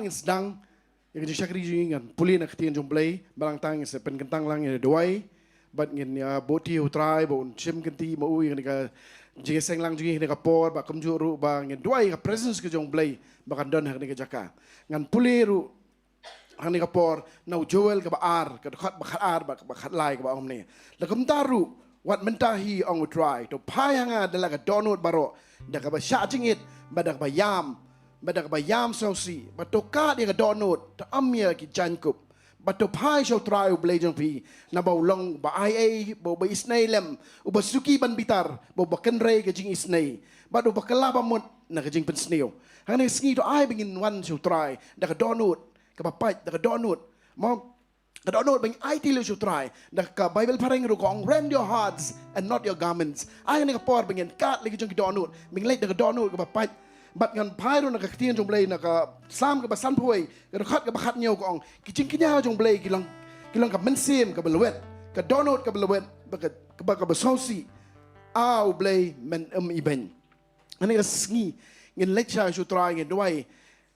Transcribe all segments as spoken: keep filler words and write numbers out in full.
ngin sdang ïa ka jingshakri jong ngi, ngan pule na ka ktien jong U Blei, bad nangta ngin sa pynkyntang lang ïa ka duwai, bad ngin ïa bud ïa U Trai ba un shim kynti ma u ïa kane ka jingïaseng lang jong ngi ha kane ka por, bad kumjuh ruh ba ngin duwai ïa ka presence ka jong U Blei ba kan don ha kane ka jaka. Ngan pule ruh ha kane ka por na u Joel kaba ar, ka dkhot ba khatar bad kaba khatlai, kaba ong kumne: La kumta ruh, wat mynta hi, ong U Trai, to phai ha nga da la ka dohnud baroh, da kaba shah jingit bad da kaba ïam, bad da kaba ïam sngewsih, bad to kad ïa ka dohnud, to am ïa ki jaiñkup, bad to phai sha U Trai U Blei jong phi, naba u long uba aiei, uba isynei lem, uba suki ban bitar, bad uba kynrei ka jingisynei, bad uba kylla bamut na ka jingpynsniew. Ha kane ka sngi to ai ba ngin wan sha U Trai da ka dohnud kaba pait, da ka dohnud, mo, ka dohnud ba ngin aiti lut sha U Trai. Da ka Baibl phareng ruh ka ong, "Rend your hearts and not your garments." Ai ha kane ka por ba ngin kad lut ki jong ki dohnud, ba ngin leit da ka dohnud kaba pait. Bad ngan phai ruh na ka ktien jong U Blei na ka Salm kaba sanphew wei, ka dkhot kaba khathynñiew, ka ong, ki jingkñia jong U Blei ki long, ki long ka mynsiem kaba lwet, ka dohnud kaba lwet, bad ka, kaba, kaba sngewsih, A U Blei, men ym ibeiñ. Ha kane ka sngi ngin leit sha U Trai, ngin duwai,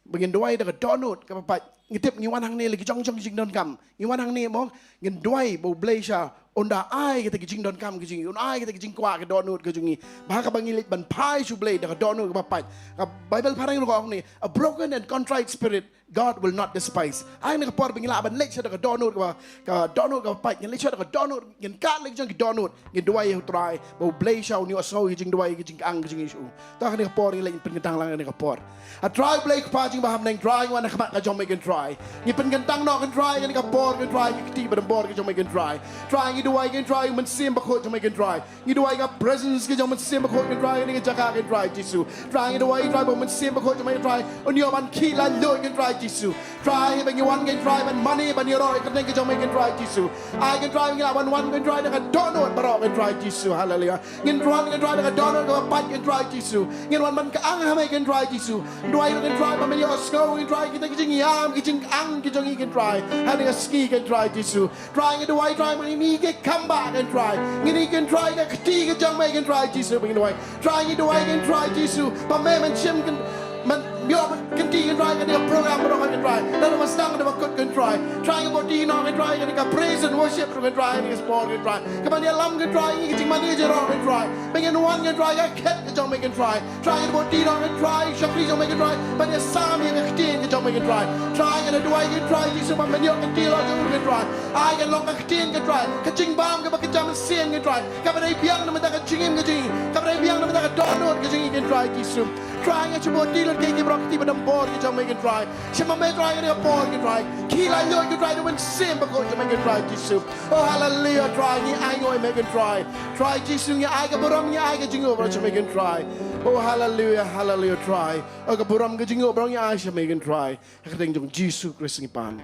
ba ngin duwai da ka dohnud kaba pait. Ngi tip ngi wan hangne la ki jong jong ki jingdonkam. Ngi wan hangne, mo, ngin duwai ba U Blei sha un da ai kita ki jingdonkam ka jong ngi, un ai kita ki jingkwah ka dohnud ka jong ngi, ba ha kaba ngi leit ban phai sha U Blei da ka dohnud kaba pait. Ka Baibl phareng ruh ka ong kumne, "A broken and contrite spirit God will not despise." Ai ha kane ka por ba ngin lah ban leit sha da ka dohnud kaba, ka dohnud kaba pait, ngin leit sha da ka dohnud, ngin kad lut ki jong ki dohnud, ngin duwai ïa U Trai ba U Blei sha un ïohsngew ïa ki jingduwai, ki jingkang ka jong ngi sha u. To ha kane ka por ngin leit, ngin pynkyntang lang ha kane ka por. A Trai U Blei Kpa jong ngi ba ha bneng, Trai, ngi wan ha khmat ka jong me, Kynroi. Ngi pynkyntang noh, Kynroi, ha kane ka por, Kynroi, ki kti ba don bor ka jong me, Kynroi. Trai, ngi duwai, Kynroi, Mynsiem Bakhuid jong me, Kynroi. Ngi duwai ka presence ka jong Mynsiem Bakhuid, Kynroi, ha kane ka jaka, Kynroi Jisu. Trai, ngi duwai, Trai, ba Mynsiem Bakhuid jong me, Kynroi, un ïoh ban khie laitluid, Kynroi Jisu. Trai, ba ngi wan, Kynroi, ban mane, ban ïaroh ïa ka kyrteng ka jong me, Kynroi Jisu. Ai, Kynroi, ba ngi lah ban wan, Kynroi, da ka dohnud baroh, Kynroi Jisu. Haleluya. Ngin wan, Kynroi, da ka dohnud kaba pait, Kynroi Jisu. Ngin wan ban kyang ha me, Kynroi Jisu. Duwai, Kynroi, ba men ïohsngew, Kynroi, kita ki jingïam, ki jingkyang ki jong ngi, Kynroi, ha kane ka sngi, Kynroi Jisu. Trai, ngi duwai, Trai, ba ngin ïoh ki kam ba, Kynroi. Ngin ïoh, Kynroi, ka kti ka jong me, Kynroi Jisu, ba ngin duwai. Trai, ngi duwai, Kynroi Jisu, ba me men shim, Kyn-, men ïoh kynti, Kynroi, ka dei ka program baroh, Kynroi. Lada ba sdang, lada ba kut, Kynroi. Trai, ngi bud ïa no, Kynroi, ka dei ka praise and worship ruh, Kynroi, ka dei ka sport, Kynroi. Ka ban ïalam, Kynroi, ïa ki jingmane jingïaroh, Kynroi. Ba ngin wan, Kynroi, ka khet ka jong me, Kynroi. Trai, ngi bud ïa no, Kynroi, shakri jong me, Kynroi, ban ïasam ïa ka ktien ka jong me, Kynroi. Trai, ngi duwai, Kynroi Jisu, ba men ïoh kynti la jong u, Kynroi. Ai, kan long ka ktien, Kynroi, ka jingbam kaba kynja mynsiem, Kynroi, kaba dei biang na ka bynta ka jingim ka jong ngi, kaba dei biang na ka bynta ka dohnud ka jong ngi, Kynroi Jisu. Trai, ngi shu bud ïa lut ïa ki baroh ki kti ba don bor ki jong me, Kynroi. Shim ma me, Trai, ha kane ka por, Kynroi. Khie laitluid, Kynroi, da u Mynsiem Bakhuid jong me, Kynroi Jisu. Oh, haleluya, Trai, ngi ainguh ïa me, Kynroi. Trai Jisu, ngi ai ka burom, ngi ai ka jingïohi baroh jong me, Kynroi. Oh, haleluya, haleluya, Trai. Oh, ka burom, ka jingïohi baroh ngi ai sha me, Kynroi. Ha ka kyrteng jong Jisu Khrist ngi pan.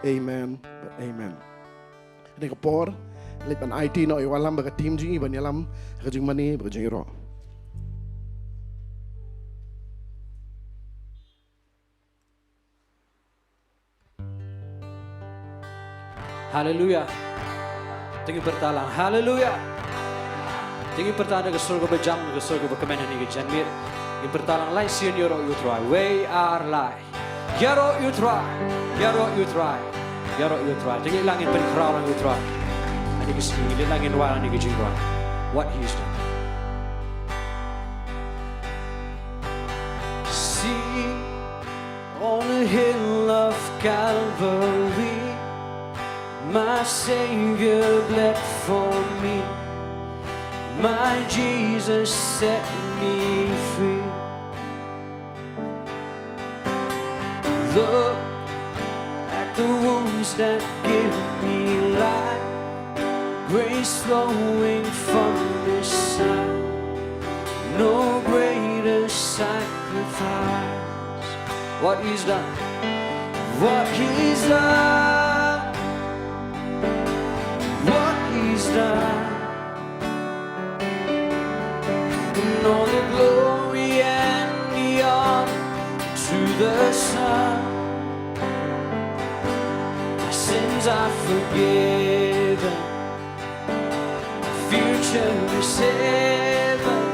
Amen. Amen. Ha kane ka por, leit ban aiti noh ïa u Alam bad ka team jong ngi ban ïalam ha ka jingmane bad ka jingïaroh. Haleluya. To ngin pyrta lang. Haleluya. To ngin pyrta na ka sur kaba jam, na ka sur kaba kmen ha kane ka janmiet. Ngin pyrta lang, lai sien ïaroh ïa u Trai. Wei ar lai. Ïaroh ïa u Trai. Ïaroh ïa u Trai. Ïaroh ïa u Trai. To ngin lang, ngin pynkhraw lang ïa u Trai. Ha kane ka sngi, ngin lang, ngin wan ha kane ka jingrwai. What He's done. See on the hill of Calvary, my Savior bled for me. My Jesus set me free. Look at the wounds that give me life. Grace flowing from His side. No greater sacrifice. What He's done. What He's done. What He's done. And all the glory and the honor to the Son. My sins are forgiven. My future is heaven.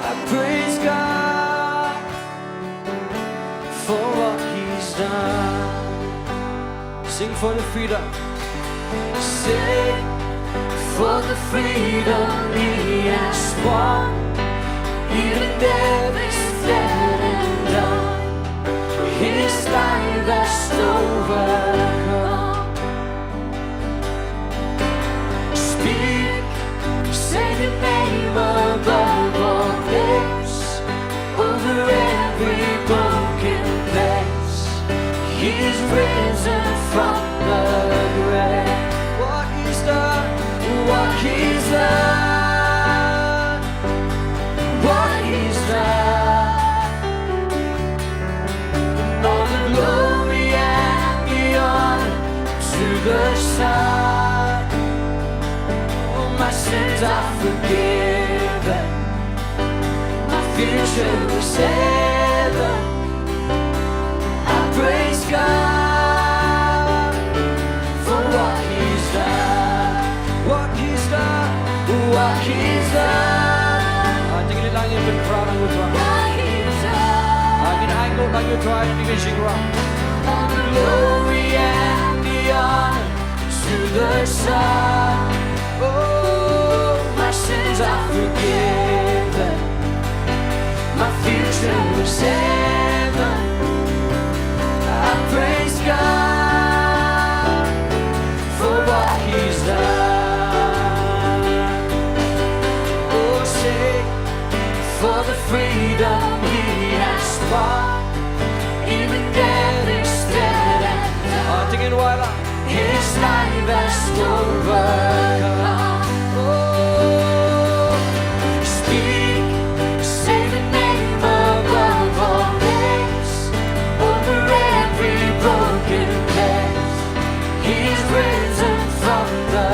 I praise God for Sing for the freedom. Sing for the freedom he has won. Even death is dead and done. His life has overcome. Speak, say the name above all names, over every broken place. He's risen from the grave. What he's done, what he's done, what he's done. And all the glory and the honor to the Son. Oh, my sins are forgiven. My future is heaven. I praise God for what he's done. What he's done. What he's done. Ah, tingli lang ïa u Trai, lang ïa u Trai. What he's done. Ah, ngin ai nguh lang ïa u Trai, ïa ka jingrwai. All the glory and the honor to the Son. Oh, my sins are forgiven. My future is heaven. I praise God for what he's done. Oh, say, for the freedom he has won. Even death is dead and done. Ah, tingin wala. His life has overcome. Oh, speak, say the name above all names, over every broken place. He's risen from the,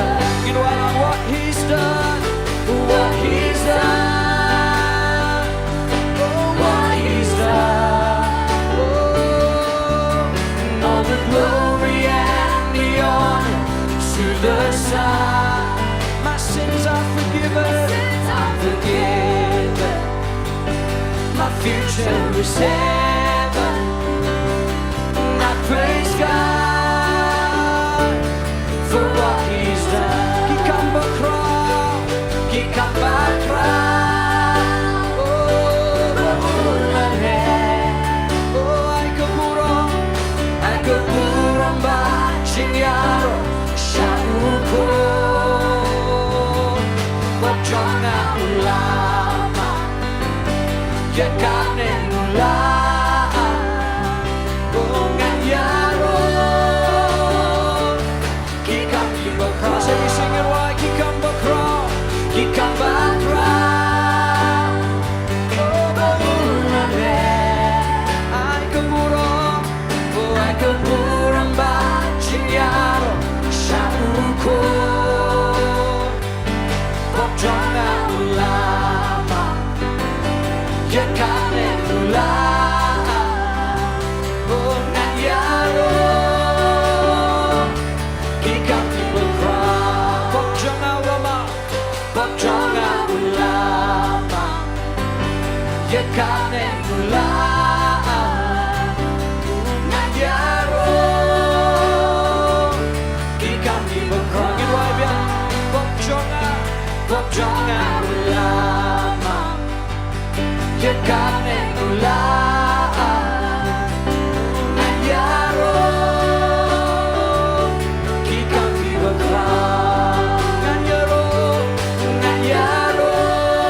you know what, what he's done, what he's done. Oh, what he's done. Oh, and all the glory and the honor to the Son. My sins are forgiven. My sins are forgiven. My future is heaven. I praise God for what he's done. Ki kam bakhraw, ki kam bakhraw. Oh, ba un la leh. Oh, ai ka burom, ai ka burom ba jingïaroh sha u Khun. Pop jong nga u la mad, ïa kane u la ai. Oh, ngan ïaroh. Ki kam ki bakhraw. Sa ki sing ïa u, ki kam bakhraw, ki kam bakhraw. Oh, ba un la leh. Ai ka burom, oh, ai ka burom ba jingïaroh sha u Khun. Pop jong nga u la mad, ïa kane u la ai. Oh, ngan ïaroh. Ki kam ki bakhraw. Pop jong nga u la mad, pop jong nga u la mad. Ïa kane u la ai. Ngan ïaroh. Ki kam ki bakhraw. Ngin wai biang. Pop jong nga, pop jong nga u la mad. Ïa kane u la ai. Ngan ïaroh. Ki kam ki bakhraw. Ngan ïaroh, ngan ïaroh.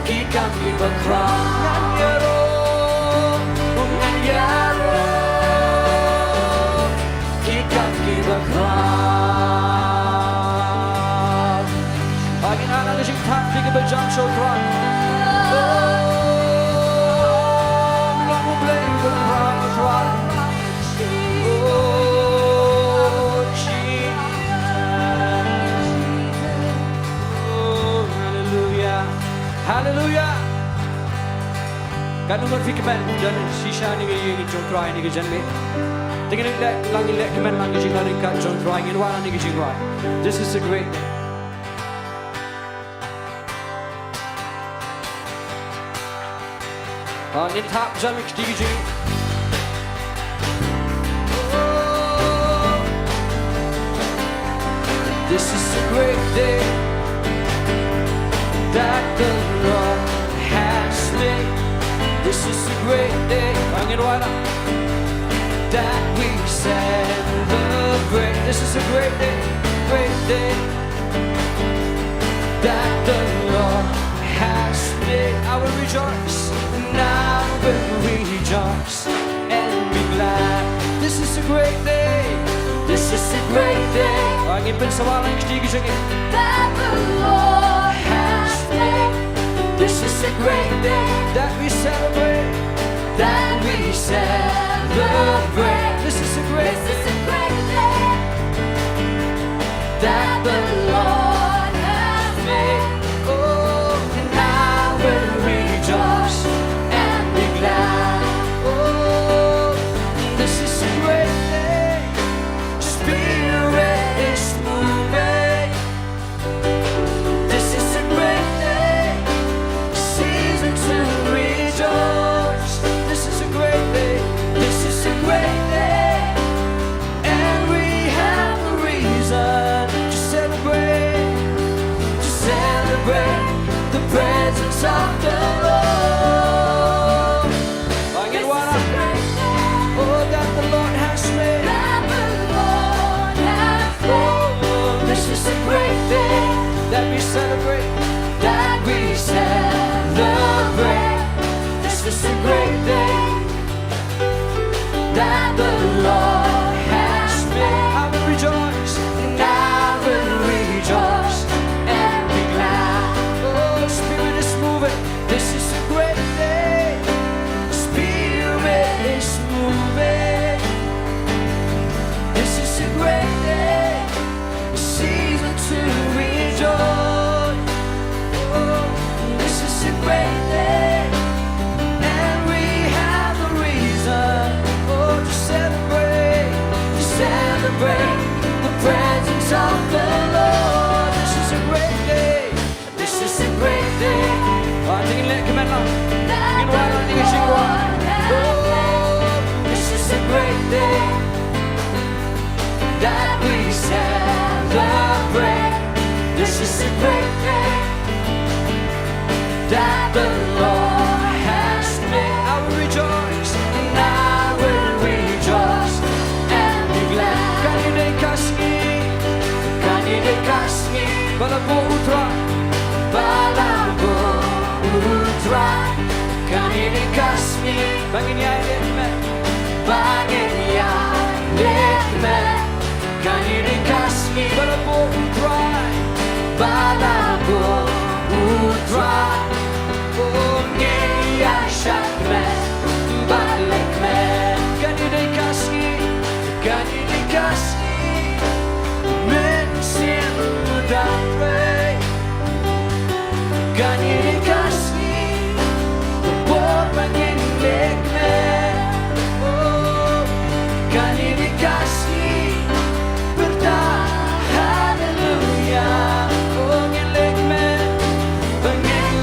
Ki kam ki bakhraw. Ngan ïaroh, ngan ïaroh. Ki kam ki bakhraw. Ba ngin ai ka jingthaw, ki ba jam sha u Trai. Oh, long U Blei, U Trai, U Trai. Oh, Jesus. Oh, hallelujah. Hallelujah. Katno ngut phi kmen, don shisha ïa ka ïing jong u Trai ïa ka janmiet. Te ngin leh, lang ngin leh kmen lang ka jingïalang ka jong u Trai, ngin wan ïa ka jingrwai. This is a great day. Ah, ngin thap jam ïa ka jing. This is a great day that the Lord has made. This is a great day. Ngin wanrah. That we celebrate. This is a great day, great day that the Lord has made. I will rejoice, and I will rejoice and be glad. This is a great day. This is a great day. Ngin pynsawa lang kti ki jong ngi. That the Lord has made. This is a great day that we celebrate. That we celebrate. This is a great, this is a great day that the Lord has made. Oh, and I will rejoice and be glad. Oh, this is a great day. Spirit is moving. This is a great day, season to rejoice. This is a great day, this is a great day, and we have a reason to celebrate, to celebrate the presence of the Lord. Ngin wanrah. Oh, that the Lord has made. That the Lord has made. Oh, this is a great day that we celebrate. That we celebrate. This is a great day that the Lord has made. I will rejoice. And I will rejoice and be glad. Oh, Spirit is moving. This is a great day. Spirit is moving. This is a great day. Season to rejoice. Oh, this is a great day. And we have a reason, oh, to celebrate, to celebrate the presence of the Lord. This is a great day. This is a great day. Ah, ngin leh kmen lang. Ngin wanrah, ngin shim wanrah. Oh, this is a great day that we celebrate. This is a great day that the Lord has made. I will rejoice, and I will rejoice and be glad. Kan ïadei ka sngi, kan ïadei ka sngi ba la buh U Trai, ba la buh U Trai. Kan ïadei ka sngi ba ngin ïaleh kmen, ba ngin ïaleh kmen. Kan ïadei ka sngi ba la buh U Trai, ba la buh U Trai. Oh, ngin ïaishah kmen bad leh kmen. Kan ïadei ka sngi, kan ïadei ka sngi, mynsiem u dang trei. Kan ïadei ka sngi, ka por ba ngin leh kmen. Oh, kan ïadei ka sngi, pyrta haleluya. Oh, ngin leh kmen, ba ngin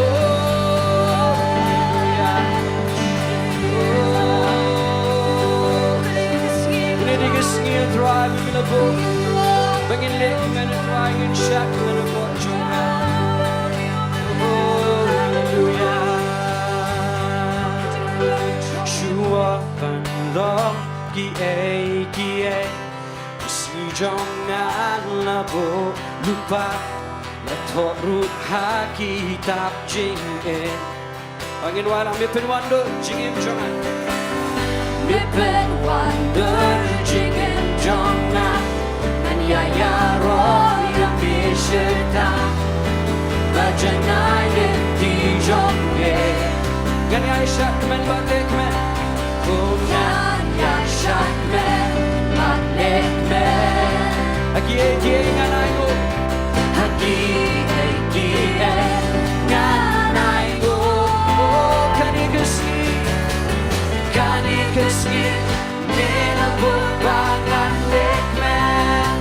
Oh, haleluya. Oh. Kane ka sngi, Trai, ba ngi la buh ba ngin leh ïa me, Trai, ngin shakmen ha ka jong me. Oh, haleluya. Shuwa ban long kiei kiei, ka sngi jong nga la buh lypa, la thoh ruh ha kitab jingim. Ba ngin wanrah, me pynwandur jingim jong nga. Me pynwandur jingim jong nga. Ngan ïa ïaroh ïa me shatai, ba janai lynti jong me. Ngan ïa shakmen bad leh kmen. Oh, ngan ïa shakmen bad leh kmen. Ha kiei kiei ngan ainguh. Ha kiei kiei ngan ainguh. Oh, kane ka sngi, kane ka sngi me la buh ba ngan leh kmen.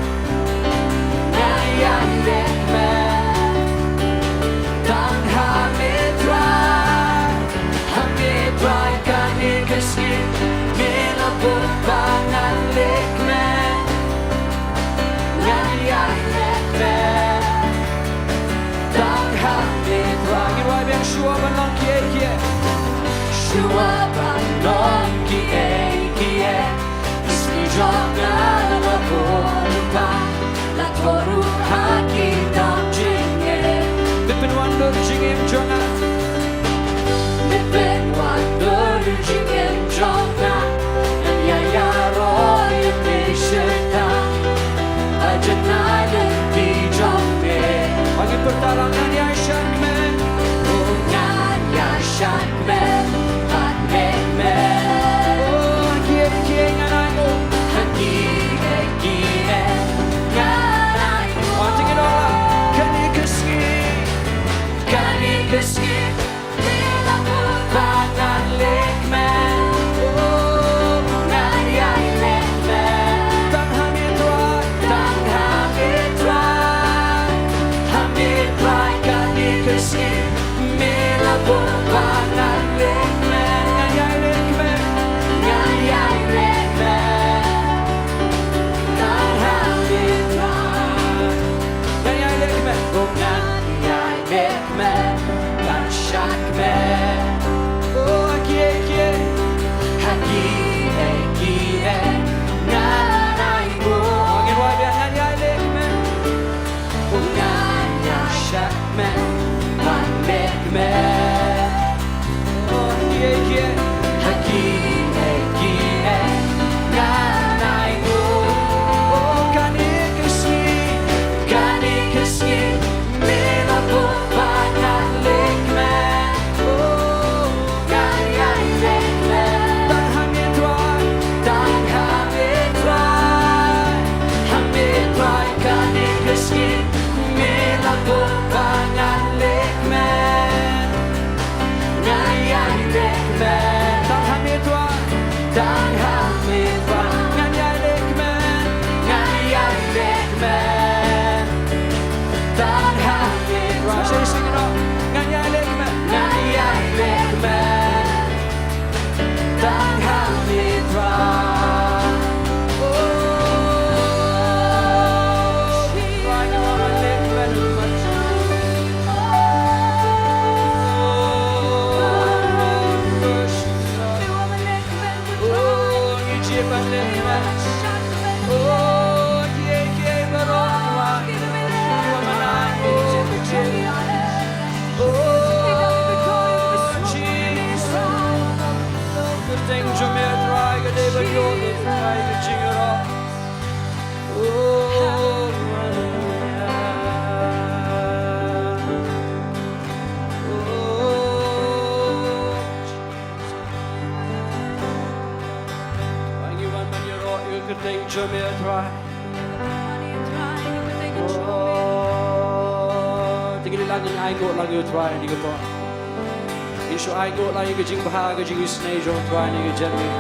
Ngan ïa leh kmen tang ha me, Trai. Ha me, Trai, kane ka sngi me la buh ba ngan leh kmen. Ngan ïa leh kmen tang ha me, Trai. Ngin wad biang. Shuwa ban long kiei kiei. Shuwa ban long kiei kiei, ka sngi jong nga la buh lypa, la thoh ruh ha kitab jingim. Me pynwandur jingim jong nga. Me pynwandur jingim jong nga. Ngan ïa ïaroh ïa me shatai, ba janai lynti jong me. Ba ngin pyrta lang. Ngan ïa shakmen. Oh, ngan ïa shakmen bad leh kmen. Oh, ha kiei kiei ngan ainguh. Ha kiei kiei ngan ainguh. Wan jingïaroh, kane ka sngi, kane ka sngi me la buh ba ngan leh kmen. Oh, ngan ïa leh kmen tang ha me, Trai. Tang ha me, Trai. Ha me, Trai, kane ka sngi me la buh ba ngan leh kmen. Ngan ïa leh kmen. Ngan ïa leh kmen tang ha me, Trai. Ngan ïa leh kmen. Oh, ngan ïa leh kmen, ngan shakmen. Oh, ha kiei kiei, ha kiei kiei ngan ainguh. Oh, ngin wad biang. Ngan ïa leh kmen. Oh, ngan ïa shakmen bad leh kmen. Oh, ha kiei kiei, ha kiei kiei ngan ainguh. Oh, kane ka sngi, kane ka sngi me la buh ba ngan leh kmen. Oh, ngan ïa leh kmen tang ha me, Trai. Tang ha me, Trai. Ha me, Trai, kane ka sngi me la buh ba ngan leh kmen. Ngan ïa leh kmen tang ha me, Trai. Tang ha me, Trai, ngan ïa leh kmen. Ngan ïa leh kmen tang ha me, Trai. Sing, sing it out. Ngan ïa leh kmen. Ngan ïa leh kmen tang ha me, Trai. Oh, Trai, ngi wanrah leh kmen. Oh, ngi jied ban leh kmen. Oh, kiei kiei baroh, Trai, ngi wanrah. Oh, kiei. Oh, Jesus. Kyrteng jong me, Trai, ka dei ban ïoh, Trai, ka jingïaroh. Oh, haleluya. Oh, Jesus. Trai, ngi wan ban ïaroh ïa ka kyrteng jong me, Trai. Oh, te ngi la, ngin ainguh lang ïa u Trai ha kane ka por. Ngin shu ainguh lang ïa ka jingbha, ka jingisynei jong u Trai ha kane ka jingim.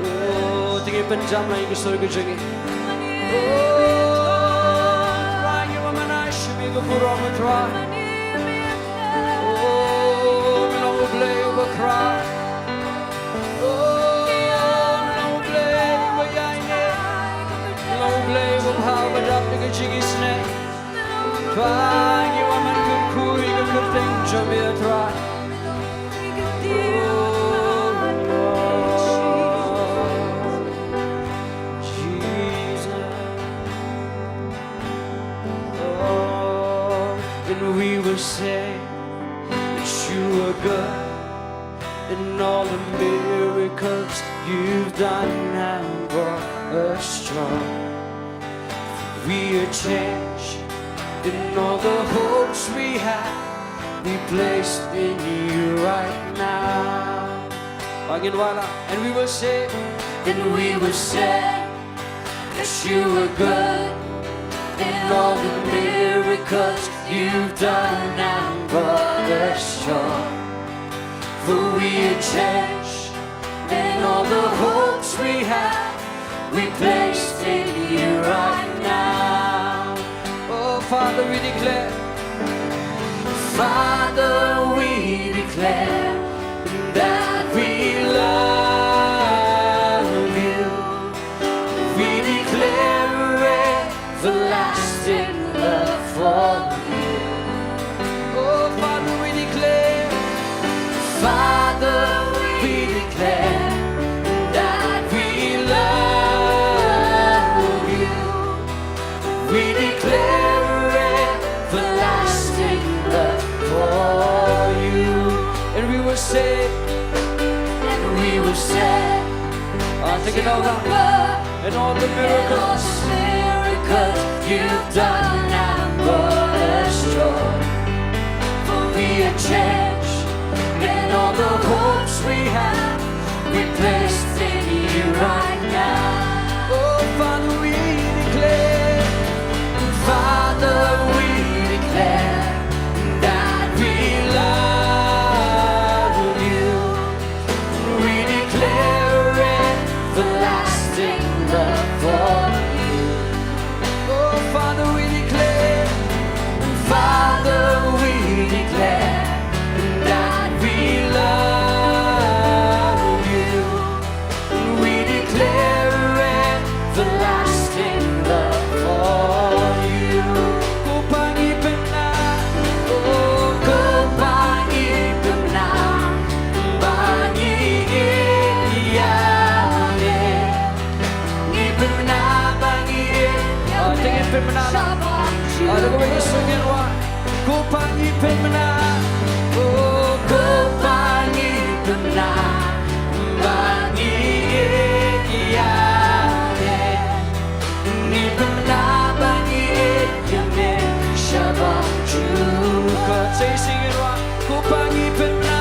Oh, te ngin pynjam lang ïa ka sur ka jong ngi. Oh, Trai, ngi wan ban ai sha me ka burom, Trai. Ba ngi wan ban kyrkhu ïa ka kyrteng jong me, Trai. Oh, Jesus. Oh, and we will say that you are good, and all the miracles you've done have brought us joy. We are changed, and all the hopes we have, we place in you right now. Ba ngin wallam, and we will say, and we will say that you are good, and all the miracles you've done have brought us joy. For we are changed, and all the hopes we have, we place in you right now. Oh, Father, we declare, Father, we declare that we love you. We declare everlasting love for you. Oh, Father, we declare, Father, we declare that we love you. We declare everlasting love for you. And we will say, and we will say, ah, take it over. And all the miracles, and all the miracles you've done have brought us joy. For we are changed, and all the hopes we have, we place in you right now. Oh, Father, we declare, Father, we declare that we love you. We declare everlasting love for you. Oh, Father, we declare, Father, we declare that we love you. We declare everlasting love for you. Ko Pa ngi pynbna, oh, ko Pa ngi pynbna, ba ngi ïeit ïa me. Ngi pynbna ba ngi ïeit ïa me. Ah, te ngin pynbna. Ah, da kawei ka sur ngin wad. Ko Pa ngi pynbna. Oh, ko Pa ngi pynbna ba ngi ïeit ïa me. Ngi pynbna ba ngi ïeit ïa me shaphang jong ka. Sa shisien ngin wad. Ko Pa ngi pynbna.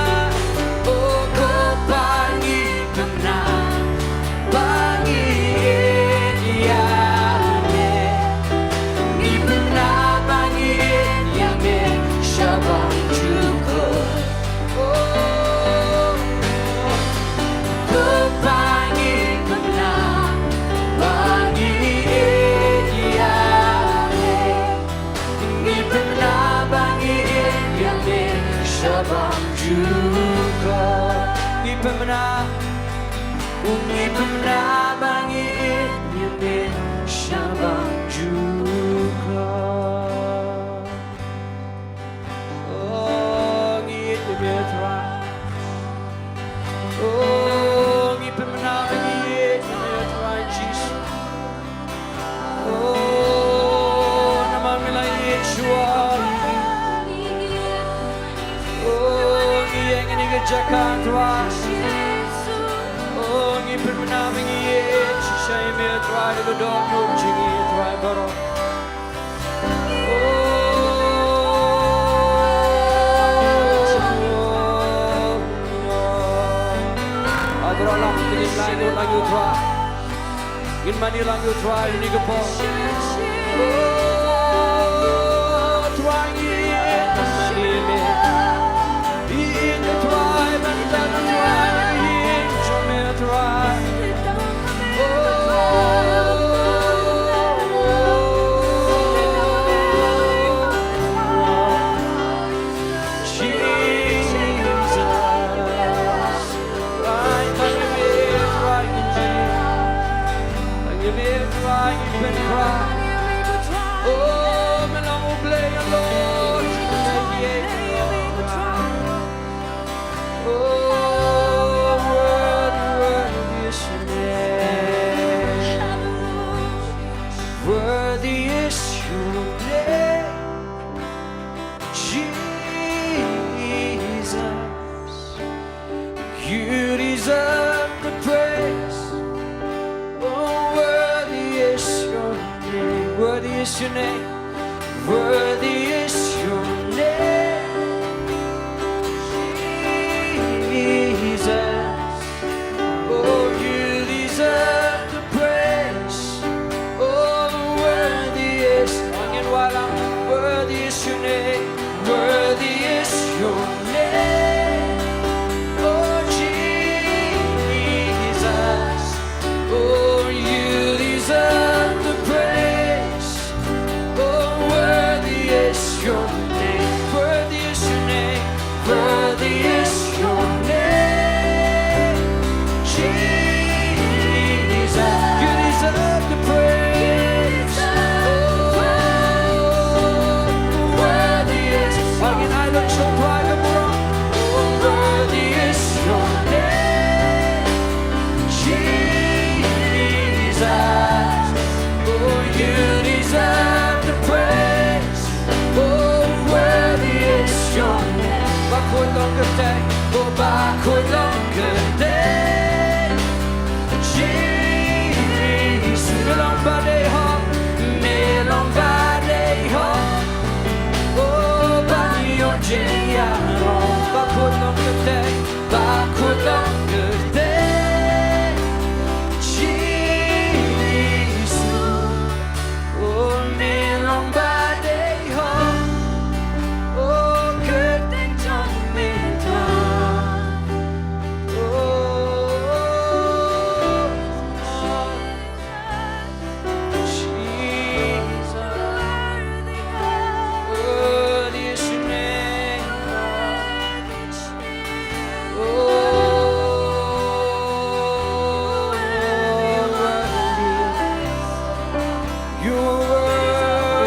Oh, ko Pa ngi pynbna ba ngi ïeit ïa me. Ngi pynbna ba ngi ïeit ïa me shaphang jong ka. Oh, ko Pa ngi pynbna ba ngi ïeit ïa me. Ngi pynbna ba ngi ïeit ïa me shaphang jong ka. Ngi pynbna, ngi pynbna ba ngi ïeit ïa me shaphang jong ka. Oh, ngi ïeit ïa me, Trai. Oh, ngi pynbna ba ngi ïeit ïa me, Trai Jisu. Oh, namar me la ïeit shuwa. Oh, ngi ïeng ha kane ka jaka, Trai. Oh, ngi pynbna ba ngi ïeit shisha ïa me, Trai, da ka dohnud jong ngi, Trai, baroh. Ai baroh lang, ngin mane lang ïa u Trai. Ngin mane lang ïa u Trai ha kane ka por. Oh, Trai, ngi ïeit ban mane ïa me. Ngi ïeit ïa u Trai, ban tang ïa u Trai, ngi ïeit ïa u Trai. is your name. Worthy is your name, Jesus. Oh, you deserve the praise. Oh, worthy is, worthy is your name. Worthy is your name, oh Jesus. Oh, you deserve the praise. Oh, worthy is your name. Worthy is your name. Worthy is your name, Jesus. You deserve the praise. Oh, worthy is. Bangin ai lok shong Trai ka burom. Oh, worthy is your name, Jesus. Oh, you deserve the praise. Oh, worthy is your name. Bakhuid long kyrteng. Oh, bakhuid long kyrteng, Jesus. Me long ba dei hok, me long ba dei hok. Oh, ba ïoh jingïarap. Bakhuid long kyrteng, bakhuid long kyrteng, Jesus. Oh, me long ba dei hok. Oh, kyrteng jong me Trai. Oh, Jesus. Worthy is your name. Oh, worthy. You are worthy.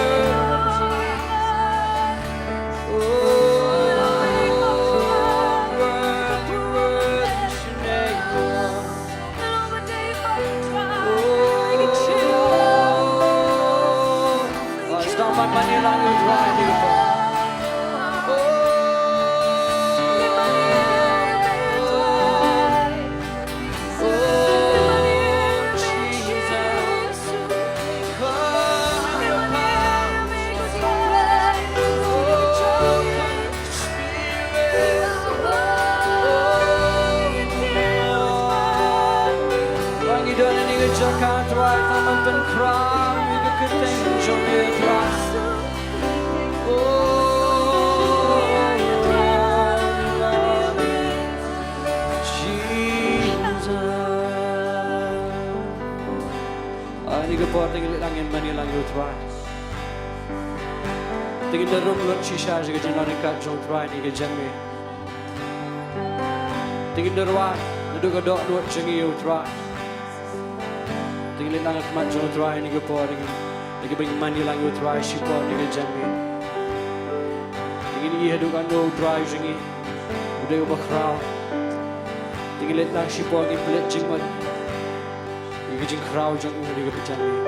Oh, worthy, worthy is your name, Lord. Oh, sdang ban mane lang ïa u Trai, ïa u Trai. Oh, oh, Jesus. Come and power. Oh, come, Spirit. Oh, Trai. Ba ngi don ha kane ka jaka, Trai, tang ban pynkhraw ïa ka kyrteng jong me, Trai. Oh, Jesus. Ha kane ka por te ngi leit lang ngin mane lang ïa u Trai. Te ngin da rung lut shisha sha ka jingdon ryngkat jong u Trai ha kane ka janmiet. Te ngin da rwai naduh ka dohnud jong ngi ïa u Trai. Te ngin leit lang ha khmat jong u Trai ha kane ka por, te ngin, te ngin mane lang ïa u Trai shipor ha kane ka janmiet. Te ngin ïohi haduh katno u Trai jong ngi u dei uba khraw. Te ngin leit lang shipor, ngin pynleit jingmut ïa ka jingkhraw jong u ha kane ka janmiet.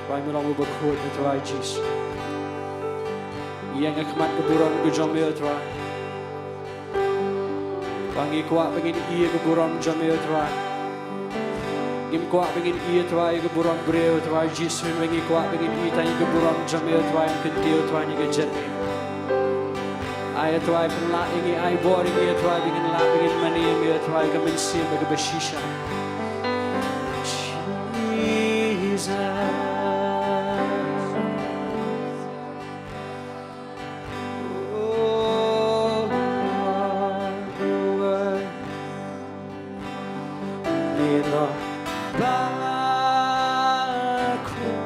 Trai, me long uba khuid, Trai Jisu. Ngi ïeng ha khmat ka burom ka jong me, Trai. Ba ngi kwah ba ngin ïohi ïa ka burom jong me, Trai. Ngim kwah ba ngin ïohi, Trai, ïa ka burom briew, Trai Jisu, hynrei ngi kwah ba ngin ïohi tang ïa ka burom jong me, Trai, ïa ka kyrteng, Trai, ha kane ka janmiet. Ai, Trai, pynlah ïa ngi, ai bor ïa ngi, Trai, ba ngin lah ba ngin mane ïa me, Trai, ka mynsiem bad kaba shisha. Jesus. Oh, Lord, you are me long ba khuid,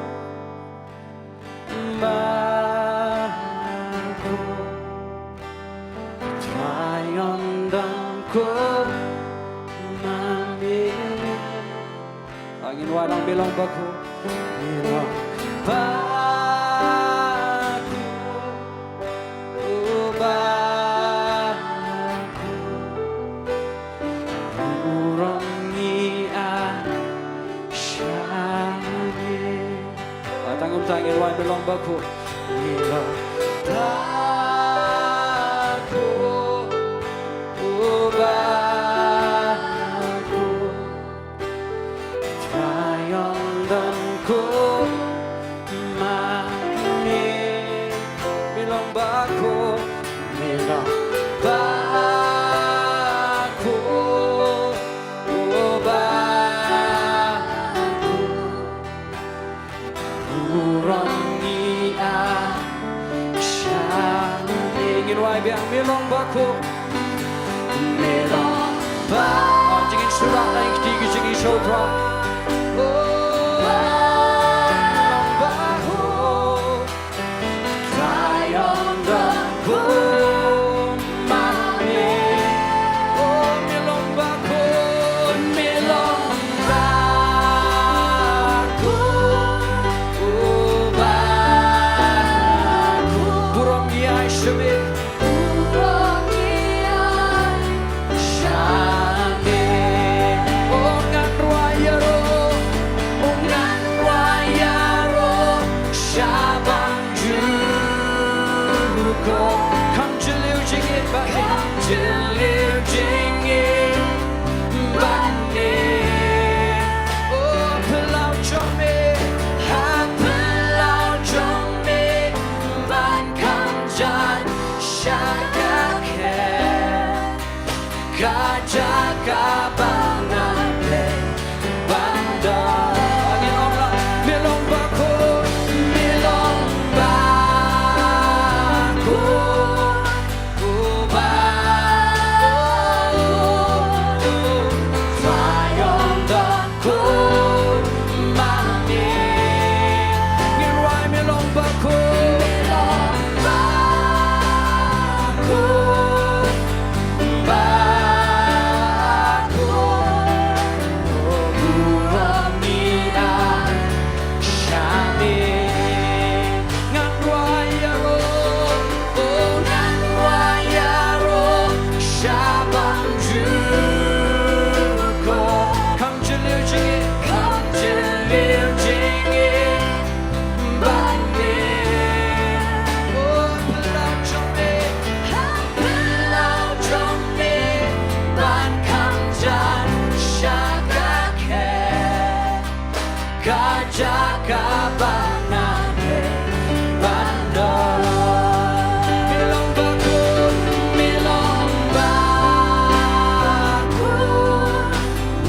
ba khuid. Trai, ym don kumno me. Ngin wad lang, me long ba khuid, me long ba khuid, oh ba khuid. Burom ngi ai sha me. Tang kumta ngin wad, me long ba khuid, me long ba khuid, oh ba khuid. Trai, ym don Long Bakhuid. Me long ba. Ah, to ngin shah ïa kine ki jingïashoh Trai. Oh, long Bakhuid. Trai ong don kumba me. Oh, me long Bakhuid. Me long Bakhuid. Oh, Bakhuid. Burom ïa sha me. Burom ïa sha me. Oh, ngan rwai ïaroh. Oh, ngan rwai ïaroh. Shaban jukut. Kham jylliew jingim bad me. Kham jylliew jingim bad me. Oh, pynlong jong me. Ha pynlong jong me. Ban kham jan sha ka khet. Ka jaka ba ngan leit ban da. Ngin ong la, me long Bakhuid, me long Bakhuid, oh Bakhuid, Trai ong don kumba me. Ngin rwai me long Bakhuid. Me long Bakhuid. Bakhuid. Oh, burom ïa sha me. Ngan rwai ïaroh, oh, ngan rwai ïaroh, shaban jukut. Kham jylliew jingim, kham jylliew jingim bad me. Oh, pynlong jong me, pynlong jong me, ban kham jan sha ka khet. Ka jaka ba ngan leit ban da. Me long Bakhuid, me long Bakhuid,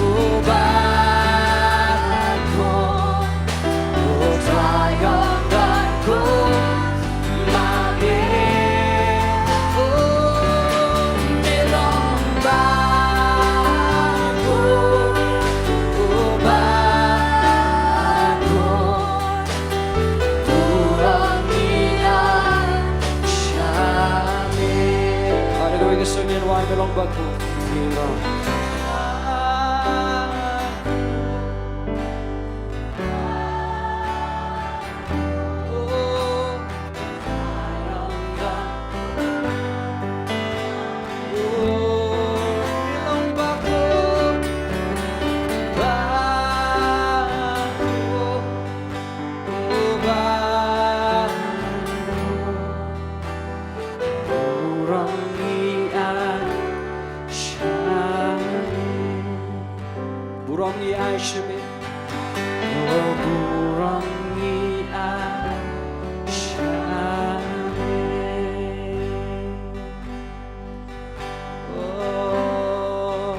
oh Bakhuid, oh Trai ong don kumba me. Oh, me long Bakhuid, oh Bakhuid, burom ïa sha me. Haleluia, ka song ïa me long Bakhuid. Me long Bakhuid. Oh. Burom ïa sha me. Oh, burom ïa sha me. Oh,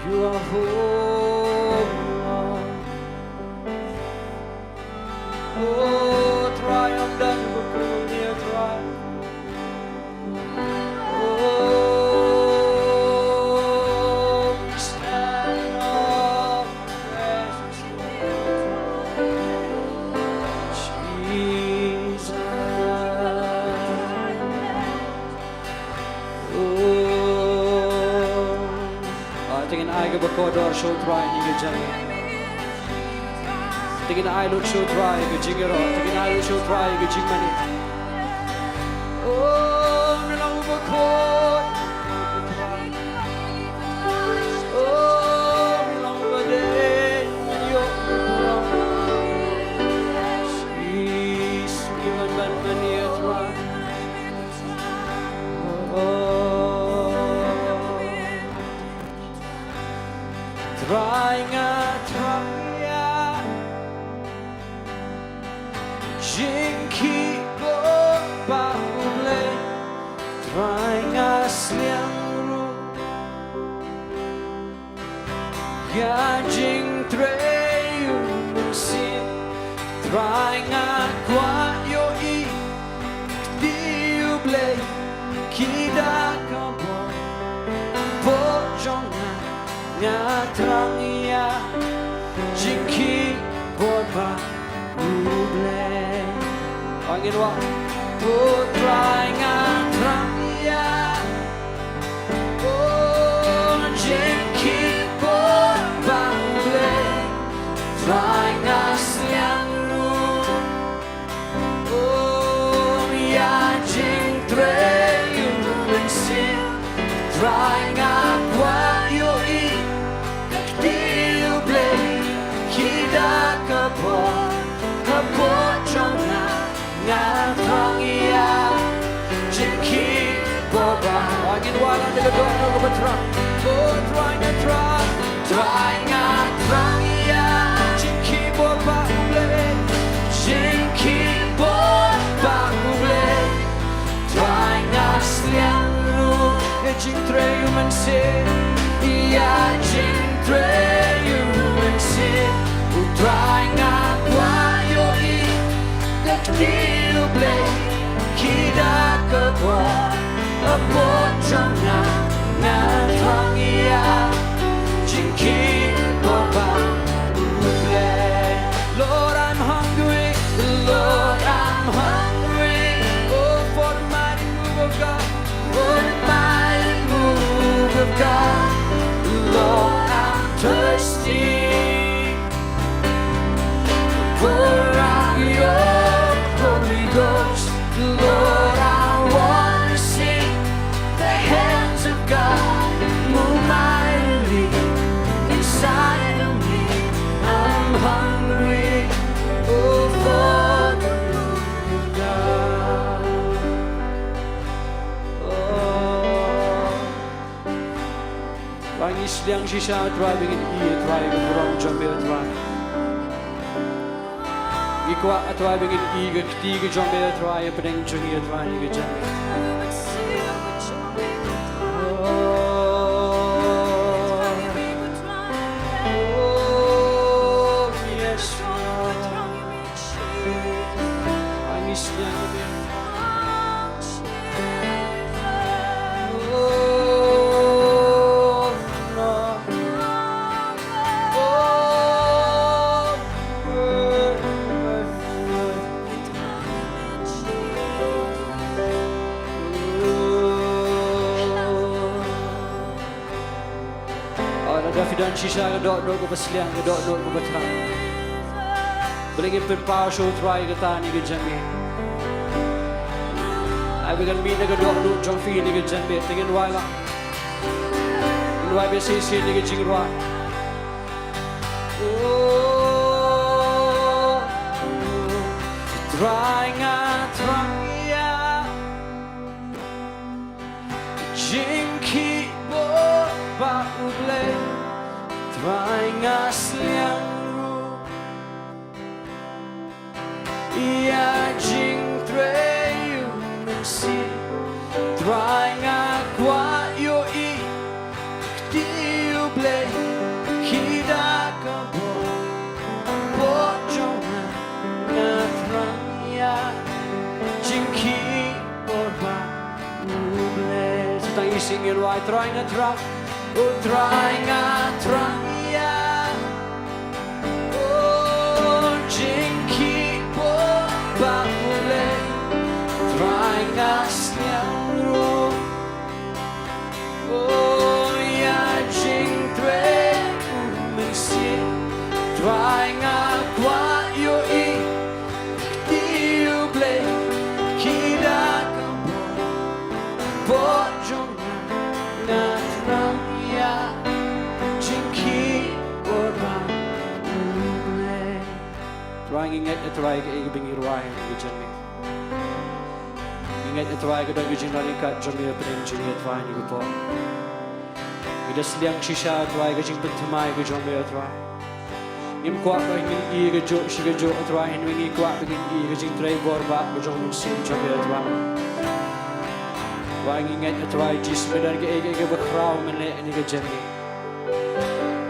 you are holy, Lord. Oh, Trai, ong don kumba me, Trai. Oh, we stand in awe of your presence, Lord. Jesus. Oh. Ah, to ngin ai kaba kordor sha u Trai ha kane ka janmiet. To ngin ai lut sha u Trai ka jingïaroh, to ngin ai lut sha u Trai ka jingmane. Oh, me long uba khuid. Oh, me long uba dei, me ïoh, me long. Jisu, ngi wan ban mane ïa u Trai. Oh. Trai nga thrang ïa jingkhih bor ba U Blei. Trai nga sliang ruh ïa jingtrei U Mynsiem. Trai nga kwah ïohi kti U Blei. Thrang ïa jingkhih bor ba U Blei. Angin wa. O Trai nga thrang ïa, o jingkhih bor ba U Blei. Trai nga sliang ruh, o ïa jingtrei U Mynsiem. Trai nga kwah ïohi ka kti U Blei, ki da ka bor, ka bor jong nga. Nga thrang ïa jingkhih bor ba. Angin wa la da ka dohnud kaba thrang. O Trai nga thrang, Trai nga thrang ïa jingkhih bor ba U Blei. Jingkhih bor ba U Blei. Trai nga sliang ruh ïa jingtrei U Mynsiem, ïa jingtrei U Mynsiem. O Trai nga kwah ïohi ka kti U Blei, ki da ka bor, ka bor jong nga. Nga thrang ïa jingkhih bor ba U Blei. Lord, I'm hungry. Lord, I'm hungry. Oh, for the mighty move of God. For the mighty move of God. Lord, I'm thirsty. Pour out your Holy Ghost. Lord, I wanna see the hands of God move mightily inside of me. I'm hungry, oh, for the move of God. Oh. Trai, ngi sliang shisha, Trai, ba ngin ïohi, Trai, ka burom jong me, Trai. Ngi kwah, Trai, ba ngin ïohi ka kti ka jong me, Trai, hapdeng jong ngi, Trai, ngi ka jong me. Oh, yes, Lord. Trai, ngi sliang ïa me. Oh, lada phi don shisha ka dohnud kaba sliang, ka dohnud kaba thrang. Balei ngin pynpaw shuh, Trai, kata ha kane ka janmiet. Ai ba kan mih na ka dohnud jong phi ha kane ka janmiet. Te ngin wai lang. Ngin wai ba shisha ha kane ka jingrwai. Oh, Trai, nga thrang ïa jingkhih bor ba U Blei. Trai, nga sliang ruh ïa jingtrei U Mynsiem. Trai, nga kwah ïohi ka kti U Blei, ki da ka bor, bor jong nga. Nga thrang ïa jingkhih bor ba U Blei. Sa tang isih ngin wai. Trai, nga thrang, oh, Trai, nga thrang ïa, oh, jingkhih bor ba U Blei. Trai, nga sliang ruh, oh, ïa jingtrei U Mynsiem. Trai, nga kwah ïohi ka kti U Blei, ki da ka bor, bor jong nga. Nga thrang ïa jingkhih bor ba U Blei. Trai, ngi ngeit, Trai, kaei kaba ngi rwai ha kane ka janmiet. Ngi ngeit, Trai, ka don ka jingdon ryngkat jong me hapdeng jong ngi, Trai, ha kane ka por. Ngi da sliang shisha, Trai, ka jingpynthymmai ka jong me, Trai. Ngim kwah ba ngin ïohi kajuh shi kajuh, Trai, hynrei ngi kwah ba ngin ïohi ka jingtrei bor ba ka jong U Mynsiem jong me, Trai. Trai, ngi ngeit, Trai Jisu, me don kaei kaei kaba khraw men leh ha kane ka janmiet.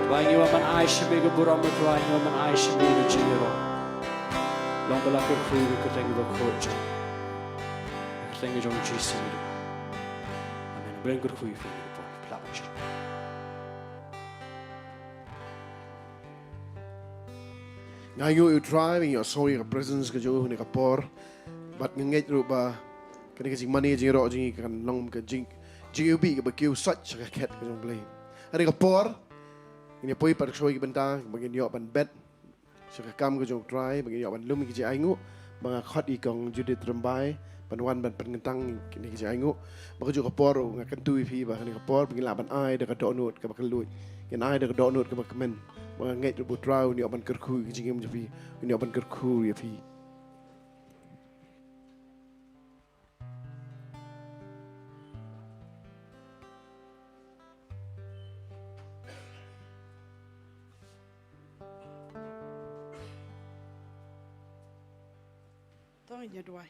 Trai, ngi wan ban ai sha me ka burom, Trai, ngi wan ban ai sha me ka jingïaroh. Long ba la kyrkhu ïa ka kyrteng kaba khuid jong, ka kyrteng ka jong U Jisu. Amen. Bret kyrkhu ïa phi. Nga ainguh ïa u Trai ba ngi ïohsngew ïa ka presence ka jong u ha kane ka por. Bad nga ngeit ruh ba kane ka jingmane jingïaroh jong ngi kan long ka jing, jingiwbih kaba kiew sach sha ka khet ka jong u Blei. Ha kane ka por ngin ïa poi pat shuwa ïa ki bynta ba ngin ïoh ban bet sha ka kam ka jong u Trai, ba ngin ïoh ban lum ïa ki jingainguh. Ba nga khot ïa i Kong Judith Rymbai ban wan ban pynkyntang ïa kine ki jingainguh. Ba kajuh ka por nga kyntu ïa phi ba ha kane ka por ba ngin lah ban ai da ka dohnud kaba kylluid, ngin ai da ka dohnud kaba kmen. Ba nga ngeit ruh ba u Trai un ïoh ban kyrkhu ïa ki jingim jong phi, un ïoh ban kyrkhu ïa phi. To ngin ïa duwai.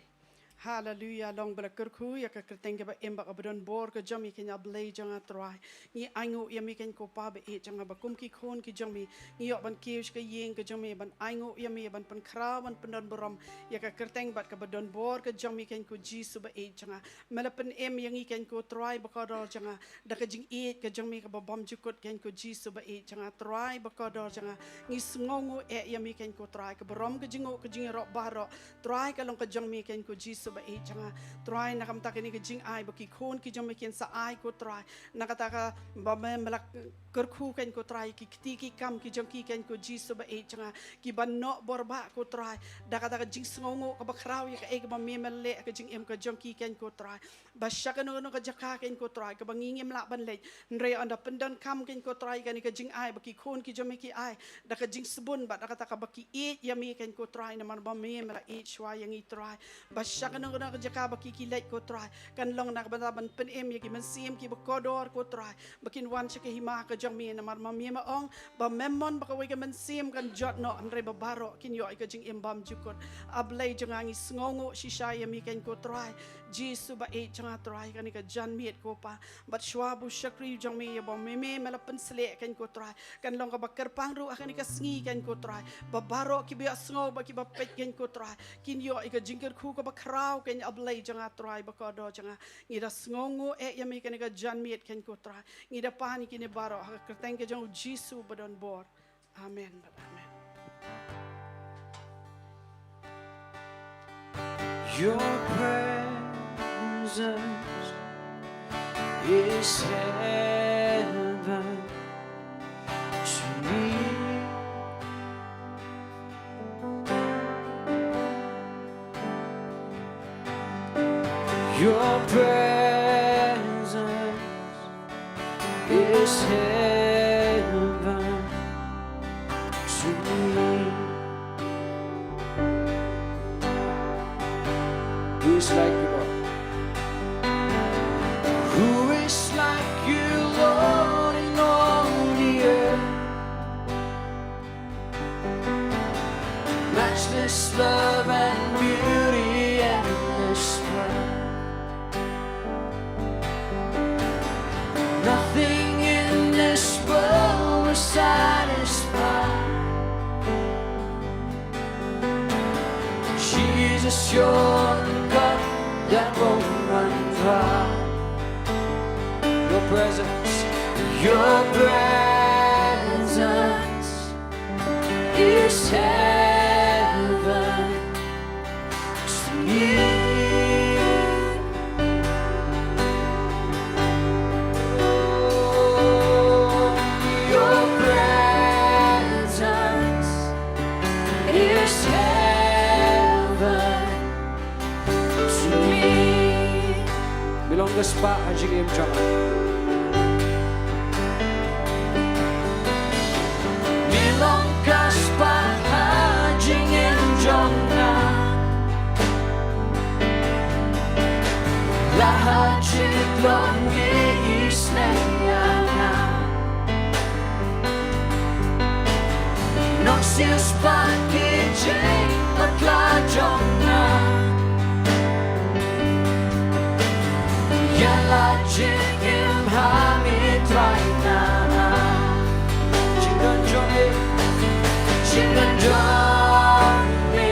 Haleluya, long ba la kyrkhu ïa ka kyrteng kaba im bad kaba don bor ka jong me, kane A Blei jong nga Trai. Ngi ainguh ïa me kane ko Pa ba ïeit jong nga, ba kum ki khun ki jong me ngi ïoh ban kiew sha ka ïing ka jong me ban ainguh ïa me, ban pynkhraw ban pyndonburom ïa ka kyrteng bad kaba don bor ka jong me kane ko Jisu ba ïeit jong nga. Me la pynim ïa ngi kane ko Trai ba kordor jong nga da ka jingïeit ka jong me kaba bymjukut kane ko Jisu ba ïeit jong nga. Trai ba kordor jong nga, ngi sngewnguh eh ïa me kane ko Trai, ka burom ka jingnguh ka jingïaroh baroh Trai ka long ka jong me kane ko Jisu ba ïeit jong nga. Trai na ka bynta kane ka jingai ba ki khun ki jong me kin sa ai ko Trai, na kata kaba me la kyrkhu kane ko Trai, ki kti ki kam ki jong ki kane ko Jisu ba ïeit jong nga, ki ban noh bor bah ko Trai da kata ka jingsngewnguh kaba khraw ïa kaei kaba me me la leh ha ka jingim ka jong ki kane ko Trai. Ba sha kano kano ka jaka kane ko Trai kaba ngi ngim lah ban leit, hynrei ynda pyndonkam kane ko Trai kane ka jingai ba ki khun ki jong me ki ai da ka jingsbun bad da kata kaba ki ïeit ïa me kane ko Trai, namar ba me me la ïeit shuwa ïa ngi Trai. Ba sha kano kano ka jaka ba ki ki leit ko Trai, kan long na ka bynta ban pynim ïa ki mynsiem kiba kordor ko Trai, ba kin wan sha ka hima ka jong me, namar ma me me ong ba mem mon ba kawei ka mynsiem kan jot noh, hynrei ba baroh kin ïoh ïa ka jingim bymjukut. A Blei jong nga, ngi sngewnguh shisha ïa me kane ko Trai Jisu ba ïeit jong nga Trai, kane ka janmiet ko Pa. Bad shuwa ba u shakri jong me ïa ba me me me la pynsleh kane ko Trai, kan long kaba kyrpang ruh ha kane ka sngi kane ko Trai, ba baroh kiba ïohsngew bad kiba peit kane ko Trai kin ïoh ïa ka jingkyrkhu kaba khraw kane A Blei jong nga Trai ba kordor jong nga. Ngi da sngewnguh eh ïa me kane ka janmiet kane ko Trai. Ngi da pan ïa kine baroh ha ka kyrteng ka jong u Jisu ba don bor. Amen bad amen. Your presence is heaven to me. Your presence is heaven to me. Who is like you, Lord? Who is like you, Lord, in all the earth? Matchless love and beauty, endless worth. Nothing in this world will satisfy. Jesus, you're the cup that won't run dry. Your presence, your presence is heaven to me. Oh, your presence is heaven to me. Mi long ka spah ha jingim jong nga. Mi long ka spah ha jingim jong nga. La ha jingtlot ngi isynei ïa nga. Nongsiewspah bad ki jingpyllait jong nga. Ïa la jingim ha me Trai na. Jingdon jong me, jingdon jong me.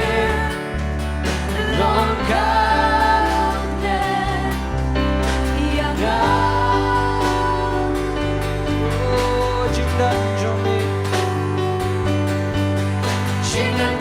Long covenant ïa nga. Oh, jingdon jong me, jingdon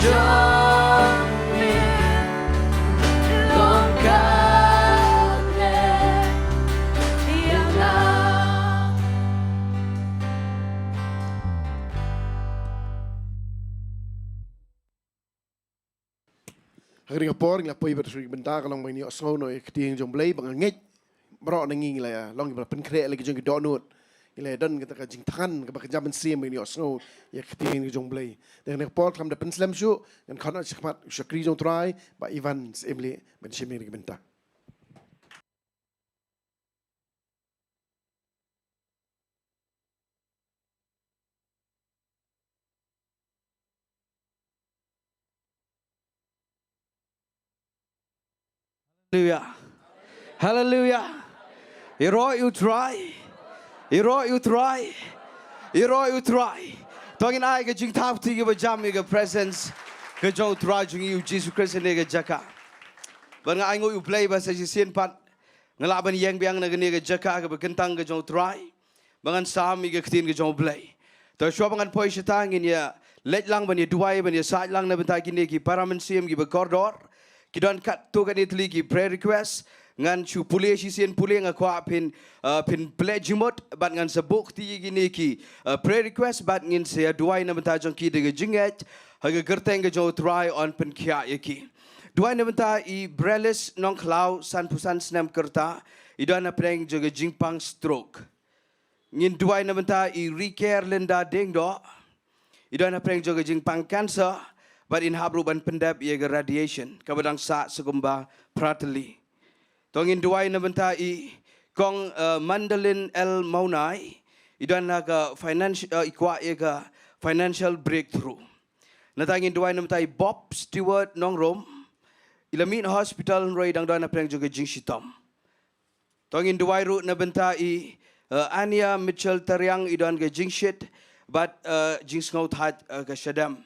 Ha kane ka por ngi la poi bad shu bynta ka long ba ngin ïohsngew noh ïa ka ktien jong U Blei ba nga ngeit baroh na ngi ngi la long kiba la pynkhreh la ki jong ki dohnud. Ngi la don kata ka jingthngan kaba kynja mynsiem ba ngin ïohsngew ïa ka ktien jong U Blei. Te ha kane ka por khlem da pynslem shuh ngan khot noh shakhmat u shakri jong U Trai Bah Ivan Syiemlieh ban shim ïa kane ka bynta. Haleluya. Haleluya. Ïaroh ïa U Trai. Ïaroh ïa U Trai. Ïaroh ïa U Trai. To ngin ai ka jingthap kti kaba jam ïa ka presence ka jong U Trai jong ngi U Jisu Khrist ha kane ka jaka. Bad nga ainguh ïa U Blei ba sa shisien pat nga lah ban ïeng biang na kane ka jaka kaba kyntang ka jong U Trai ba ngan sam ïa ka ktien ka jong U Blei. To shuwa ba ngan poi shata ngin ïa leit lang ban ïa duwai ban ïa said lang na bynta kine ki para mynsiem kiba kordor. Ki don katto katne tylli ki prayer request. Ngan shu pule shisien pule, nga kwah phin, uh, phin pynleit jingmut bad ngan sa buh kti ïa kine ki, uh, prayer request bad ngin sa ïa duwai na bynta jong ki da ka jingngeit ha ka kyrteng ka jong U Trai un pynkhiah ïa ki. Duwai na bynta i Brelis Nongkhlaw, sanphew san snem ka rta, i don hapdeng jong ka jingpang stroke. Ngin duwai na bynta i Riker Linda Diengdoh, i don hapdeng jong ka jingpang cancer bad in hap ruh ban pyndep ïa ka radiation kaba dang sah sa kumba phra tylli. To ngin duwai na bynta i Kong, eh, Mandalin L Mawnai, i don ha ka finance, eh, i kwah ïa ka financial breakthrough. Nangta ngin duwai na bynta i Bob Stewart Nongrum, i la mih na hospital hynrei i dang don hapdeng jong ka jingshitom. To ngin duwai ruh na bynta i, eh, Ania Mitchell Tariang, i don ka jingshit bad, eh, jingsngewthait, eh, ka shadem.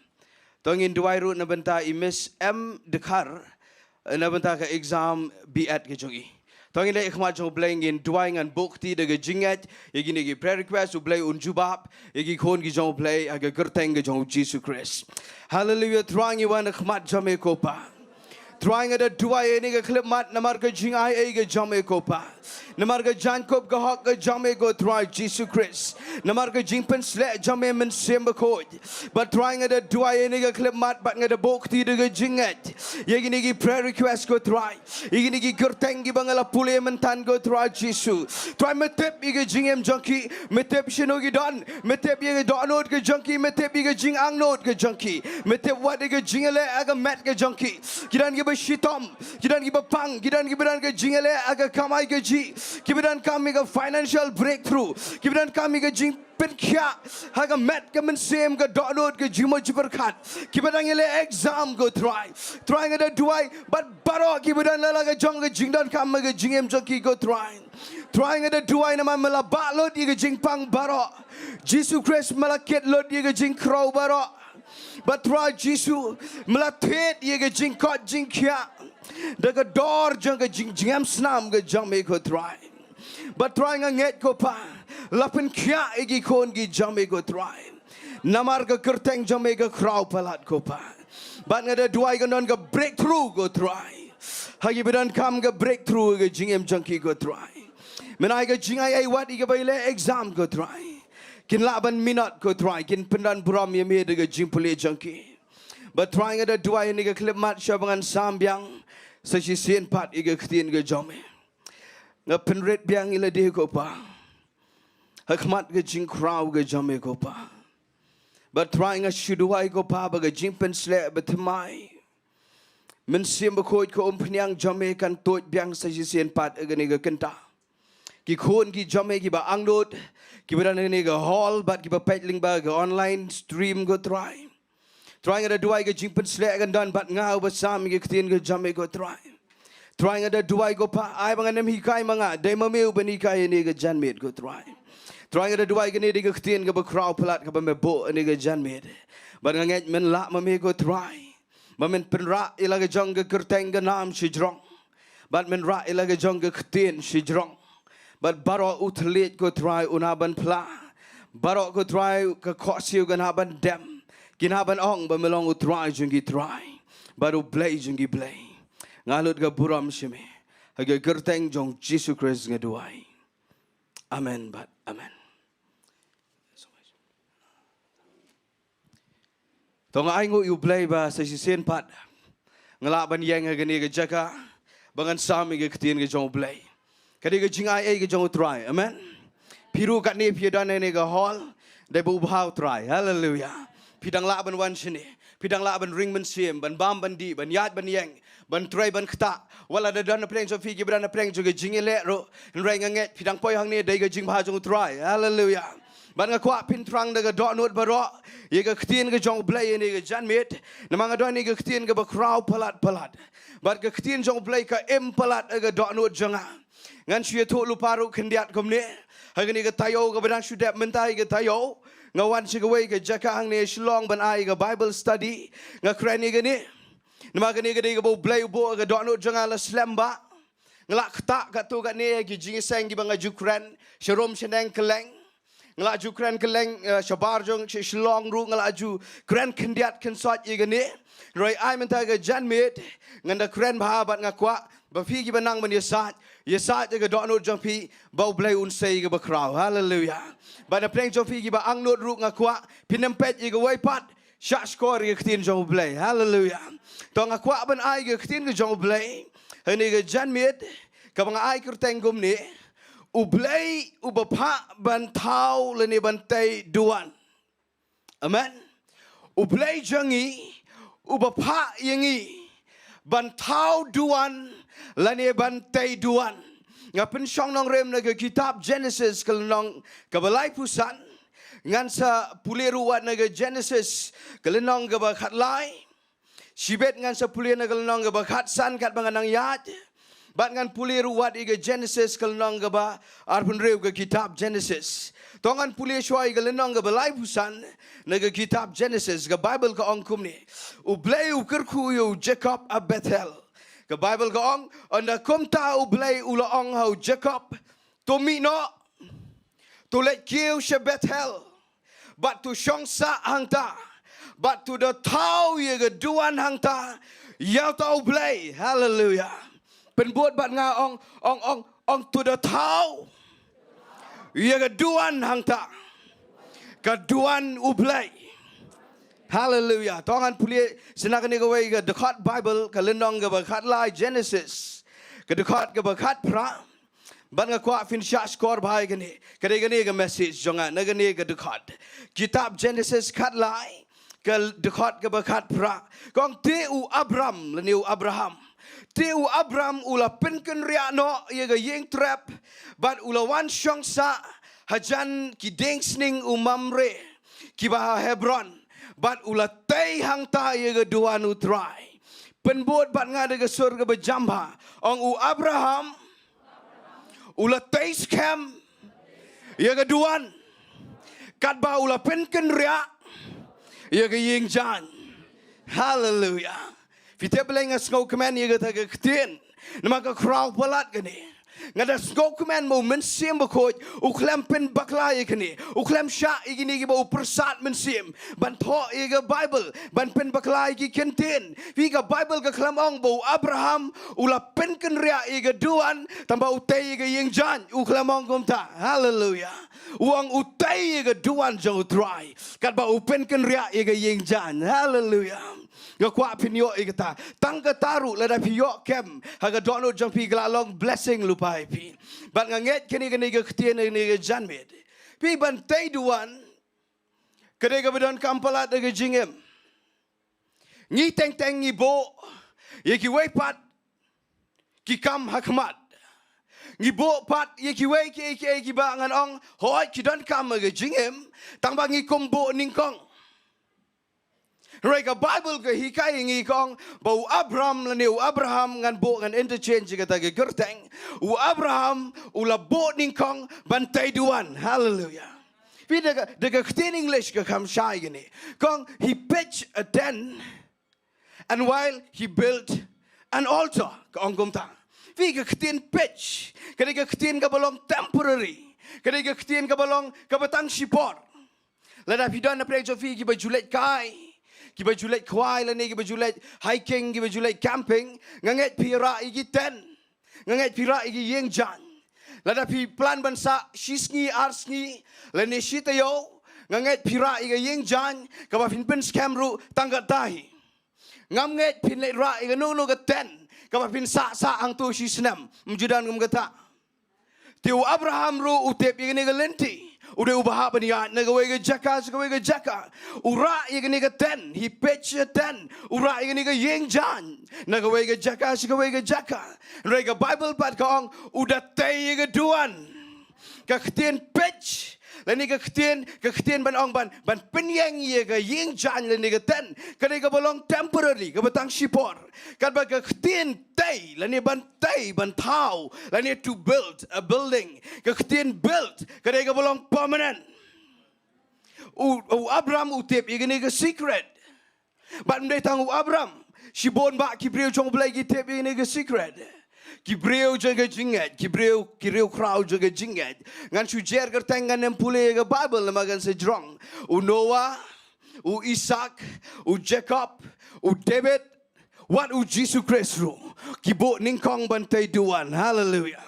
To ngin duwai ruh na bynta i Miss M Dkhar, eh, na bynta ka exam B Ed ka jong i. To ngin leit ha khmat jong U Blei, ngin duwai, ngan buh kti da ka jingngeit ïa kine ki prayer request. U Blei un jubab ïa ki khun ki jong U Blei ha ka kyrteng ka jong U Jisu Khrist. Haleluya. Trai, ngi wan ha khmat jong me ko Pa. Trai, nga da duwai ïa kane ka khyllipmat namar ka jingai ei ka jong me ko Pa, namar ka jaiñkup ka hok ka jong me ko Trai Jisu Khrist, namar ka jingpynsleh jong me Mynsiem Bakhuid. Bad Trai, nga da duwai ïa kane ka khyllipmat bad nga da buh kti da ka jingngeit ïa kine ki prayer request ko Trai, ïa kine ki kyrteng kiba nga la pule mynta ko Trai Jisu. Trai, me tip ïa ka jingim jong ki, me tip shano ki don, me tip ïa ka dohnud ka jong ki, me tip ïa ka jingangnud ka jong ki, me tip wat ïa ka jingïaleh ha ka met ka jong ki. Ki don kiba shitom, ki don kiba pang, ki don kiba don ka jingïaleh ha ka kamai kajih, kiba donkam ïa ka financial breakthrough, kiba donkam ïa ka jingpynkhiah ha ka met ka mynsiem, ka dohnud, ka jingmut jingpyrkhat, kiba dang ïaleh exam ko Trai. Trai, nga da duwai bad baroh kiba don la la ka jong ka jingdonkam ha ka jingim jong ki ko Trai. Trai, nga da duwai namar me la bah lut ïa ka jingpang baroh. Jisu Khrist, me la kit lut ïa ka jingkhraw baroh. Bad Trai Jisu, me la thied ïa ka jingkoit jingkhiah da ka dor jong ka jing, jingem snam ka jong me ko Trai. Bad Trai, nga ngeit ko Pa, la pynkhiah ïa ki khun ki jong me ko Trai. Namar ka kyrteng jong me ka khraw palat ko Pa. Bad nga da duwai kan don ka breakthrough ko Trai. Ha kiba donkam ka breakthrough ka jingim jong ki ko Trai. Men ai ka jingai ei wat ïa kiba ïaleh exam ko Trai, kin lah ban minot ko Trai, kin pyndon burom ïa me da ka jingpule jong ki. Bad Trai, nga da duwai ïa kane ka khyllipmat shuwa ba ngan sam biang sa shisien pat ïa ka ktien ka jong me. Nga pynrit biang ïa lade ko Pa ha khmat ka jingkhraw ka jong me ko Pa. Bad Trai, nga shu duwai ko Pa ba ka jingpynsleh bathymmai Mynsiem Bakhuid ka umphniang jong me kan tuid biang sa shisien pat ha kane ka kynta. Ki khun ki jong me kiba angnud, kiba don ha kane ka hall bad kiba peit lyngba ka online stream ko Trai. Trai, nga da duwai ka jingpynsleh kan don bad nga uba sam ïa ka ktien ka jong me ko Trai. Trai, nga da duwai ko Pa, ai ba ngan ym hikai ma nga, dei ma me uban hikai ïa kane ka janmiet ko Trai. Trai, nga da duwai kane dei ka ktien kaba khraw palat kaba me buh ïa kane ka janmiet. Bad nga ngeit men lah ma me ko Trai. Ba men pynrah ïa la ka jong ka kyrteng ka nam shajrong. Bad men rah ïa la ka jong ka ktien shajrong. Bad baroh u thylliej ko Trai un hap ban phla. Baroh ko Trai ka khohsiew kan hap ban dem. Kin hap ban ong ba me long u Trai jong ki trai bad u Blei jong ki blei. Nga lut ka burom sha me. Ha ka kyrteng jong Jisu Khrist nga duwai. Amen bad amen. To nga ainguh ïa u Blei ba sa shisien pat Nga lah ban ïeng ha kane ka jaka ba ngan sam ïa ka ktien ka jong U Blei. Ka dei ka jingai ei ka jong U Trai. Amen. Phi ruh katne phi don ha kane ka hall, dei ba u bha U Trai. Haleluya. Phi dang lah ban wan shane. Phi dang lah ban ring mynsiem, ban bam ban dih, ban ïaid ban ïeng, ban trei ban ktah. Wat la da don na pdeng jong phi kiba don na pdeng jong ka jingïaleh ruh, hynrei nga ngeit phi dang poi hangne dei ka jingbha jong U Trai. Haleluya. Bad nga kwah phin thrang da ka dohnud baroh ïa ka ktien ka jong U Blei ïa kane ka janmiet. Namar nga don ïa ka ktien kaba khraw palat palat. Bad ka ktien jong U Blei ka im palat ha ka dohnud jong nga. Ngan shu ïathuh lypa ruh khyndiat kumne. Ha kane ka taïew kaba dang shu dep mynta ïa ka taïew, nga wan sha kawei ka jaka hangne Shillong ban ai ka Bible study. Nga kren ïa kane namar kane ka dei kaba U Blei u buh ha ka dohnud jong nga la slem bha. Nga la ktah katto katne ha ki jingïaseng kiba nga ju kren sharum shaneng kylleng. Nga la ju kren kylleng, eh, shabar jong sha Shillong ruh nga la ju kren khyndiat khynsoit ïa kane. Hynrei ai mynta ka janmiet ngan da kren bha bad nga kwah ba phi kiba nang ban ïasaid, ïasaid ïa ka dohnud jong phi ba U Blei un sei kaba khraw. Haleluya. Bad na pdeng jong phi kiba angnud ruh nga kwah phin ym peit ïa kawei pat, shah shkor ïa ka ktien jong U Blei. Haleluya. To nga kwah ban ai ka ktien ka jong U Blei ha kane ka janmiet kaba nga ai kyrteng kumne: U Blei uba phah ban thaw lane ban tei duwan. Amen. U Blei jong ngi uba phah ïa ngi ban thaw duwan lane ban tei duwan. Nga pynshong nongrim na ka kitab Genesis ka lynnong kaba laiphew san. Ngan sa pule ruh wat na ka Genesis ka lynnong kaba khatlai. Shibit ngan sa pule na ka lynnong kaba khatsan katba nga nang ïaid. Bad ngan pule ruh wat ïa ka Genesis ka lynnong kaba arphew hynriew, ka kitab Genesis. To ngan pule shuwa ïa ka lynnong kaba laiphew san na ka kitab Genesis. Ka Baibl ka ong kumne: U Blei u kyrkhu ïa u Jakob ha Bethel. Ka Baibl ka ong, ynda kumta U Blei u la ong ha u Jakob: To mih noh, to leit kiew sha Bethel, bad to shong sah hangta, bad to da thaw ïa ka duwan hangta ïa uta U Blei. Haleluya. Pynbud bad nga, ong, ong, ong, ong: To da thaw ïa ka duwan hangta, ka duwan U Blei. Haleluya. To ngan pule sa na kane kawei ka dkhot Baibl, ka lynnong kaba khatlai, Genesis ka dkhot kaba khatphra. Bad nga kwah phin shah shkor bha ïa kane. Ka dei kane ka message jong nga na kane ka dkhot. Kitab Genesis khatlai, ka dkhot kaba khatphra. Ka ong: Te u Abram, lane u Abraham, te u Abram u la pynkynriah noh ïa ka ïing trep bad u la wan shong sah hajan ki dieng sning u Mamre kiba ha Hebron, bad u la tei hangta ïa ka duwan U Trai. Pynbud bad nga da ka sur kaba jam bha. Ong: U Abraham u la tei skhem ïa ka duwan katba u la pynkynriah ïa ka ïing jaiñ. Haleluya. Phi tip balei nga sngewkmen ïa kata ka ktien? Namar ka khraw palat kane. Nga da sngewkmen ba U Mynsiem Bakhuid u khlem pynbakla ïa kane. U khlem shah ïa kine kiba u pyrsad mynsiem ban thoh ïa ka Baibl, ban pynbakla ïa ki kyntien. Phi, ka Baibl ka khlem ong ba u Abraham u la pynkynriah ïa ka duwan tangba u tei ïa ka ïing jaiñ. U khlem ong kumta. Haleluya. U ong u tei ïa ka duwan jong U Trai katba u pynkynriah ïa ka ïing jaiñ. Haleluya. Nga kwah phin ïoh ïa kata. Tang kata ruh lada phi ïoh kem ha ka dohnud jong phi, ka la long blessing lypa ïa phi. Bad nga ngeit kane, kane ka ktien, kane ka janmiet, phi, ban tei duwan ka dei kaba donkam palat da ka jingim. Ngi teng teng ngi buh ïa kiwei pat ki kam ha khmat. Ngi buh pat ïa kiwei kiei kiei kiba ngan ong, hooid, ki donkam ha ka jingim, tangba ngi kum buh nyngkong. Hynrei ka Baibl ka hikai ïa ngi, ka ong ba u Abram lane u Abraham, ngan buh, ngan interchange kata ka kyrteng. U Abraham u la buh nyngkong ban tei duwan. Haleluya. Phi, da ka, da ka ktien English ka kham shai kane. Ka ong, he pitched a tent, and while he built an altar, ka ong kumta. Phi, ka ktien pitch ka dei ka ktien kaba long temporary. Ka dei ka ktien kaba long kaba tang shipor. Lada phi don na pdeng jong phi kiba ju leit kai, kiba ju leit khwai, lane kiba ju leit hiking, kiba ju leit camping, nga ngeit phi rah ïa ki tent. Nga ngeit phi rah ïa ki ïing jaiñ. Lada phi plan ban sah shi sngi, ar sngi, lane shi taïew, nga ngeit phi rah ïa ka ïing jaiñ kaba phin pynskhem ruh tang katta hi. Ngam ngeit phin leit rah ïa kano kano ka tent kaba phin sah sah hangto shi snem. Ym ju don kum kata. Te u Abraham ruh u tip ïa kane ka lynti. U dei uba hap ban ïaid na kawei ka jaka sha kawei ka jaka. U rah ïa kane ka tent, he pitch a tent. U rah ïa kane ka ïing jaiñ na kawei ka jaka sha kawei ka jaka. Hynrei ka Bible pat ka ong u da tei ïa ka duwan. Ka ktien pitch lane ka ktien, ka ktien ban ong ban, ban pynïeng ïa ka ïing jaiñ lane ka tent, ka dei kaba long temporary, kaba tang shipor. Katba ka ktien tei lane ban tei, ban thaw, lane to build a building, ka ktien build ka dei kaba long permanent. U, u Abraham u tip ïa kane ka secret. Bad ym dei tang u Abraham, shibun bah ki briew jong U Blei ki tip ïa kane ka secret. Ki briew jong ka jingngeit, ki briew, ki riewkhraw jong ka jingngeit. Ngan shu jer kyrteng, ngan ym pule ïa ka Bible namar kan sa jrong. U Noah, u Isaac, u Jacob, u David, wat u Jisu Khrist ruh, ki buh nyngkong ban tei duwan. Haleluia.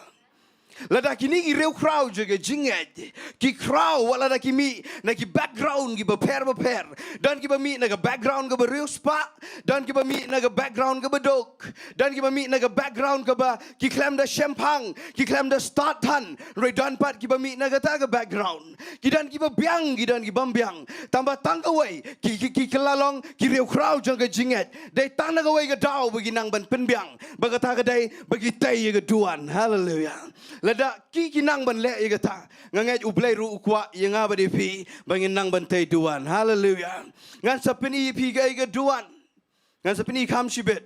Lada kine ki riewkhraw jong ka jingngeit ki khraw, wat lada ki mih na ki background kiba pher bapher. Don kiba mih na ka background kaba riewspah, don kiba mih na ka background kaba duk, don kiba mih na ka background kaba ki khlem da shemphang, ki khlem da stad than. Hynrei don pat kiba mih na kata ka background. Ki don kiba biang, ki don kibym biang. Tangba tang kawei, ki, ki, ki kylla long ki riewkhraw jong ka jingngeit. Dei tang na kawei ka daw ba ki nang ban pynbiang, ba kata ka dei ba ki tei ïa ka duwan. Haleluia. Lada ki, ki nang ban leh ïa kata, nga ngeit U Blei ruh u kwah ïa nga bad ïa phi ba ngin nang ban tei duwan. Haleluia. Ngan sa pyni ïa phi kaei ka duwan. Ngan sa pyni kham shibit.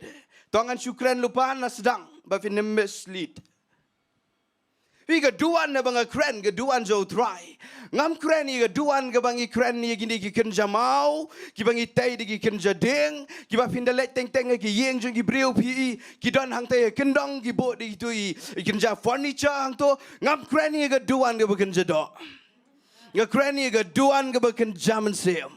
To ngan shu kren lypa na sdang ba phin ym mislead. Phi, ka duwan naba nga kren, ka duwan jong U Trai. Ngam kren ïa ka duwan kaba ngi kren ïa kine ki kynja maw, kiba ngi tei da ki kynja dieng, kiba phin da leit teng teng ha ki ïing jong ki briew phi i, ki don hangta ïa kyndong, ki buh da kito i, i kynja furniture hangto. Ngam kren ïa ka duwan kaba kynja doh. Nga kren ïa ka duwan kaba kynja mynsiem.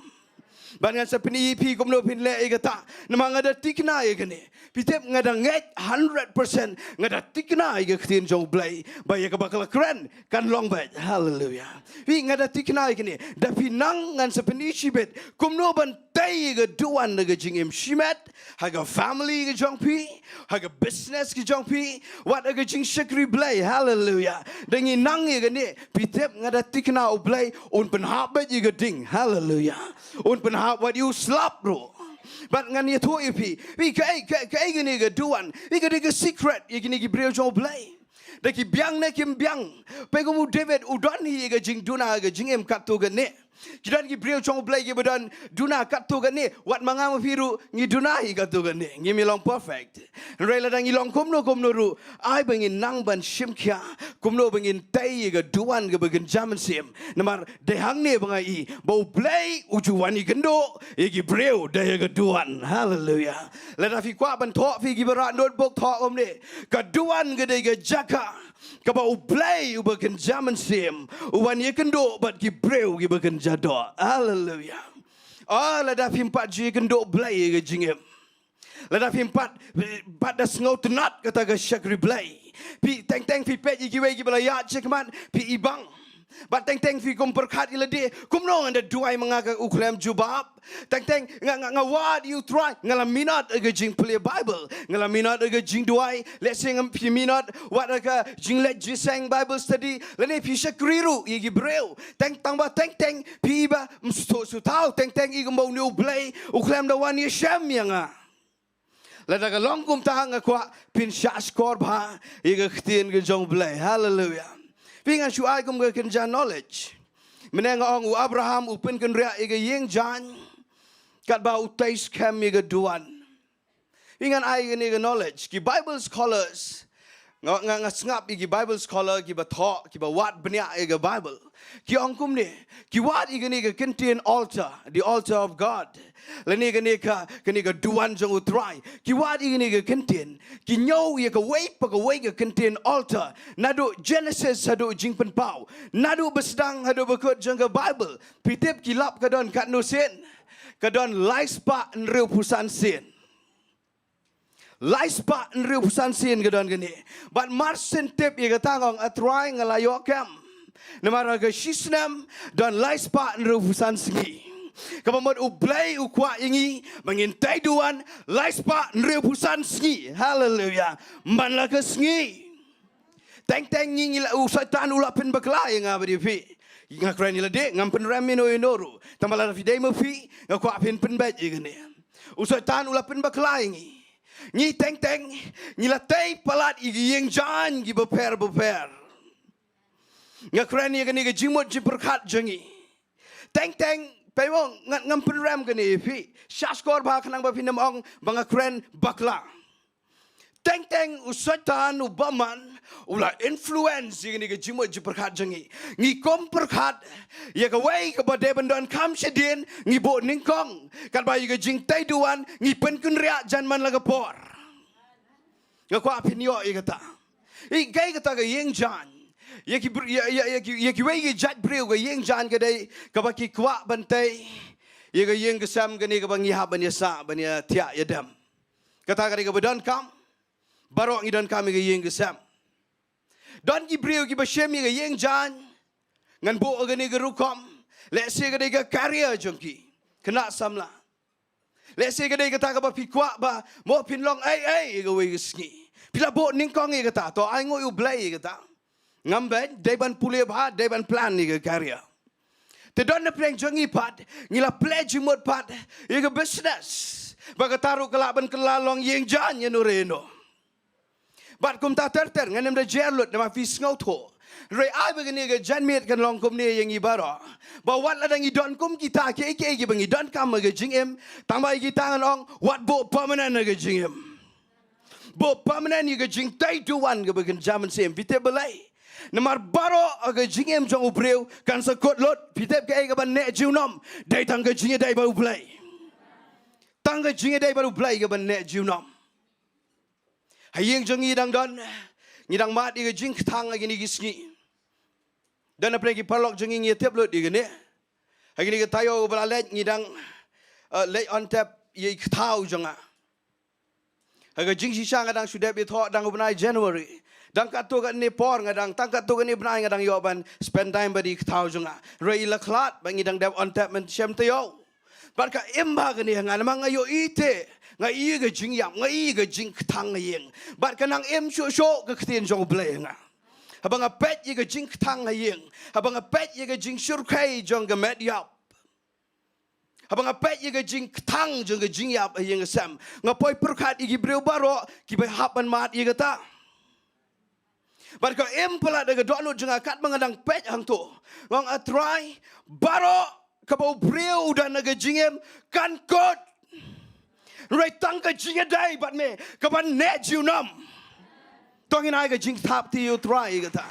Bad ngan sa pyni ïa phi kumno phin leh ïa kata. Namar nga da tikna ïa kane. Phi tip, nga da ngeit hundred percent, nga da tikna ïa ka ktien jong U Blei ba ïa kaba ka la kren kan long beit. Haleluia. Phi, nga da tikna ïa kane. Da phi nang, ngan sa pyni shibit kumno ban tei ïa ka duwan na ka jingim shimet, ha ka family ka jong phi, ha ka business ka jong phi, wat ha ka jingshakri Blei. Haleluia. Da ngi nang ïa kane, phi tip, nga da tikna U Blei un pynhap beit ïa ka ding. Haleluia. Un pynhap wat ïa u slap ruh. Bad ngan ïathuh ïa phi. Phi, kaei, kaei, kaei kane ka duwan? Phi, ka dei ka secret ïa kine ki briew jong U Blei. Da ki biang ne kim biang. Peit kum u David, u don hi ïa ka jingduna ka jingim katto katne. Ki don ki briew jong U Blei kiba don duna katto katne. Wat ma nga ma phi ruh ngi duna hi katto katne. Ngim long perfect. Hynrei lada ngi long kumno kumno ruh, ai ba ngin nang ban shim khia kumno ba ngin tei ïa ka duwan kaba kynja mynsiem. Namar dei hangne ba nga i ba U Blei u ju wan ïakynduh ïa ki briew da ïa ka duwan. Haleluia. Lada phi kwah ban thoh, phi kiba rah notebook, thoh kumne. Ka duwan ka dei ka jaka kaba U Blei uba kynja mynsiem u wan ïakynduh bad ki briew kiba kynja doh. Haleluia. Ah, lada phim pat ju ïakynduh Blei ïa ka jingim, lada phim pat, pat da sngewtynnat kata ka shakri Blei, phi teng teng phi peit ïa kiwei kiba la ïaid shakhmat, phi i bang. Bad teng teng phi kum pyrkhat ïa lade, kumno ngan da duwai ma nga ka, u khlem jubab. Teng teng nga, nga, nga wad ïa U Trai, nga la minot ha ka jingpule Bible, nga la minot ha ka jingduwai. Lehse ngam phi minot wat ha ka jingleit jingïaseng Bible study, lane phi shakri ruh ïa ki briew. Teng tang ba teng teng phi i ba ym sngewthuh sngewthaw, teng teng i kumba une U Blei u khlem da wan ïashem ïa nga. Lada ka long kumta, nga kwah phin shah shkor bha ïa ka ktien ka jong U Blei. Haleluia. Phi, ngan shu ai kum ka kynja knowledge. Mynne nga ong u Abraham u pynkynriah ïa ka ïing jaiñ katba u tei skhem ïa ka duwan. Phi, ngan ai kane ka knowledge. Ki Bible scholars, nga, nga, nga sngap ïa ki Bible scholar kiba thoh, kiba wad bniah ïa ka Bible. Ki ong kumne, ki wad ïa kane ka kyntien altar, the altar of God. Lane kane ka, kane ka duwan jong U Trai. Ki wad ïa kane ka kyntien. Ki ñiew ïa kawei pa kawei ka kyntien altar. Naduh Genesis haduh Jingpynpaw. Naduh ba sdang haduh ba kut jong ka Bible. Phi tip ki lap ka don katno sien? Ka don lai spah hynriewphew san sien. Lai spah hynriewphew san sien ka don kane. Bad mar sien tip ïa kata nga ong, A Trai, nga la ïoh kem. Namar ha ka shi snem don lai spah hynriewphew san sngi. Kaba mut U Blei u kwah ïa ngi ba ngin tei duwan lai spah hynriewphew san sngi. Haleluya. Man la ka sngi. Teng teng ngi, ngi la, u Soitan u la pynbakla ïa nga bad ïa phi. Nga kren ïa lade, ngam pynrem ïano ïano ruh. Tang ba lada phi dei ma phi, nga kwah phin pynbeit ïa kane. U Soitan u la pynbakla ïa ngi. Ngi teng teng, ngi la tei palat ïa ki ïing jaiñ kiba pher bapher. Nga kren ïa kane ka jingmut jingpyrkhat jong ngi. Teng teng, peit mo, nga, ngam pynrem kane ïa phi. Sngap skhor bha khnang ba phin ym ong ba nga kren bakla. Teng teng u Soitan u bymman u la influence ïa kane ka jingmut jingpyrkhat jong ngi. Ngi kum pyrkhat ïa kawei kaba dei ban donkam shadien, ngi buh nyngkong. Katba ïa ka jingtei duwan ngi pynkynriah jan man la ka por. Nga kwah phin ïoh ïa kata. Ïa kaei kata ka ïing jaiñ? Ïa ki br-, ïa, ïa, ïa ki, ïa kiwei ki jait briew ka ïing jaiñ ka dei kaba ki kwah ban tei ïa ka ïing ka sem kane kaba ngi hap ban ïasah, ban ïathiah ïadem. Kata ka dei kaba donkam. Baroh ngi donkam ïa ka ïing ka sem. Don ki briew kiba shim ïa ka ïing jaiñ. Ngan buh ïa kane ka rukom. Lehse ka dei ka career jong ki, khynnah samla. Lehse ka dei kata kaba phi kwah ba mo phin long ei ei ïa kawei ka sngi. Phi la buh nyngkong ïa kata, to ai nguh ïa U Blei ïa kata. Ngam beit, dei ban pule bha, dei ban plan ïa ka career. Te don na pdeng jong ngi pat, ngi la plie jingmut pat ïa ka business. Ba kata ruh ka lah ban kylla long ïing jaiñ ïano re ïano. Bad kumta ter ter, ngan ym da jer lut namar phi sngewthuh. Hynrei ai ba kane ka janmiet kan long kumne ïa ngi baroh. Ba wat lada ngi don kum kita kiei kiei kiba ngi donkam ha ka jingim, tang ba ïa kita ngan ong wat buh permanent ha ka jingim. Buh permanent ïa ka jingtei duwan kaba kynja mynsiem. Phi tip balei? Namar baroh ha ka jingim jong u briew kan sa kut lut. Phi tip kaei kaban neh junom? Dei tang ka jingïadei bad U Blei. Tang ka jingïadei bad U Blei kaban neh junom. Ha ïing jong ngi dang don, ngi dang mad ïa ka jingkthang ha kine ki sngi. Don na pdeng ki paralok jong ngi, ngi tip lut ïa kane. Ha kine ki taïew ba la leit ngi dang, eh, leit on tap ïa i kthaw jong nga. Ha ka jingshisha nga dang shu dep ïathoh dang u bnai January. Dang katto katne por nga dang, tang katto katne bnai nga dang ïoh ban spend time bad i kthaw jong nga. Hynrei i la khlad ba ngi dang dep on tap mynshem taïew. Bad ka im bha kane ha nga namar nga ïohi te, nga ïohi ka jingïap, nga ïohi ka jingkthang ha ïing. Bad ka nang im shuh shuh ka ktien jong U Blei ha nga. Haba nga peit ïa ka jingkthang ha ïing, haba nga peit ïa ka jingshyrkhei jong ka met ïap, haba nga peit ïa ka jingkthang jong ka jingïap ha ïing ha sem, nga poi pyrkhat ïa ki briew baroh kiba hap ban mad ïa kata. Bad ka im palat da ka dohnud jong nga katba nga dang peit hangto. Nga ong, A Trai, baroh kaba u briew u don ha ka jingim kan kut. Hynrei tang ka jingïadei bad me kaban neh junom. To ngin ai ka jingthap ti ïa U Trai kata.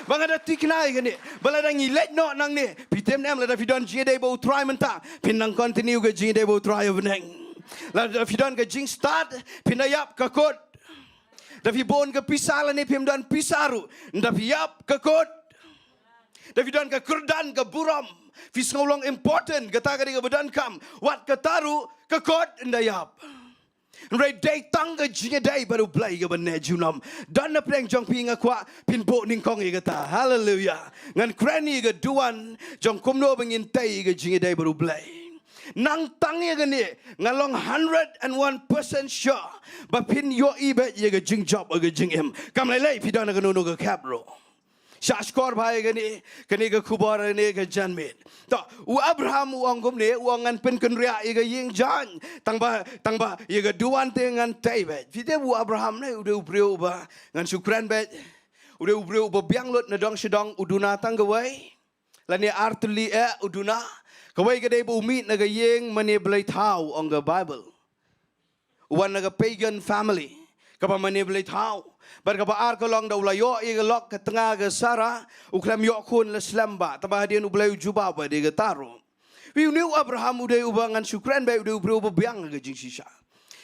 Ba nga da thikna ïa kane. Ba lada ngi leit noh nangne, phi tip ne em, lada phi don jingïadei bad U Trai mynta, phin nang continue ka jingïadei bad U Trai ha bneng. Lada phi don ka jingstad, phin da ïap ka kut. Da phi bun ka pisa lane phim don pisa ruh, da phi ïap ka kut. Da phi don ka kyrdan ka burom, phi sngew long important, kata ka dei kaba donkam. Wat kata ruh ka kut, da ïap. Hynrei dei tang ka jingïadei bad U Blei kaban neh junom. Don na pdeng jong phi, nga kwah phin buh nyngkong ïa kata. Haleluya. Ngan kren ïa ka duwan jong kumno ba ngin tei ïa ka jingïadei bad U Blei. Nang tang ïa kane, nga long hundred and one percent sure ba phin ïohi beit ïa ka jingjop ha ka jingim. Kam lei lei phi don ha kano kano ka khep ruh. Sngap skhor bha ïa kane, kane ka khubor, kane ka janmiet. To, u Abraham u ong kumne, u ong ngan pynkynriah ïa ka ïing jaiñ. Tang ba, tang ba ïa ka duwan te ngan tei beit. Phi tip u Abraham ne u dei u briew uba ngan shu kren beit. U dei u briew uba biang lut na dong sha dong, u duna tang kawei. Lane ar tylli eh u duna. Kawei ka dei ba u mih na ka ïing mane blei thaw, ong ka Baibl. U wan na ka pagan family, kaba mane blei thaw. Bad kaba ar ka long da u la ïoh ïa ka lok ka tnga ka Sara, u khlem ïoh khun, la slem bha. Tangba hadien U Blei u jubab, ba dei kata ruh. Wi, une u Abraham u dei uba ngan shu kren beit, u dei u briew uba biang ha ka jingshisha.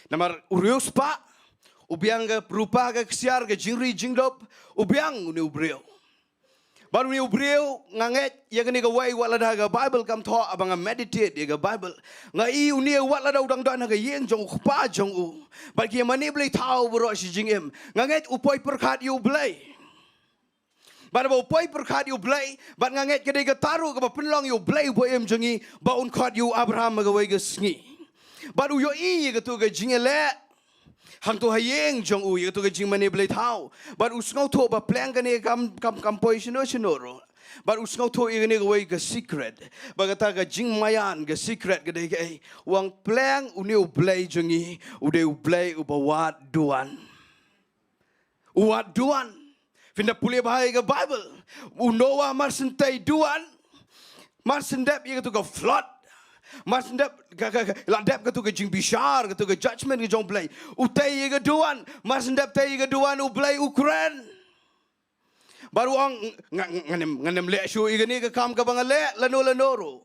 Namar u riewspah, u biang ka rupa ka ksiar, ka jingri jingdup, u biang une u briew. Bad une u briew, nga ngeit ïa kane kawei, wat lada ka Baibl kam thoh, haba nga meditate ïa ka Baibl, nga i une wat lada u dang don ha ka ïing jong u kpa jong u, bad ki ïa mane blei thaw baroh shi jingim, nga ngeit u poi pyrkhat ïa U Blei. Bad ba u poi pyrkhat ïa u Blei, bad nga ngeit ka dei kata ruh kaba pynlong ïa u Blei uba im jong ngi, ba un khot ïa u Abraham ha kawei ka sngi. Bad u ïohi ïa kato ka jingïaleh hangto ha ïing jong u, ïa kato ka jingmane blei thaw. Bad u sngewthuh ba pleng kane kam, kam, kam poi shano shano ruh. Bad u sngewthuh ïa kane kawei ka secret. Ba kata ka jingmaïan ka secret ka dei kaei. U ong pleng une u Blei jong ngi, u dei u Blei uba wad duwan. U wad duwan. Phin da pule bha ïa ka Bible. U Noah mar shen tei duwan. Mar shen dep ïa kato ka flood. Mar shen dep ka, ka, ka, la dep kato ka jingbishar, kato ka judgment ka jong u Blei. U tei ïa ka duwan. Mar shen dep tei ïa ka duwan u Blei u kren. Bad u ong nga, nga, ngam, ngam leh shuh ïa kane ka kam kaba nga leh, lano lano ruh.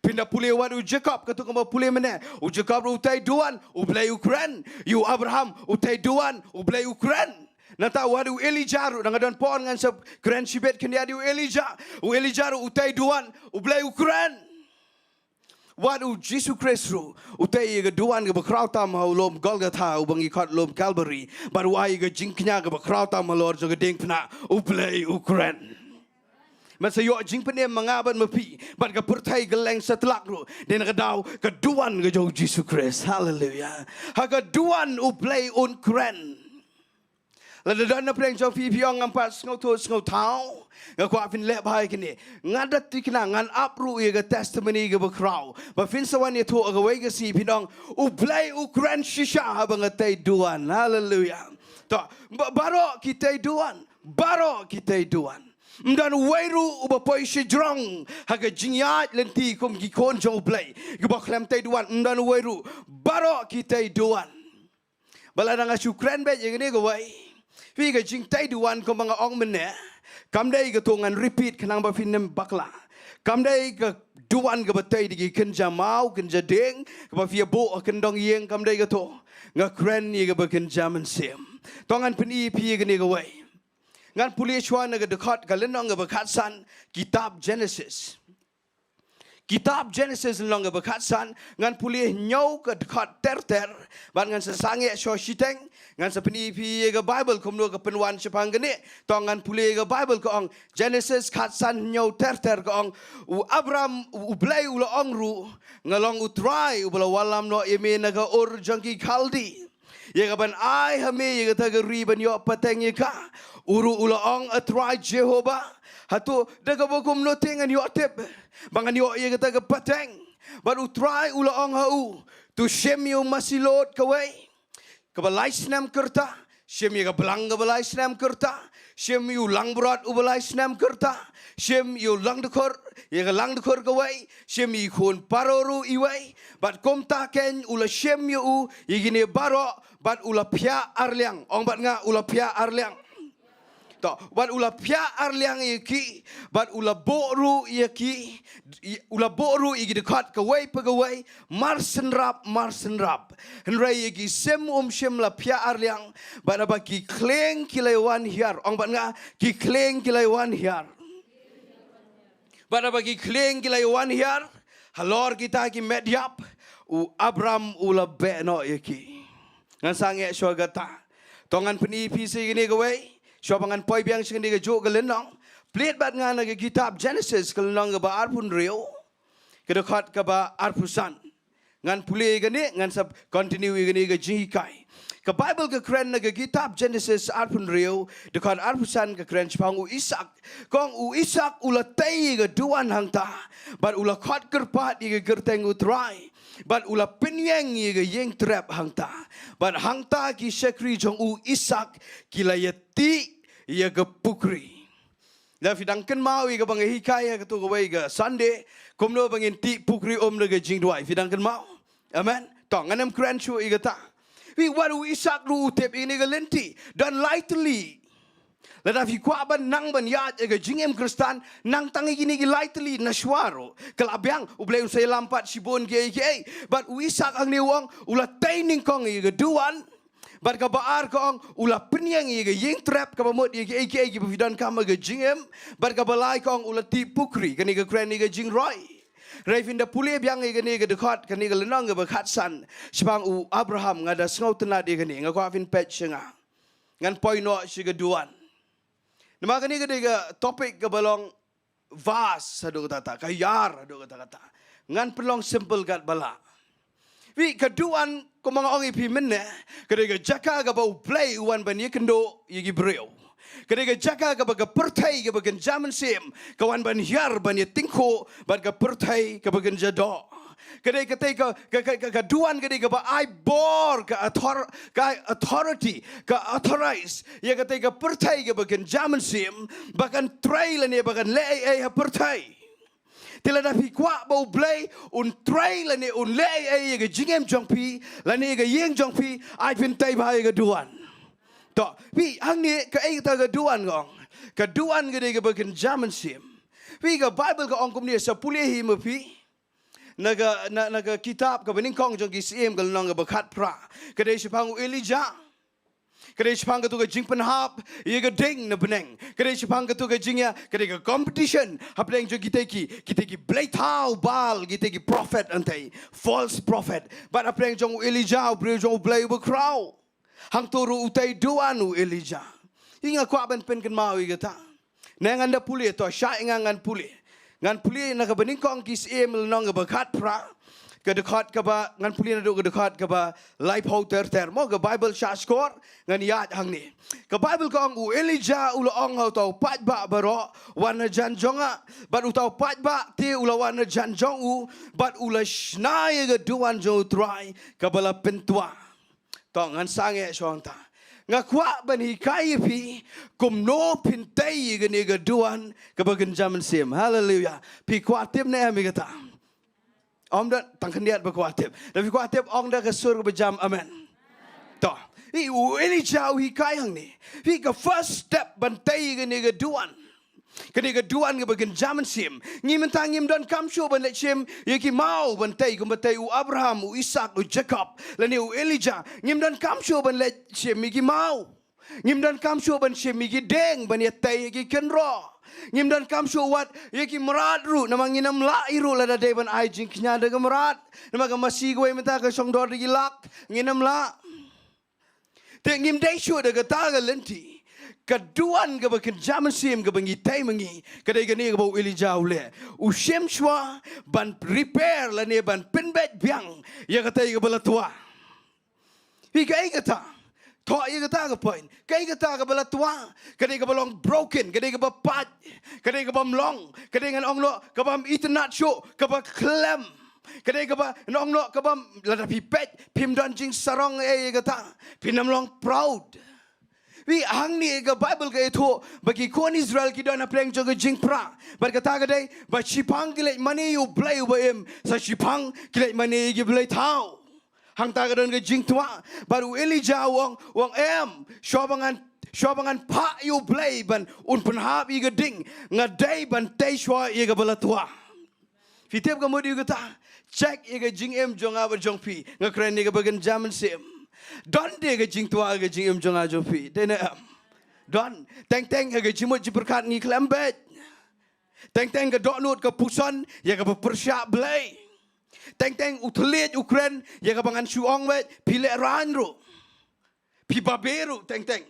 Phin da pule wat u Jacob, kato kaba pule mynne. U Jacob ruh u tei duwan, u Blei u kren. Ïa u Abraham, u tei duwan, u Blei u kren. Nangta wat u Elijah ruh, nang don por ngan sa kren shibit khyndiat ïa u Elijah. U Elijah ruh u tei duwan, u Blei u kren. Wat u Jisu Khrist ruh, u tei ïa ka duwan kaba khraw tam ha u lum Golgotha, uba ngi khot lum Calvary. Bad u ai ïa ka jingkñia kaba khraw tam halor jong ka diengphna, u Blei u kren. Ban sa ïoh jingpynim ma nga bad ma phi, bad ka pyrthei ka leng satlak ruh, dei na ka daw ka duwan ka jong u Jisu Khrist. Haleluia. Ha ka duwan u Blei un kren. Lada don na pdeng jong phi, phi ong ngam pat sngewthuh sngewthaw, nga kwah phin leh bha ïa kine. Nga da thikna, ngan ap ruh ïa ka testimony kaba khraw. Ba phin sa wan ïathuh ha kawei ka sngi phin ong, u Blei u kren shisha haba nga tei duwan. Haleluia. To, ba-, baroh ki tei duwan. Baroh ki tei duwan. Ym don uwei ruh uba poi shajrong ha ka jingïaid lynti kum ki khun jong u Blei kiba khlem tei duwan. Ym don uwei ruh. Baroh ki tei duwan. Ba lada nga shu kren beit ïa kane kawei, phi, ka jingtei duwan kumba nga ong mynne, kam dei kato, ngan repeat khnang ba phin ym bakla. Kam dei ka duwan kaba tei da ki kynja maw, kynja dieng, kaba phi ïa buh ha kyndong ïing, kam dei kato. Nga kren ïa kaba kynja mynsiem. To ngan pyni ïa phi ïa kane kawei. Ngan pule shuwa na ka dkhot ka lynnong kaba khatsan, kitab Genesis. Kitab Genesis lynnong kaba khatsan, ngan pule hynñiew ka dkhot ter ter, bad ngan sa sangeh shuwa shiteng, ngan sa pyni ïa phi ïa ka Bible kumno ka pynwan shaphang kane. To ngan pule ïa ka Bible, ka ong Genesis khatsan hynñiew ter ter, ka ong, u Abram, u Blei u la ong ruh, nga long u Trai uba la wallam noh ïa me na ka Ur jong ki Khaldi. Ïa kaban ai ha me ïa kata ka ri ban ïoh pateng ïa ka. U ruh u la ong, A Trai Jehobah, hato da kaba kumno te ngan ïoh tip ba ngan ïoh ïa kata ka pateng? Bad u Trai u la ong ha u, to shim ïa u masi lod kawei kaba lai snem ka rta, shim ïa ka blang kaba lai snem ka rta, shim ïa u langbrot uba lai snem ka rta, shim ïa u langdkhur, ïa ka langdkhur kawei, shim ïa i khun Paro ruh iwei, bad kumta keiñ u la shim ïa u ïa kine baroh, bad u la phiah arliang. Ong bad nga, u la phiah arliang. To, bad u la phiah arliang ïa ki, bad u la buh ruh ïa ki, u la buh ruh ïa ki dkhot kawei pa kawei, mar synrap, mar synrap. Hynrei ïa ki sim um shym la phiah arliang, bad haba ki khlieng ki la wan hiar. Ong bad nga, ki khlieng ki la wan hiar. Bad haba ki khlieng ki la wan hiar halor kita ki met ïap, u Abram u la beh noh ïa ki. Ngan sangeh shuwa kata. To ngan pyni ïa phi sa ïa kane kawei, shuwa ba ngan poi biang sha kane kajuh ka lynnong. Plie bad nga na ka kitab Genesis ka lynnong kaba arphew hynriew, ka dkhot kaba arphew san. Ngan pule ïa kane, ngan sa continue ïa kane ka jinghikai. Ka Bible ka kren na ka kitab Genesis arphew hynriew, dkhot arphew san, ka kren shaphang u Isak. Ka ong u Isak u la tei ïa ka duwan hangta, bad u la khot kyrpad ïa ka kyrteng u Trai, bad u la pynïeng ïa ka ïingtrep hangta. Bad hangta ki shakri jong u Isak ki la ïatih ïa ka pukri. Lada phi dang kynmaw ïa kaba nga hikai ha kato kawei ka Sunday, kumno ba ngin tih pukri um da ka jingduwai. Phi dang kynmaw? Amen. To, ngan ym kren shuh ïa kata. Phi, wat u Isak ruh u tip ïa kane ka lynti. Don lai tylli. Lada phi kwah ban nang ban ïaid ïa ka jingim Khristan, nang tang ïa kine ki lai tylli na shuwa ruh. Ka la biang, U Blei un sa ïalam pat shibun kiei kiei. Bad u Isak hangne u ong, u la tei nyngkong ïa ka duwan. Bad kaba ar ka ong, u la pynïeng ïa ka ïingtrep, kaba mut ïa kiei kiei kiba phi donkam ha ka jingim. Bad kaba lai ka ong, u la tih pukri, kane ka kren ïa ka jingroi. Hynrei phin da pule biang ïa kane ka dkhot, kane ka lynnong kaba khatsan, shaphang u Abraham, nga da sngewtynnat ïa kane, nga kwah phin peit sha nga. Ngan poi noh sha ka duwan. Namar kane ka dei ka topic kaba long vast haduh katta katta, ka ïar haduh katta katta. Ngan pynlong simple katba lah. Hynrei ka duwan, kumba nga ong ïa phi mynne, ka dei ka jaka kaba U Blei u wan ban ïakynduh ïa ki briew. Ka dei ka jaka kaba ka pyrthei kaba kynja mynsiem ka wan ban hiar, ban ïatyngkhuh bad ka pyrthei kaba kynja doh. Ka dei katei ka, ka, ka, ka, ka duwan ka dei kaba ai bor, ka author-, ka ai authority, ka authorize ïa katei ka pyrthei kaba kynja mynsiem ba kan trei lane ba kan leh ei ei ha pyrthei. Te lada phi kwah ba U Blei un trei lane un leh ei ei ïa ka jingim jong phi lane ïa ka ïing jong phi, ai phin tei bha ïa ka duwan. To, phi, hangne kaei kata ka duwan ka ong? Ka duwan ka dei kaba kynja mynsiem. Phi, ka Bible ka ong kumne, sa pule hi ma phi na ka, na, na ka kitab Kaba Nyngkong jong ki Syiem, ka lynnong kaba khatphra. Ka dei shaphang u Elijah. Ka dei shaphang kato ka jingpynhap ïa ka ding na bneng. Ka dei shaphang kato ka jingïa, ka dei ka competition hapdeng jong kitei ki, kitei ki bleithaw Baal, kitei ki prophet, hangtei false prophet. Bad hapdeng jong u Elijah, u briew jong U Blei uba khraw. Hangto ruh u tei duwan u Elijah. Nga kwah ban pynkynmaw ïa kata. Ne ngan da pule, to, shah ïa nga ngan pule. Ngan pule na Kaba Nyngkong ki Syiem, lynnong kaba khatphra, ka dkhot kaba, ngan pule naduh ka dkhot kaba laiphew ter ter. Mo, ka Bible shah shkor, ngan ïaid hangne. Ka Bible ka ong, u Elijah u la ong ha uta u paidbah baroh, wan hajan jong nga. Bad uta u paidbah te u la wan hajan jong u, bad u la shna ïa ka duwan jong U Trai kaba la pyntwa. To, ngan sangeh shuwa hangta. Nga kwah ban hikai ïa phi kumno phin tei ïa kane ka duwan kaba kynja mynsiem. Haleluya. Phi kwah tip ne em ïa kata? Ym don, tang khyndiat ba kwah tip. Lada phi kwah tip, ong da ka sur kaba jam, amen. To, i u Elijah u hikai hangne. Phi, ka first step ban tei ïa kane ka duwan. Kane ka duwan kaba kynja mynsiem. Ngi mynta ngim donkam shuh ban leit shim ïa ki maw ban tei kumba tei u Abraham, u Isaak, u Jakob, lane u Elijah. Ngim donkam shuh ban leit shim ïa ki maw. Ngim donkam shuh ban shim ïa ki dieng ban ïatei ïa ki kynroh. Ngim donkam shuh wat ïa ki mrad ruh, namar ngin ym lah hi ruh lada dei ban ai jingkñia da ka mrad. Namar ka masi kawei mynta ka shong dor da ki lak, ngin ym lah. Te ngim dei shuh da kata ka lynti. Ka duwan kaba kynja mynsiem kaba ngi tei ma ngi, ka dei kane kaba u Elijah u leh. U shim shuwa ban repair lane ban pynbeit biang ïa katei kaba la twa. Phi, kaei kata? Thoh ïa kata ka point. Kaei kata kaba la twa? Ka dei kaba long broken, ka dei kaba pait, ka dei kaba ym long, ka dei, ngan ong noh, kaba ym itynnad shuh, kaba khlem. Ka dei kaba, ngan ong noh, kaba ym, lada phi peit, phim don jingsarong ei ïa kata. Phin ym long proud. Phi, hangne ka Bible ka ïathuh ba ki khun Israel ki don hapdeng jong ka jingpra. Bad kata ka dei ba shiphang ki leit mane ïa U Blei uba im, sa shiphang ki leit mane ïa ki bleithaw. Hangta ka don ka jingtwa. Bad u Elijah u ong, u ong, em, shuwa ba ngan, shuwa ba ngan phah ïa U Blei ban un pynhap ïa ka ding, nga dei ban tei shuwa ïa kaba la twa. Phi tip ka mut ïa kata? Check ïa ka jingim jong nga bad jong phi. Nga kren ïa kaba kynja mynsiem. Don de ka jingtwa ha ka jingim jong nga jong phi? Dei ne em? Don. Teng teng ha ka jingmut jingpyrkhat ngi khlem beit. Teng teng ka dohnud ka puson ïa kaba pyrshah Blei. Teng teng u thylliej u kren ïa kaba ngan shu ong beit, phi lehraiñ ruh, phi babe ruh teng teng.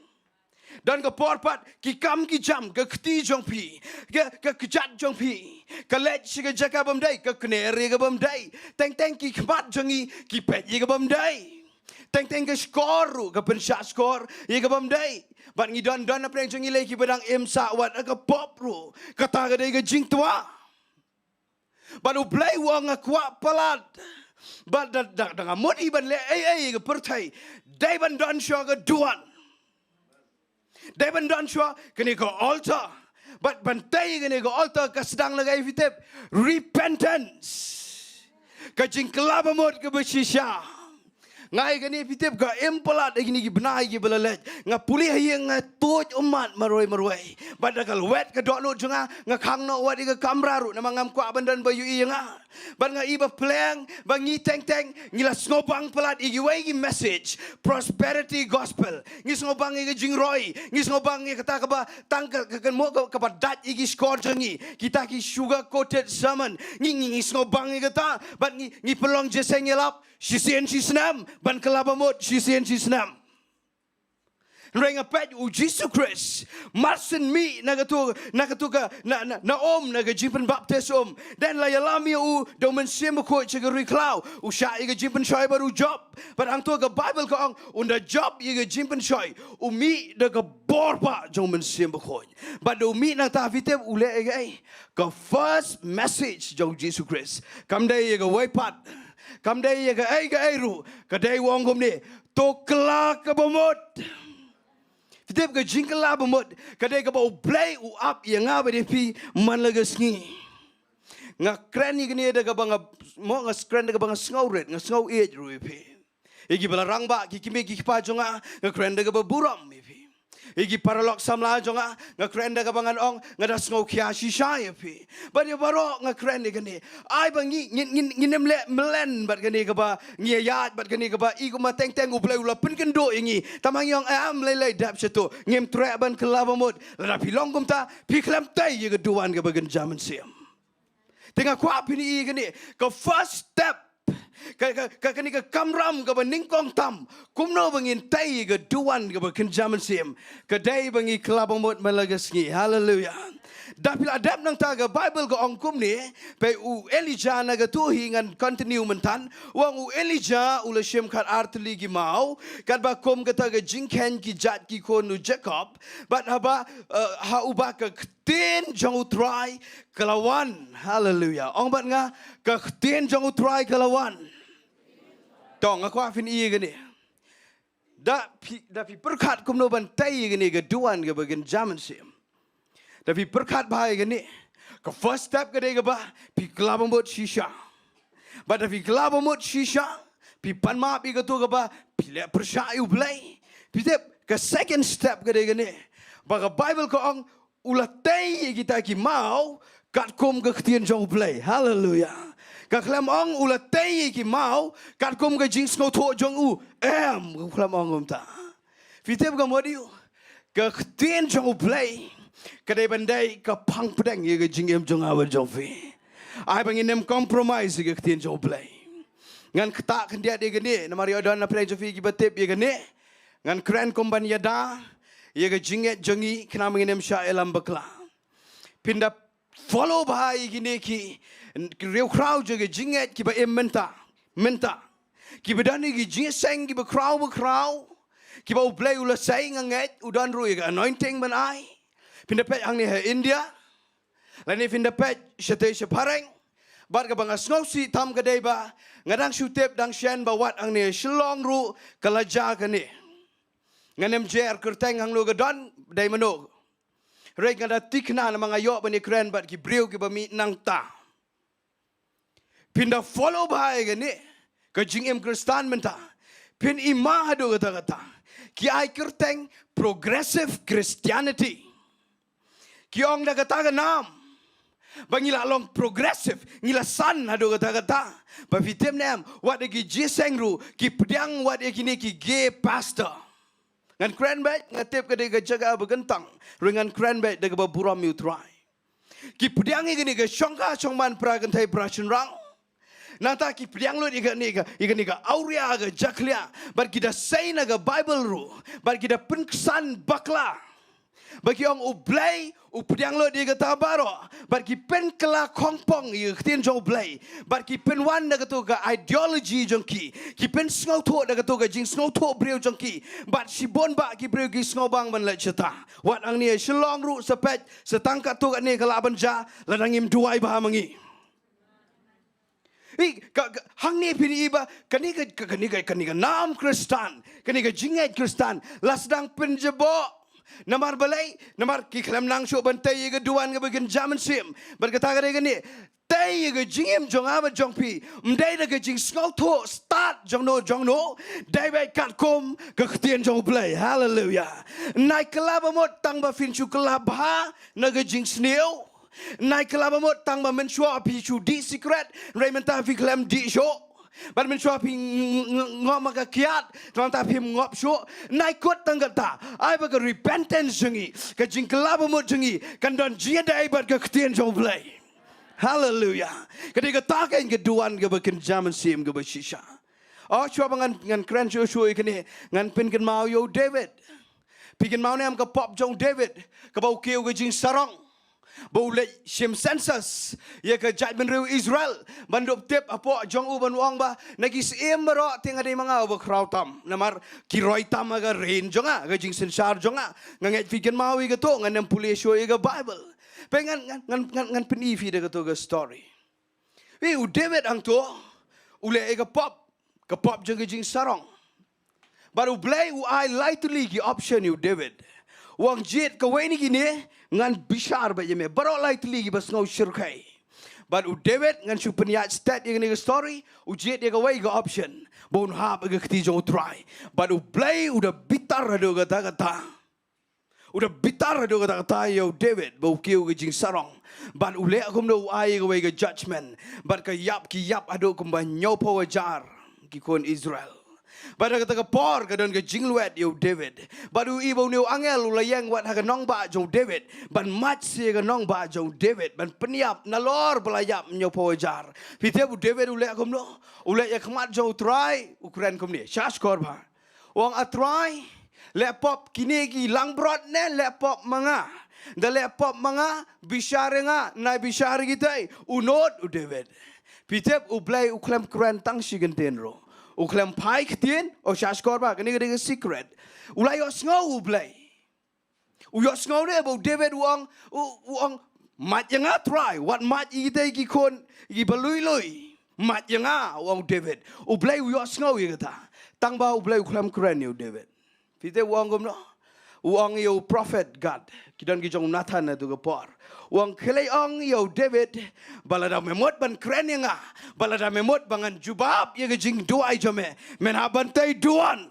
Don ka por pat ki kam ki jam, ka kti jong phi, ka, ka kjat jong phi, ka leit sha ka jaka bym dei, ka kner ïa ka bym dei. Teng teng ki khmat jong ngi ki peit ïa ka bym dei. Teng teng ka shkor ruh ka pynshah shkor ïa ka bym dei. Bad ngi don, don hapdeng jong ngi lei kiba dang im sah wat ha ka pop ruh. Kata ka dei ka jingtwa. Bad U Blei u ong, nga kwah palat. Bad da, da, da nga mut hi ban leh ei ei ka pyrthei, dei ban don shuwa ka duwan. Dei ban don shuwa kane ka altar. Bad ban tei kane ka altar ka sdang na kaei phi tip? Repentance. Ka jingkylla bamut kaba shisha. Nga ïa kane phi tip ka im palat ha kine ki bnai kiba la leit. Nga pule ha ïing nga tuid ummat marwei marwei. Bad da ka lwet ka dohnud jong nga, nga khang noh wat ïa ka kamra ruh namar ngam kwah ban don ba ïohi ïa nga. Bad nga i ba pleng ba ngi teng teng ngi la sngewbang palat ïa kiwei ki message prosperity gospel. Ngi sngewbang ïa ka jingroi, ngi sngewbang ïa kata kaba tang ka, ka, ka, mo, ka, kaba dait ïa ki shkor jong ngi. Kita ki sugar coated sermon. Ngi, ngi, ngi sngewbang ïa kata. Bad ngi, ngi pynlong jingïalap shisien shisnem, ban kylla bamut shisien shisnem. Hynrei nga peit u Jisu Khrist mar shen mih na katu, na katu ka, na, na, na um, na ka jingpynbaptis um. Dei la ïalam ïa u da u Mynsiem Bakhuid sha ka ri khlaw, u shah ïa ka jingpynshoi bad u Job. Bad hangto ka Baibl ka ong, ynda Job ïa ka jingpynshoi, u mih da ka bor ba jong u Mynsiem Bakhuid. Bad da u mih nangta, phi tip u leh ïa kaei? Ka first message jong u Jisu Khrist kam dei ïa kawei pat, kam dei ïa kaei kaei ruh, ka dei u ong kumne, to kylla kaba mut. Phi tip, ka jingkylla ba mut ka dei kaba U Blei u ap ïa nga bad ïa phi man la ka sngi. Nga kren ïa kane da kaba nga, mo, nga kren da kaba nga sngew rit, nga sngew ïeit ruh ïa phi. Ïa kiba la rangbah, ki kmie ki kpa jong nga, nga kren da kaba burom ïa phi. Ïa ki paralok samla jong nga, nga kren da kaba ngan ong, nga da sngew khia shisha ïa phi. Bad ïa baroh nga kren ïa kane. Ai ba ngi, ngin, ngin, ngin ym leh mlien bad kane kaba ngi ïaid, bad kane kaba i kumba teng teng U Blei u la pynkynduh ïa ngi. Tang ba ngi ong, eh, ym lei lei, dep shato. Ngim treh ban kylla ba mut. Lada phi long kumta, phi khlem tei ïa ka duwan kaba kynja mynsiem. Te nga kwah phin ïohi kane, ka first step, ka, ka, ka, kane ka kamram kaba nyngkong tam, kumno ba ngin tei ïa ka duwan kaba kynja mynsiem, ka dei ba ngi kylla ba mut man la ka sngi. Haleluya. Da phi la dep nangta, ka Baibl ka ong kumne, peit u Elijah na katu hi, ngan continue mynta, u ong u Elijah u la shim khatar tylli ki maw, katba kum kata ka jingkheiñ ki jait ki khun u Jakob, bad haba, eh, ha uba ka ktien jong U Trai ka la wan. Haleluya. Ong bad nga, ka ktien jong U Trai ka la wan. To, nga kwah phin ïohi kane. Da phi, da phi pyrkhat kumno ban tei ïa kane ka duwan kaba kynja mynsiem. Da phi pyrkhat bha ïa kane, ka first step ka dei kaba phi kylla ba mut shisha. Bad da phi kylla ba mut shisha, phi pan map ïa kato kaba phi leh pyrshah ïa U Blei. Phi tip, ka second step ka dei kane, ba ka Baibl ka ong, u la tei ïa kita ki maw katkum ka ktien jong U Blei. Haleluya. Ka khlem ong u la tei ïa ki maw katkum ka jingsngewthuh jong u. Em, ka khlem ong kumta. Phi tip ka mut ïa u, ka ktien jong U Blei ka dei ban dei ka phang pdeng ïa ka jingim jong nga bad jong phi. Ai ba ngin ym compromise ïa ka ktien jong U Blei. Ngan ktah khyndiat ïa kane, namar ïoh don na pdeng jong phi kiba tip ïa kane. Ngan kren kum ban ïada ïa ka jingngeit jong ngi, khnang ba ngin ym shah ïalam bakla. Phin da follow bha ïa kine ki riewkhraw jong ka jingngeit kiba im mynta, mynta. Kiba don ïa ki jingïaseng kiba khraw ba khraw, kiba U Blei u la sei, nga ngeit u don ruh ïa ka anointing ban ai. Phin da peit hangne ha India, lane phin da peit shatei shaphareng. Bad kaba nga sngewsih tam ka dei ba nga dang shu tip dang shen ba wat hangne Shillong ruh ka la jia kane. Ngan ym jer kyrteng hangno ka don, dei mano. Hynrei nga da thikna namar nga ïoh ban ïakren bad ki briew kiba mih nangta. Phin da follow bha ïa kane ka jingim Khristan mynta, phin ïma haduh katta katta ki ai kyrteng progressive Christianity. Ki ong da kata ka nam ba ngi la long progressive, ngi la san haduh katta katta. Ba phi tip ne em, wat ïa ki jingïaseng ruh ki pdiang wat ïa kine ki gay pastor. Ngan kren beit, nga tip ka dei ka jaka ba kyntang, hynrei ngan kren beit da kaba burom ïa U Trai. Ki pdiang ïa kane ka shongkha shongman para kynthei para shynrang. Nangta ki pdiang lut ïa kane ka, ïa kane ka awria ka jakhlia. Bad ki da sei na ka Baibl ruh, bad ki da pynksan bakla. Ba ki ong U Blei u pdiang lut ïa kata baroh, bad ki pynkylla khongpong ïa ka ktien jong U Blei. Bad ki pynwan da kato ka ideology jong ki, ki pynsngewthuh da kato ka jingsngewthuh briew jong ki. Bad shibun bah ki briew ki sngewbang ban leit shata. Wat hangne Shillong ruh sa peit, sa tang katto katne ka lah ban jia, lada ngim duwai bha ma ngi. Ï, ka, ka, hangne phin ï ba kane ka, ka, kane ka, kane ka nam Khristan, kane ka jingngeit Khristan la sdang pynjaboh. Namar balei? Namar ki khlem nang shuh ban tei ïa ka duwan kaba kynja mynsiem. Bad kata ka dei kane, tei ïa ka jingim jong nga bad jong phi, ym dei da ka jingsngewthuh stad jongno jongno, dei beit katkum ka ktien jong U Blei. Haleluya. Nai kylla ba mut tang ba phin shu kylla bha na ka jingsniew. Nai kylla ba mut tang ba mynshuwa phi shu dih sikret, hynrei mynta phi khlem dih shuh. Bad mynshuwa phi ng-, ng-, ng-, ngop ma ka kiad, te mynta phim ngop shuh. Nai kut tang kata. Ai ba ka repentance jong ngi, ka jingkylla ba mut jong ngi, kan don jingïadei bad ka ktien jong U Blei. Haleluya. Ka dei kata ka duwan kaba kynja mynsiem kaba shisha. Oh, shuwa ba ngan, ngan kren shuh shuh ïa kane, ngan pynkynmaw ïa u David. Phi kynmaw ne em ka pop jong u David, kaba u kiew ka jingsarong, ba u leit shim census ïa ka jaitbynriew Israel, ban dup tip hapoh jong u, ban ong ba na ki syiem baroh te nga dei ma nga uba khraw tam, namar ki roi tam ha ka reign jong nga, ka jingsynshar jong nga. Nga ngeit phi kynmaw ïa kato, ngan ym pule shuh ïa ka Bible. Peit, ngan, ngan, ngan, ngan, ngan pyni phi da kato ka story. Phi, u David hangto u leh ïa ka pop, ka pop jong ka jingsarong. Bad u Blei u ai lai tylli ki option ïa u David. U ong, jied kawei na kine, ngan bishar beit ïa me. Baroh lai tylli kiba sngew shyrkhei. Bad u David, ngan shu pynïaid stet ïa kane ka story, u jied ïa kawei ka option, ba un hap ha ka kti jong u Trai. Bad u Blei u da bitar haduh katta katta. U da bitar haduh katta katta ïa u David ba u kiew ka jingsarong. Bad u leh kumno? U ai kawei ka judgment. Bad ka ïap ki ïap haduh kumba hynñiewphew hajar ki khun Israel. Bad ha kata ka por ka don ka jinglwet ïa u David. Bad u i ba une u angel u la ïeng wat ha ka nongbah jong u David, ban mad sha ka nongbah jong u David, ban pynïap nalor ba la ïap hynñiewphew hajar. Phi tip u David u leh kumno? U leit ha khmat jong u Trai, u kren kumne. Sngap skhor bha. U ong, A Trai, leh pop kine ki langbrot ne leh pop ma nga? Da leh pop ma nga, bishar ïa nga, nai bishar ïa kitei. U nud u David. Phi tip u Blei u khlem kren tang shi kyntien ruh. U khlem phai ktien, oh, sngap skhor bha, kane ka dei ka secret. U la ïohsngew u Blei. U ïohsngew ne ba u David u ong, u, u ong, mad ïa nga Trai, wat mad ïa kitei ki khun kiba lui lui. Mad ïa nga, u ong u David. U Blei u ïohsngew ïa kata. Tangba u Blei u khlem kren ïa u David. Phi tip u ong kumno? U ong ïa u prophet Gad, ki don ki jong u Nathan ha katu ka por. U ong, khie leit ong ïa u David ba lada me mut ban kren ïa nga, ba lada me mut ba ngan jubab ïa ka jingduwai jong me, men hap ban tei duwan.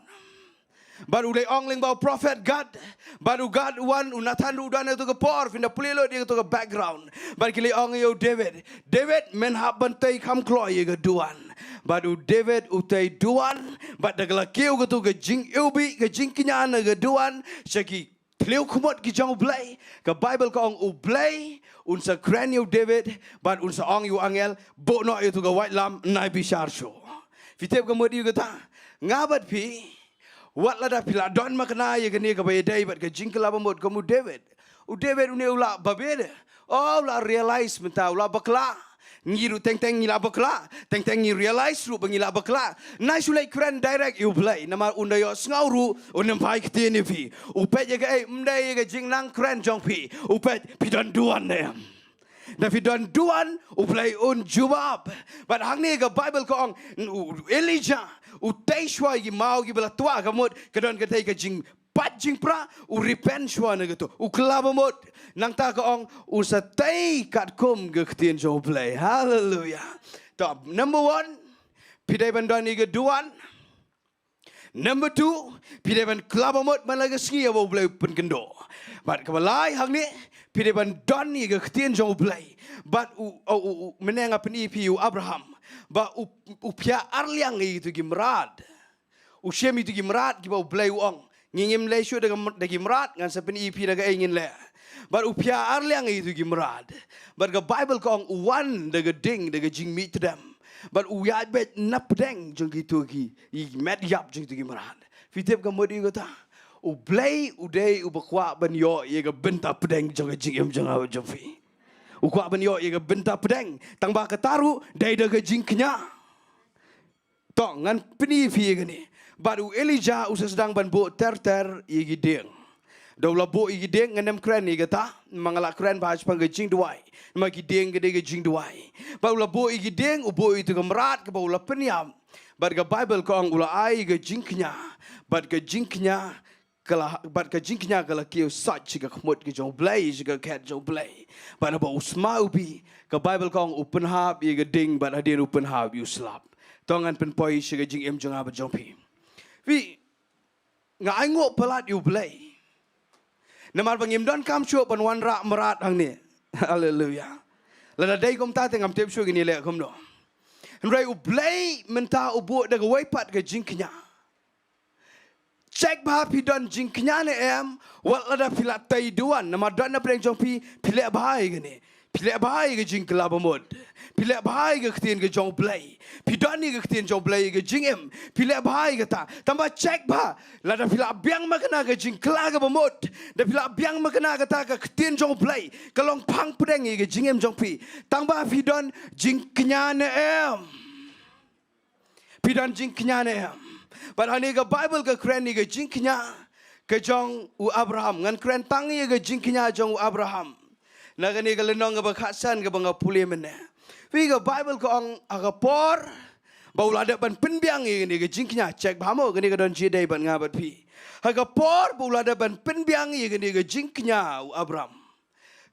Bad u leit ong lyngba u prophet Gad. Bad u Gad u wan, u Nathan ruh u don ha katu ka por, phin da pule lut ïa katu ka background. Bad ki leit ong ïa u David, David, men hap ban tei kham kloi ïa ka duwan. Bad u David u tei duwan, bad da ka la kiew katu ka jingiwbih, ka jingkñia na ka duwan sha ki thliew khmut ki jong u Blei, ka Bible ka ong u Blei un sa kren ïa u David, bad un sa ong ïa u angel, buh noh ïa katu ka waitlam, nai bishar shuh. Phi tip ka mut ïa kata? Nga bad phi, wat lada phi la don makna ïa kane kaba ïadei bad ka jingkylla bamut kum u David. U David une u la babe de. Oh, u la realize mynta, u la bakla. Ngi ruh teng teng ngi la bakla. Teng teng ngi realize ruh ba ngi la bakla. Nai shu leit kren direct ïa u Blei. Namar un da ïohsngew ruh, un ym phai ktien ïa phi. U peit ïa kaei, ym dei ïa ka jingnang kren jong phi. U peit, phi don duwan ne em. Da phi don duwan, u Blei un jubab. Bad hangne ka Bible ka ong, u Elijah u tei shuwa ïa ki maw kiba la twah, ka mut ka don katei ka jingpait jingpra, u repent shuwa na kato, u kylla bamut. Nangta ka ong un sa tei katkum ka ktien jong u Blei. Hallelujah. To, number one, phi dei ban don ïa ka duwan. Number two, phi dei ban kylla bamut man la ka sngi ïa ba u Blei u pynkynduh. Bad kaba lai hangne, phi dei ban don ïa ka ktien jong u Blei. Bad u, u, u, u, mynne nga pyni ïa phi u Abraham. Ba u, u phiah arliang ïa kito ki mrad. U shim ïa kito ki mrad kiba u Blei u ong, ngi ngim leh shuh da ka, da ki mrad, ngan sa pyni ïa phi da kaei ngin leh. Bad u phiah arliang ïa kito ki mrad. Bad ka Bible ka ong u wan da ka ding, da ka jingmih tdem. Bad u ïaid beit na pdeng jong kito ki, i met ïap jong kito ki mrad. Phi tip ka mut ïa kata? U Blei u dei uba kwah ban ïoh ïa ka bynta pdeng jong ka jingim jong nga jong phi. U kwah ban ïoh ïa ka bynta pdeng. Tangba kata ruh dei da ka jingkñia. To, ngan pyni ïa phi ïa kane. Bad u Elijah u sa sdang ban buh ter ter ïa ki dieng. Da u la buh ïa ki dieng, ngan ym kren ïa kata, ma nga la kren bha shaphang ka jingduwai. Ma ki dieng ka dei ka jingduwai. Bad u la buh ïa ki dieng, u buh ïa kito ka mrad kaba u la pynïap. Bad ka Bible ka ong u la ai ka jingkñia. Bad ka jingkñia ka la, bad ka jingkñia ka la kiew sait sha ka khmut ka jong u Blei, sha ka khet jong u Blei. Bad haba u sma u bi, ka Bible ka ong u pynhap ïa ka ding, bad hadien u pynhap ïa u slap. To ngan pynpoi sha ka jingim jong nga bad jong phi. Phi, nga ainguh palat ïa u Blei. Namar ba ngim donkam shuh ban wanrah mrad hangne. Haleluya. Lada dei kumta te ngam tip shuh kine leh kumno. Hynrei u Blei mynta u buh da kawei pat ka jingkñia. Check bha phi don jingkñia ne em, wat lada phi la tei duwan, namar don na pdeng jong phi, phi leh bha ïa kane. Phi leh bha ïa ka jingkylla bamut. Phi leh bha ïa ka ktien ka jong U Blei. Phi don ïa ka ktien jong U Blei ïa ka jingim. Phi leh bha ïa kata. Tangba check bha. Lada phi la biang makna ka jingkylla ka bamut, da phi la biang makna kata ka ktien jong U Blei, ka long phang pdeng ïa ka jingim jong phi. Tangba phi don jingkñia ne em? Phi don jingkñia ne em? Bad hangne ka Bible ka kren ïa ka jingkñia ka jong u Abraham. Ngan kren tang ïa ka jingkñia jong u Abraham na kane ka lynnong kaba khatsan kaba nga pule mynne. Phi, ka Bible ka ong, ha ka por ba u la dep ban pynbiang ïa kane ka jingkñia, check bha mo, kane ka don jingïadei bad nga bad phi. Ha ka por ba u la dep ban pynbiang ïa kane ka jingkñia u Abraham,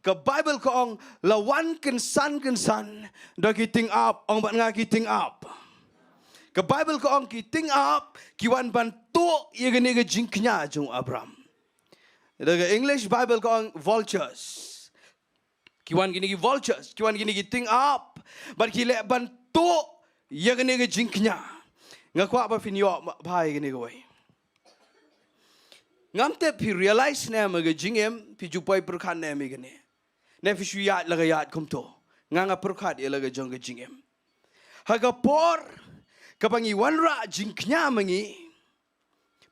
ka Bible ka ong, la wan kynsan kynsan da ki tyngab. Ong bad nga, ki tyngab. Ka Bible ka ong, ki tyngab ki wan ban tuh ïa kane ka jingkñia jong u Abraham. Da ka English Bible ka ong vultures. Ki wan kine ki vultures, ki wan kine ki tyngab, bad ki leh ban tuh ïa kane ka jingkñia. Nga kwah ba phin ïoh bha ïa kane kawei. Ngam tip phi realize ne em ha ka jingim, phi ju poi pyrkhat ne em ïa kane, ne phi shu ïaid la ka ïaid kumto. Nga, nga pyrkhat ïa la ka jong ka jingim. Ha ka por kaba ngi wanrah jingkñia ma ngi,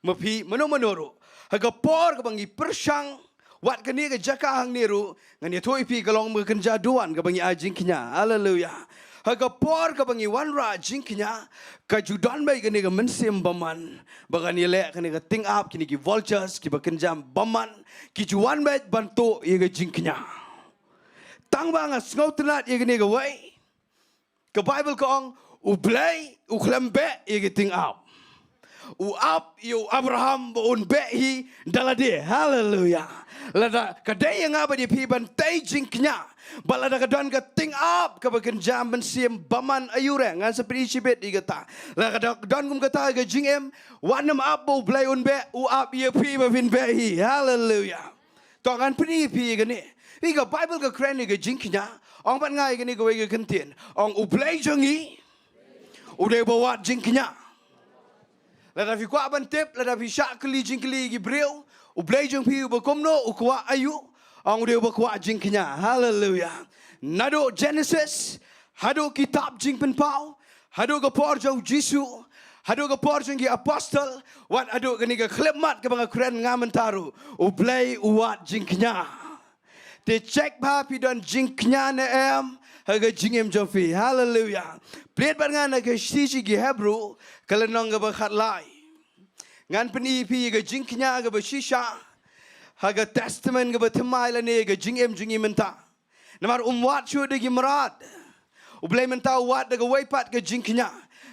ma phi, mano mano ruh, ha ka por kaba ngi pyrshang, wat kane ka jaka hangne ruh, ngan ïathuh ïa phi, ka long ka kynja duwan kaba ngi ai jingkñia. Haleluya. Ha ka por kaba ngi wanrah jingkñia, ka ju don beit kane ka mynsiem bymman ba kan ïaleh kane ka tyngab, kine ki vultures kiba kynja bymman, ki ju wan beit ban tuh ïa ka jingkñia. Tangba nga sngewtynnad ïa kane kawei. Ka Bible ka ong, U Blei u khlem beh ïa ki tyngab. U ap ïa u Abraham ba un beh hi da lade. Haleluya. Lada ka dei ïa nga bad ïa phi ban tei jingkñia, bad lada ka don ka tyngab kaba kynja mynsiem bymman, aiu re, ngan sa pyni shibit ïa kata. Lada ka don kum kata ha ka jingim, wat nym ap ba U Blei un beh, u ap ïa phi ba phin beh hi. Haleluya. To ngan pyni ïa phi ïa kane. Phi, ka Bible ka kren ïa ka jingkñia. Ong bad nga ïa kane kawei ka kyntien. Ong, U Blei jong ngi u dei uba wad jingkñia. Lada phi kwah ban tip, lada phi shah kylli jingkylli ïa ki briew, U Blei jong phi uba kumno, u kwah aiu? Ong, u dei uba kwah jingkñia. Haleluya. Naduh Genesis haduh kitab Jingpynpaw, haduh ka por jong u Jisu, haduh ka por jong ki apostol, wat haduh kane ka khyllipmat kaba nga kren nga mynta ruh, U Blei u wad jingkñia. Te check bha phi don jingkñia ne em ha ka jingim jong phi. Haleluya. Plie bad nga na ka shithi sha ki Hebru, ka lynnong kaba khatlai. Ngan pyni ïa phi ïa ka jingkñia kaba shisha ha ka Testament kaba thymmai lane ka jingim jong ngi mynta. Namar um wad shuh da ki mrad. U Blei mynta u wad da kawei pat ka jingkñia.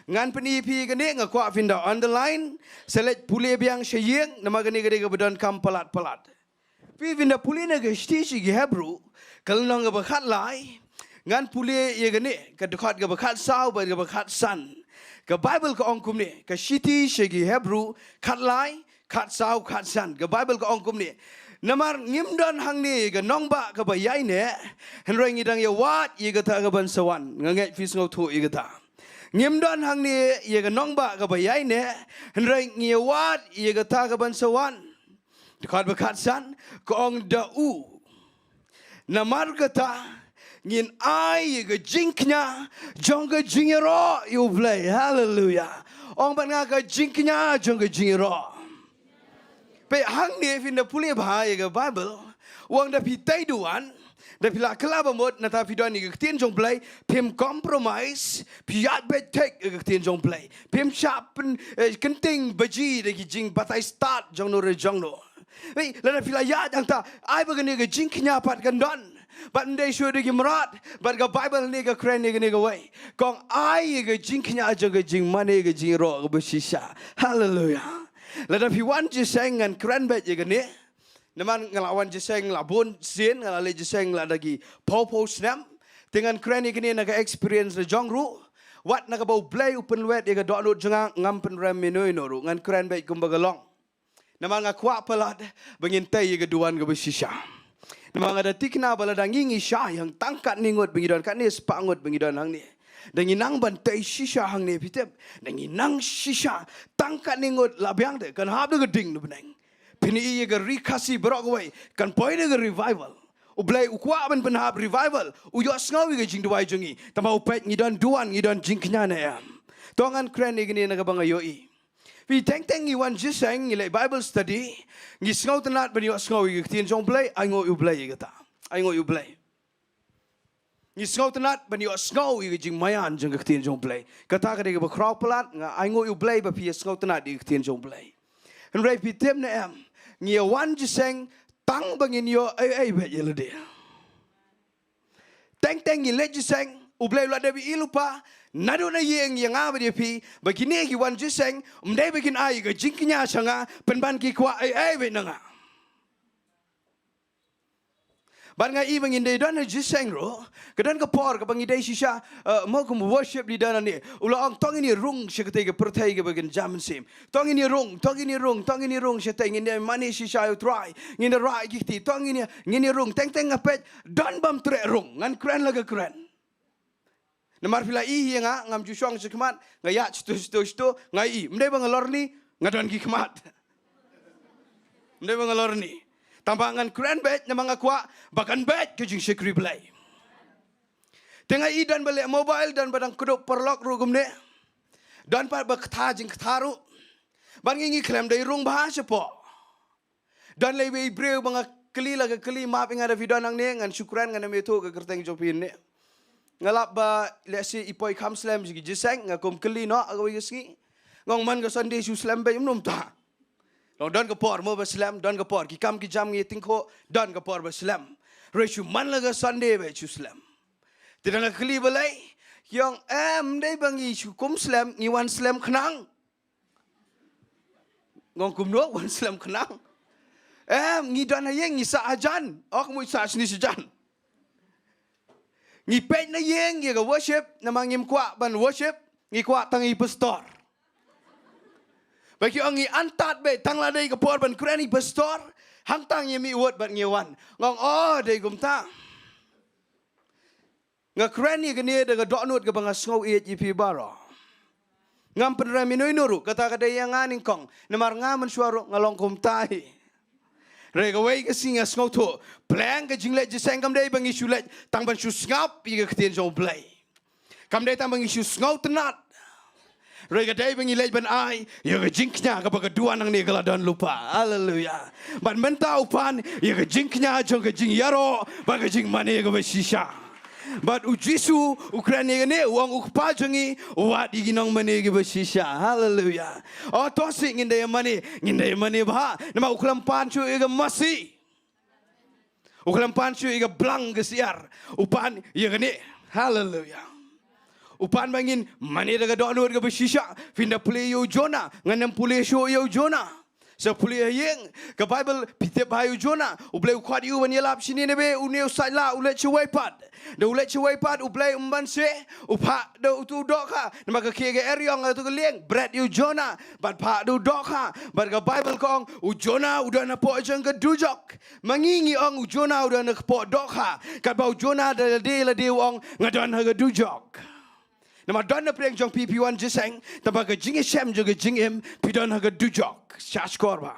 Ngan pyni ïa phi ïa kane, nga kwah phin da underline, sa leit pule biang sha ïing, namar kane ka dei kaba donkam palat palat. Phi, phin da pule na ka shithi sha ki Hebru, ka lynnong kaba khatlai, ngan pule ïa kane, ka dkhot kaba khatsaw bad kaba khatsan. Ka Bible ka ong kumne, ka shithi sha ki Hebru, khatlai, khatsaw, khatsan. Ka Bible ka ong kumne. Namar ngim don hangne ïa ka nongbah kaba ïaineh, hynrei ngi dang ïa wad ïa kata kaban sa wan. Nga ngeit phi sngewthuh ïa kata. Ngim don hangne ïa ka nongbah kaba ïaineh, hynrei ngi ïa wad ïa kata kaban sa wan. Dkhot ba khatsan, ka ong da u. Namar kata, ngin ai ïa ka jingkñia jong ka jingïaroh ïa U Blei. Haleluya. Ong bad nga, ka jingkñia jong ka jingïaroh. Phi, hangne phin da pule bha ïa ka Bible, u ong da phi tei duwan, da phi la kylla bamut, nangta phi don ïa ka ktien jong U Blei, phim compromise, phi ïaid beit thik ïa ka ktien jong U Blei. Phim shah pyn, eh, kynting baji da ki jingbatai stad jongno re jongno. Hei, lada phi la ïaid hangta, ai ba kane ka jingkñia pat kan don. Bad ym dei shuh da ki mrad, bad ka Bible hangne ka kren ïa kane kawei. Ka ong ai ïa ka jingkñia jong ka jingmane, ka jingïaroh kaba shisha. Haleluya. Lada phi wan jingïaseng, ngan kren beit ïa kane. Namar nga la wan jingïaseng la bun sien, nga la leit jingïaseng la da ki phew phew snem. Te ngan kren ïa kane na ka experience la jong ruh. Wat na kaba U Blei u pynlwet ïa ka dohnud jong nga, ngam pynrem ïano ïano ruh. Ngan kren beit kumba ka long. Namar nga kwah palat ba ngin tei ïa ka duwan kaba shisha. Namar nga da thikna ba lada ngi ngi shai hangtang katne ngut ba ngi don, katne spah ngut ba ngi don hangne, da ngi nang ban tei shisha hangne, phi tip. Da ngi nang shisha, tang katne ngut la biang te kan hap da ka ding na bneng. Phin ïohi ïa ka Ri Khasi baroh kawei kan poi da ka revival. U Blei u kwah ban pynhap revival, u ïohsngew ïa ka jingduwai jong ngi. Tangba u peit ngi don duwan, ngi don jingkñia ne em. To ngan kren ïa kane na kaba nga ïohi. Phi, teng teng ngi wan jingïaseng, ngi leh Bible study, ngi sngewtynnat ban ïohsngew ïa ka ktien jong U Blei, ainguh ïa U Blei ïa kata. Ainguh ïa U Blei. Ngi sngewtynnat ban ïohsngew ïa ka jingmaïan jong ka ktien jong U Blei. Kata ka dei kaba khraw palat, nga ainguh ïa U Blei ba phi ïa sngewtynnat ïa ka ktien jong U Blei. Hynrei phi tip ne em, ngi ïa wan jingïaseng tang ba ngin ïoh ei ei beit ïa lade. Teng teng ngi leit jingïaseng, U Blei u la dep ïohi lypa, naduh na ïing ïa nga bad ïa phi, ba kine ki wan jingïaseng, ym dei ba kin ai ka jingkñia sha nga, pynban ki kwah ei ei beit na nga. Bad nga i ba ngin dei don ha jingïaseng ruh, ka don ka por kaba ngi dei shisha, eh, mo kum worship leader nangne, u la ong to ngin ïa rung sha katei ka pyrthei kaba kan jam mynsiem. To ngin ïa rung, to ngin ïa rung, to ngin ïa rung shatei, ngin ïa mane shisha ïa U Trai, ngin ïa rah ïa ki kti, to ngin ïa, ngin ïa rung, teng teng nga peit, don bym treh rung, ngan kren la ka kren. Namar phi la i ïa nga, ngam ju shong sha khmat, nga ïaid shatu shatu shatu, nga i, ym dei ba nga lorni, nga don ki khmat. Ym dei ba nga lorni. Tangba ngan kren beit, namar nga kwah ba kan beit ka jingshakri Blei. Te nga i don ba leh mobile, don ba dang kdup paralok ruh kumne. Don pat ba kata jingkata ruh. Bad ngi ngi khlem dei rung bha shapoh. Don lei wei briew ba nga kylli la ka kylli, map ïa nga da phi don hangne, ngan shu kren, ngan ym ïathuh ka kyrteng jong phi ne. Nga lap ba lehse i poi kham slem sha ki jingïaseng, nga kum kylli noh ha kawei ka sngi. Nga ong man ka Sunday shu slem beit, ym nym ta. Long don ka por mo ba slem, don ka por ki kam ki jam ngi tyngkhuh, don ka por ba slem. Hynrei shu man la ka Sunday beit shu slem. Te da nga kylli balei, ki ong em, ym dei ba ngi shu kum slem, ngi wan slem khnang. Nga ong kumno wan slem khnang? Em, ngi don ha ïing ngi sah hajan. Ok, mut sah shini shajan. Ngi peit na ïing ïa ka worship, namar ngim kwah ban worship, ngi kwah tang i pastor. Ba ki ong ngi antad beit tang la dei ka por ban kren i pastor, hangta ngi mih wut bad ngi wan. Nga ong, oh, dei kumta. Nga kren ïa kane da ka dohnud kaba nga sngew ïeit ïa phi baroh. Ngam pynrem ïa uno uno ruh, kata ka dei ïa nga nyngkong. Namar nga mynshuwa ruh nga long kumta hi. Hynrei kawei ka sngi nga sngewthuh, pleng ka jingleit jingïaseng kam dei ba ngi shu leit tang ban shu sngap ïa ka ktien jong U Blei. Kam dei tang ba ngi shu sngewtynnat. Hynrei ka dei ba ngi leit ban ai ïa ka jingkñia kaba ka duwan hangne ka la don lypa. Haleluya. Bad mynta u pan ïa ka jingkñia jong ka jingïaroh bad ka jingmane kaba shisha. Bad U Jisu u kren ïa kane, u ong, U Kpa jong ngi u wad ïa ki nongmane kiba shisha. Haleluya. O to sih ngin da ïa mane, ngin da ïa mane bha. Namar u khlem pan shuh ïa ka masi. U khlem pan shuh ïa ka blang ka syiar. U pan ïa kane. Haleluya. U pan ba ngin mane da ka dohnud kaba shisha. Phin da pule ïa u Jonah, ngan ym pule shuh ïa u Jonah. Sa pule ha ïing, ka Baibl phi tip bha ïa u Jonah. U Blei u khot ïa u ban ïalap sha Nineveh, une u sait lah, u leit shawei pat. Da u leit shawei pat, U Blei um banse, u phah da uto u dohkha. Namar ka khie ka eriong ha kato ka lieng, bret ïa u Jonah, bad phah da u dohkha. Bad ka Baibl ka ong, u Jonah u don hapoh jong ka dujok. Ma ngi ngi ong u Jonah u don hapoh dohkha. Katba u Jonah da lade lade u ong nga don ha ka dujok. Namar don na pdeng jong phi phi wan jingïaseng, tangba ka jingïashem jong ka jingim phi don ha ka dujok. Shah shkor bha.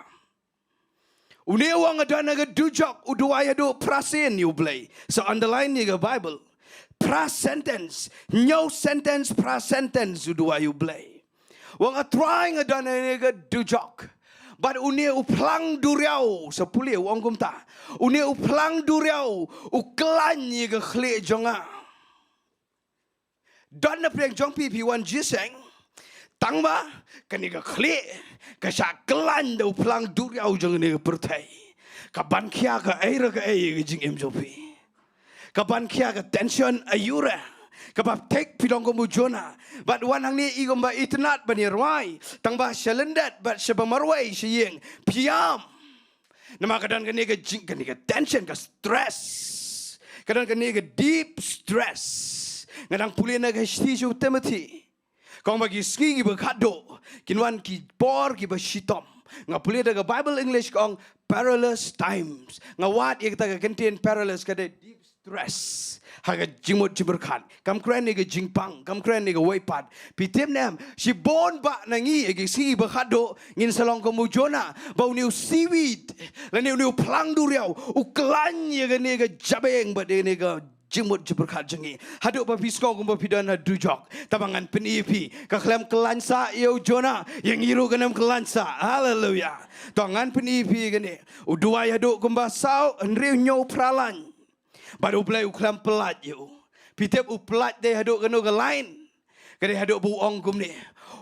Une u ong nga don ha ka dujok, u duwai haduh phra sien ïa U Blei. Sa underline ïa ka Baibl. Phra sentence, hynñiew sentence, phra sentence u duwai ïa U Blei. U ong, A Trai, nga don ha ka dujok. Bad une u phlang duriaw, sa pule, u ong kumta. Une u phlang duriaw u khlaiñ ïa ka khlieh jong nga. Don na pdeng jong phi phi wan jingïaseng, tangba kane ka khlieh ka shah khlaiñ da u phlang duriaw jong kane ka pyrthei. Ka ban khia kaei re kaei ïa ka jingim jong phi. Ka ban khia ka tension aïu re. Kaba thik phi long kum u Jonah. Bad wan hangne i kumba itynnad ban ïa rwai, tangba sha lyndet bad sha ba marwei sha ïing phi ïam. Namar ka don kane ka jing, kane ka tension, ka stress. Ka don kane ka deep stress. Nga dang pule na ka shithi sha u Timothy. Ka ong ba ki sngi kiba khatduh kin wan ki por kiba shitom. Nga pule da ka Baibl English ka ong perilous times. Nga wad ïa kata ka kyntien perilous ka dei deep stress ha ka jingmut jingpyrkhat. Kam kren ïa ka jingpang, kam kren ïa kawei pat. Phi tip ne em, shibun ba na ngi ïa ki sngi ba khadduh ngin sa long kum u Jonah, ba une u seaweed lane une u phlang duriaw u khlaiñ ïa kane ka jabieng bad ïa kane ka jingmut jingpyrkhat jong ngi. Haduh ba phi sngew kumba phi don ha dujok. Tangba ngan pyni ïa phi, ka khlem khlaiñ sah ïa u Jonah, ïa ngi ruh kan ym khlaiñ sah. Haleluia. To ngan pyni ïa phi kane. U duwai haduh kumba saw hynriew hynñiew phra laiñ. Bad U Blei u khlem pyllait ïa u. Phi tip u pyllait dei haduh kano ka lain? Ka dei haduh ba u ong kumne.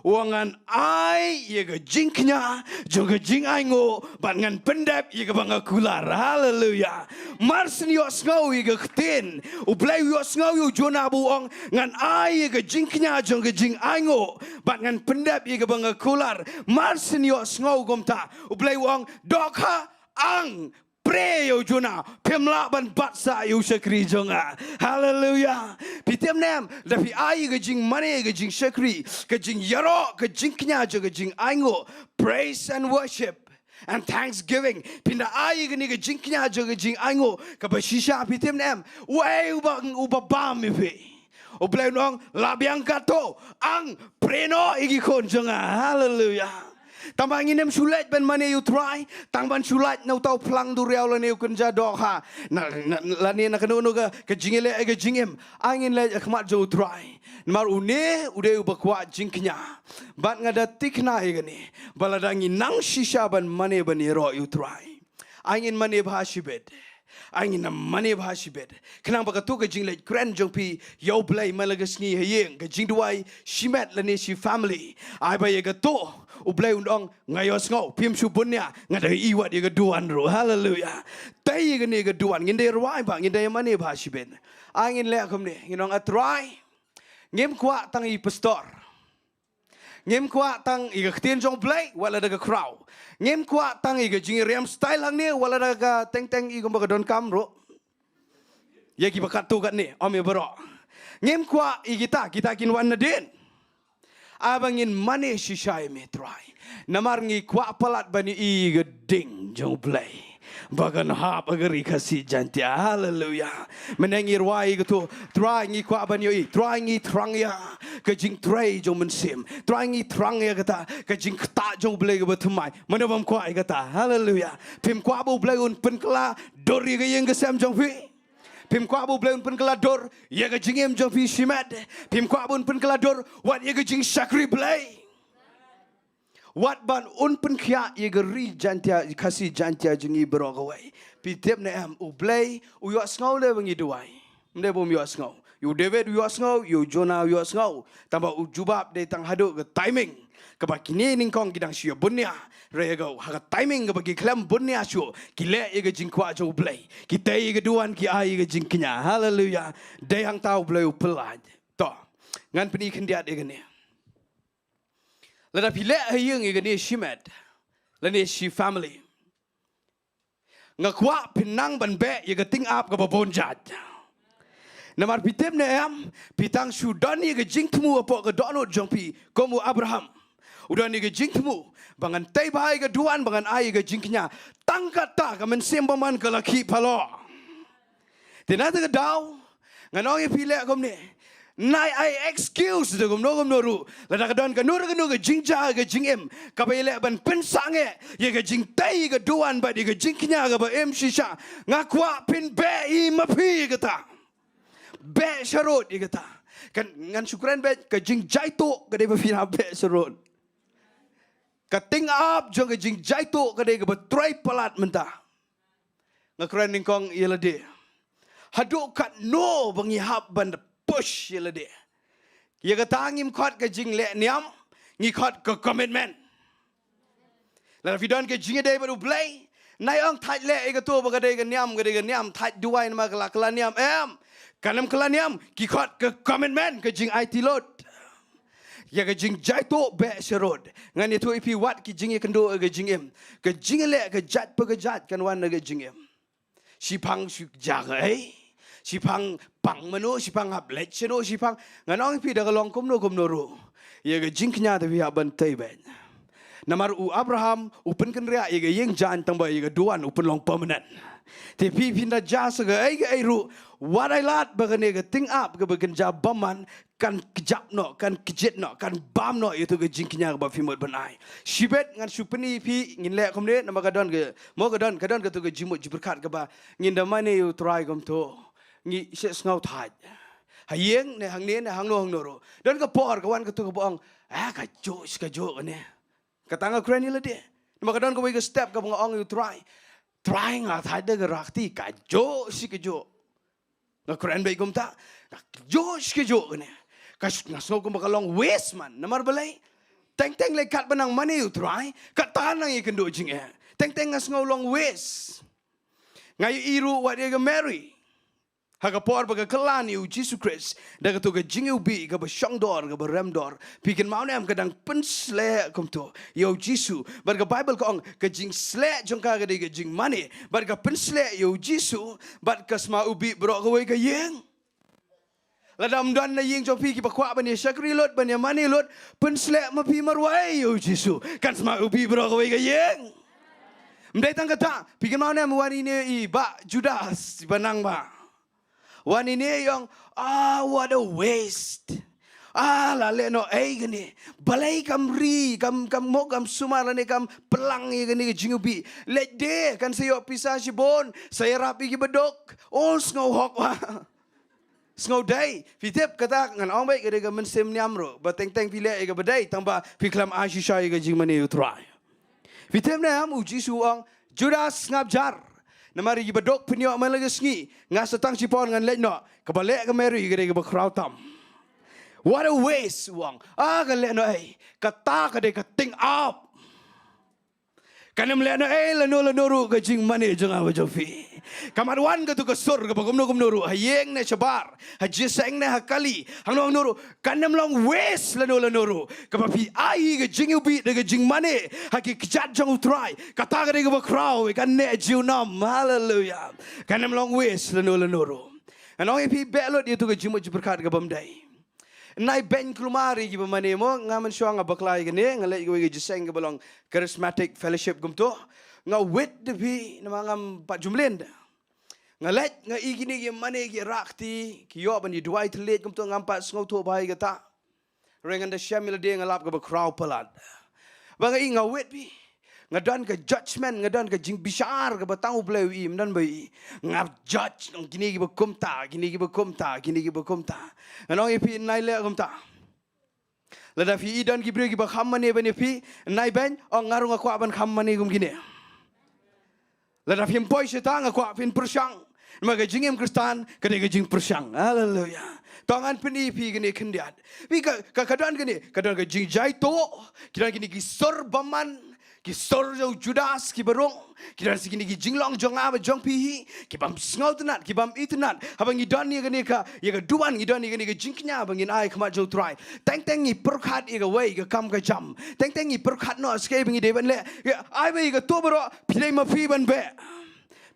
U ong, ngan ai ïa ka jingkñia jong ka jingainguh bad ngan pyndep ïa kaba nga kular. Haleluia. Mar shen ïohsngew ïa ka ktien, U Blei u ïohsngew ïa u Jonah ba u ong, ngan ai ïa ka jingkñia jong ka jingainguh bad ngan pyndep ïa kaba nga kular. Mar shen ïohsngew kumta, U Blei u ong, dohkha, ang, pray ïa u Jonah, phim lah ban bat sah ïa u shakri jong nga. Haleluia. Phi tip ne em, lada phi ai ka jingmane, ka jingshakri, ka jingïaroh, ka jingkñia jong ka jingainguh, praise and worship and thanksgiving. Phin da ai kane ka jingkñia jong ka jingainguh kaba shisha, phi tip ne em, uei uba, uba bam ïa phi? U Blei un ong, la biang katto, ang, pray noh ïa ki khun jong nga. Haleluia. Tangba ngin ym shu leit ban mane ïa u Trai tang ban shu lait na uta u phlang duriaw lane u kynja dohkha, na, na, lane na kano kano ka, ka jingïaleh, ka jingim. Ai ngin leit ha khmat jong u Trai. Namar une u dei uba kwah jingkñia. Bad nga da thikna ïa kane, ba lada ngi nang shisha ban mane ban ïaroh ïa u Trai, ai ngin mane bha shibit. Ai ngin ym mane bha shibit. Khnang ba kato ka jingleit kren jong phi ïa U Blei man la ka sngi ha ïing, ka jingduwai shimet lane shi family, ai ba ïa kato U Blei un ong, nga ïohsngew, phim shu bun ïa, nga da ïohi wat ïa ka duwan ruh. Haleluia. Tei ïa kane ka duwan, ngin da rwai ba, ngin da mane bha shibit. Ai ngin leh kumne, ngin ong, A Trai, ngim kwah tang i pastor. Ngim kwah tang ïa ka ktien jong U Blei, wat la da ka khraw. Ngim kwah tang ïa ka jingriam style hangne, wat la da ka teng teng ïa kumba ka donkam ruh. Ïa kiba katto katne, ym ïa baroh. Ngim kwah ïa kita, kita kin wan nadien. Ai ba ngin mane shisha ïa me Trai. Namar ngi kwah palat ban ïohi ïa ka ding jong U Blei ba kan hap ha ka Ri Khasi Jaiñtia. Haleluia. Mynne ngi rwai kato, Trai ngi kwah ban ïohi, Trai ngi thrang ïa ka jingtrei jong u Mynsiem, Trai ngi thrang ïa kata ka jingktah jong U Blei kaba thymmai. Mano bym kwah ïa kata? Haleluia. Phim kwah ba U Blei un pynkylla dur ïa ka ïing ka sem jong phi? Phim kwah ba U Blei un pynkylla dur ïa ka jingim jong phi shimet? Phim kwah ba un pynkylla dur wat ïa ka jingshakri Blei? Wat ban un pynkhiah ïa ka Ri Jaiñtia, Khasi Jaiñtia jong ngi baroh kawei. Phi tip ne em, U Blei u ïohsngew lei ba ngi duwai? Ym dei ba um ïohsngew. Ïa u David u ïohsngew, ïa u Jonah u ïohsngew. Tangba u jubab dei tang haduh ka timing kaba kine nyngkong ki dang shu ïa bun ïa. Hynrei ha ka, ha ka timing kaba ki khlem bun ïa shuh, ki leh ïa ka jingkwah jong U Blei. Ki tei ïa ka duwan, ki ai ïa ka jingkñia. Haleluia. Dei hangta U Blei u pyllait. To, ngan pyni khyndiat ïa kane. Lada phi leh ha ïing ïa kane shimet lane shi family, nga kwah phin nang ban beh ïa ka tyngab kaba bun jait. Namar phi tip ne em, phi tang shu don ïa ka jingthmu hapoh ka dohnud jong phi kum u Abraham. U don ïa ka jingthmu ba ngan tei bha ïa ka duwan, ba ngan ai ïa ka jingkñia. Tang kata ka mynsiem bymman ka la khih phalor. Te na kata ka daw, ngan ong ïa phi leh kumne. Nai ai excuse da kumno kumno ruh. Lada ka don kano kano ka jingjia ka jingim kaba ïaleh ban pynsangeh ïa ka jingtei ka duwan bad ïa ka jingkñia kaba im shisha, nga kwah phin beh, i ma phi kata. Beh sharud ïa kata. Kan ngan shu kren beit, ka jingjaituh ka dei ba phin hap beh sharud. Ka tyngab jong ka jingjaituh ka dei kaba trei palat mynta. Nga kren nyngkong ïa lade. Haduh katno ba ngi hap ban push ïa lade? Ïa kata ngim khot ka jingleh niam, ngi khot ka commitment. Lada phi don ka jingïadei bad U Blei, nai ong thait leh ïa kato ba ka dei ka niam, ka dei ka niam, thait duwai namar ka la, ka la niam, em. Kan ym ka la niam, ki khot ka commitment, ka jingaiti lut. Ïa ka jingjaituh beh sharud. Ngan ïathuh ïa phi wat ki jingïakynduh ïa ka jingim. Ka jingleh ka jait pa ka jait kan wan na ka jingim. Shiphang shu jia kaei? Shiphang pang mano, shiphang hap leit shano, shiphang, ngan ong ïa phi da ka long kumno kumno ruh, ïa ka jingkñia te phi hap ban tei beit. Namar u Abraham u pynkynriah ïa ka ïing jaiñ tangba ïa ka duwan u pynlong permanent. Te phi phin da jia sa kaei kaei ruh, Wat ai lad ba kane ka tyngab kaba kynja bymman kan kjap noh, kan kjit noh, kan bam noh ïa tu ka jingkñia kaba phi mut ban ai. Shibit ngan shu pyni phi, ngin leh kumne, namar ka don ka, mo ka don, ka don ka tu ka jingmut jingpyrkhat kaba ngin da mane ïa u Trai kumto. Ngi shu sngew thait. Ha ïing ne hangne ne hangno hangno ruh. Don ka por ka wan ka tu kaba ong, ah, ka juh shi ka juh kane. Kata nga kren ïa lade. Namar ka don kawei ka step kaba nga ong ïa u Trai. Trai, nga thait da ka rakti, ka juh shi ka juh. Nga kren beit kumta, ka juh shi ka juh kane. Ka sh-, nga sngew kumba ka long waste man. Namar balei? Teng teng lei katba nang mane ïa u Trai, kata nang ïakynduh jingeh. Teng teng nga sngew long waste. Nga ïohi ruh wat ïa ka Mary. Ha ka por ba ka kyllan ïa u Jisu Khrist da katu ka jingiwbih kaba shongdor, kaba remdor, phi kynmaw ne em, ka dang pynsleh kumto ïa u Jisu. Bad ka Baibl ka ong ka jingsleh jong ka ka dei ka jingmane. Bad ka pynsleh ïa u Jisu bad ka sma ubih baroh kawei ka ïing. Lada ym don na ïing jong phi kiba kwah ban ïa shakri lut, ban ïa mane lut, pynsleh ma phi marwei ïa u Jisu, kan sma ubih baroh kawei ka ïing. Ym dei tang kata, phi kynmaw ne em, wan ine i Bah Judas ba nang ba Wan ine i ong, ah, what a waste. Ah, la leh noh ei kane. Balei kam ri, kam, kam mok, kam sumar lane kam pynlang ïa kane ka jingubih. Leit de, kan sa ïoh pisa shibun, sa ïarap ïa ki baduk. Ol sngew hok wa. Sngew dei, phi tip kata ngan ong beit ka dei ka mynsiem niam ruh. Ba teng teng phi leh ïa kaba dei, tang ba phi khlem ai shisha ïa ka jingmane ïa u Trai. Phi tip ne em, u Jisu u ong, Judas, sngap jar. Namar ïa ki baduk phin ïoh man la ka sngi, nga sa tang shipor ngan leit noh. Kaba leh ka Mary ka dei kaba khraw tam. What a waste, u ong. Ah, ka leh noh ei. Kata ka dei ka tyngab. Kan ym leh noh ei lano lano ruh ka jingmane jong nga bad jong phi. Ka mat wan katu ka sur kaba kumno kumno ruh, ha ïing ne shabar, ha jingïaseng ne ha kali, hangno hangno ruh, kan ym long waste lano lano ruh. Kaba phi ai ka jingubih da ka jingmane ha ki kjat jong u Trai, kata ka dei kaba khraw, kan neh junom. Haleluya. Kan ym long waste lano lano ruh. Ngan ong ïa phi, beh lut ïa tu ka jingmut jingpyrkhat kaba ym dei. Nai beiñ kulmar ïa kiba mane mo, nga mynshuwa nga bakla ïa kane, nga leit kawei ka jingïaseng kaba long Charismatic Fellowship kumto. Nga wit da phi, namar ngam pat ju mlien da. Nga leit, nga i kine ki mane ki rah kti, ki ïoh ban ïa duwai thylliej kumto, ngam pat sngewthuh bha ïa kata. Hynrei ngan da shem ïa lade, nga lap kaba khraw palat. Ba nga i, nga wit phi. Nga don ka judgment, nga don ka jingbishar kaba tang U Blei u i, ym don ba i. Nga judge, ong kine kiba kumta, kine kiba kumta, kine kiba kumta. Ngan ong ïa phi, nai leh kumta. Lada phi i don ki briew kiba kham mane ban ïa phi, nai beiñ, ong nga ruh nga kwah ban kham mane kum kine. Lada phim poi shata nga kwah phin pyrshang. Namar ka jingim Khristan ka dei ka jingpyrshang. Haleluya. To ngan pyni phi kane khyndiat. Phi ka, ka, ka don kane, ka don ka jingjaituh, ki don kine ki sur bymman, ki sur jong u Judas kiba rung, ki don sa kine ki jinglong jong nga bad jong phi hi, kibym sngewtynnat, kibym itynnat. Haba ngi don ïa kane ka, ïa ka duwan, ngi don ïa kane ka jingkñia ba ngin ai khmat jong u Trai. Teng teng ngi pyrkhat ïa kawei ka kam ka jam. Teng teng ngi pyrkhat noh sa kaei ba ngi dei ban leh. Ïa, ai ba ïa kato baroh phi dei ma phi ban beh.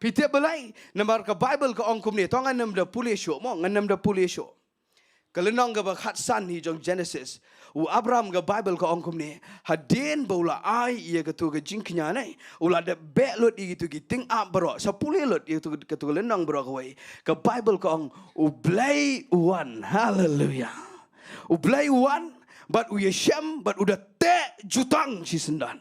Phi tip balei? Namar ka Baibl ka ong kumne, to ngan ym da pule shuh mo, ngan ym da pule shuh. Ka lynnong kaba khatsan hi jong Genesis. U Abraham, ka Baibl ka ong kumne, hadien ba u la ai ïa kato ka jingkñia ne, u la dep beh lut ïa kito ki tyngab baroh. Sa pule lut ïa kato, kato ka lynnong baroh kawei. Ka Baibl ka ong U Blei u wan. Haleluya. U Blei u wan bad u ïashem bad u da teh jutang shisyndon.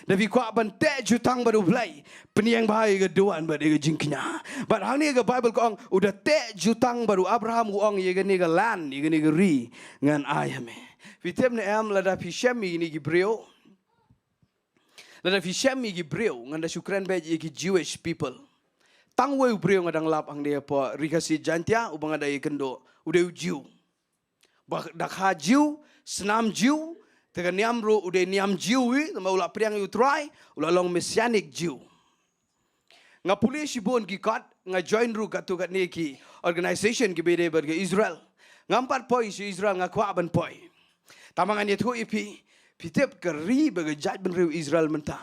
Da phi kwah ban teh jutang bad U Blei, pynïeng bha ïa ka duwan bad ïa ka jingkñia. Bad hangne ka Baibl ka ong u da teh jutang bad u Abraham, u ong, ïa kane ka land, ïa kane ka ri ngan ai ha me. Phi tip ne em, lada phi shem ïa kine ki briew, lada phi shem ïa ki briew, ngan da shu kren beit ïa ki Jewish people. Tang uwei u briew nga dang lap hangne hapoh Ri Khasi Jaiñtia uba nga da ïakynduh, u dei u Jiw. Ba da kha Jiw, snam Jiw, te ka niam ruh u dei niam Jiw hi, namar u la pdiang ïa u Trai, u la long Messianic Jiw. Nga pule shibun ki kot, nga join ruh katto katne ki organization kiba ïadei bad ka Israel. Ngam pat poi sha Israel, nga kwah ban poi. Tangba ngan ïathuh ïa phi, phi tip ka ri bad ka jaitbynriew Israel mynta,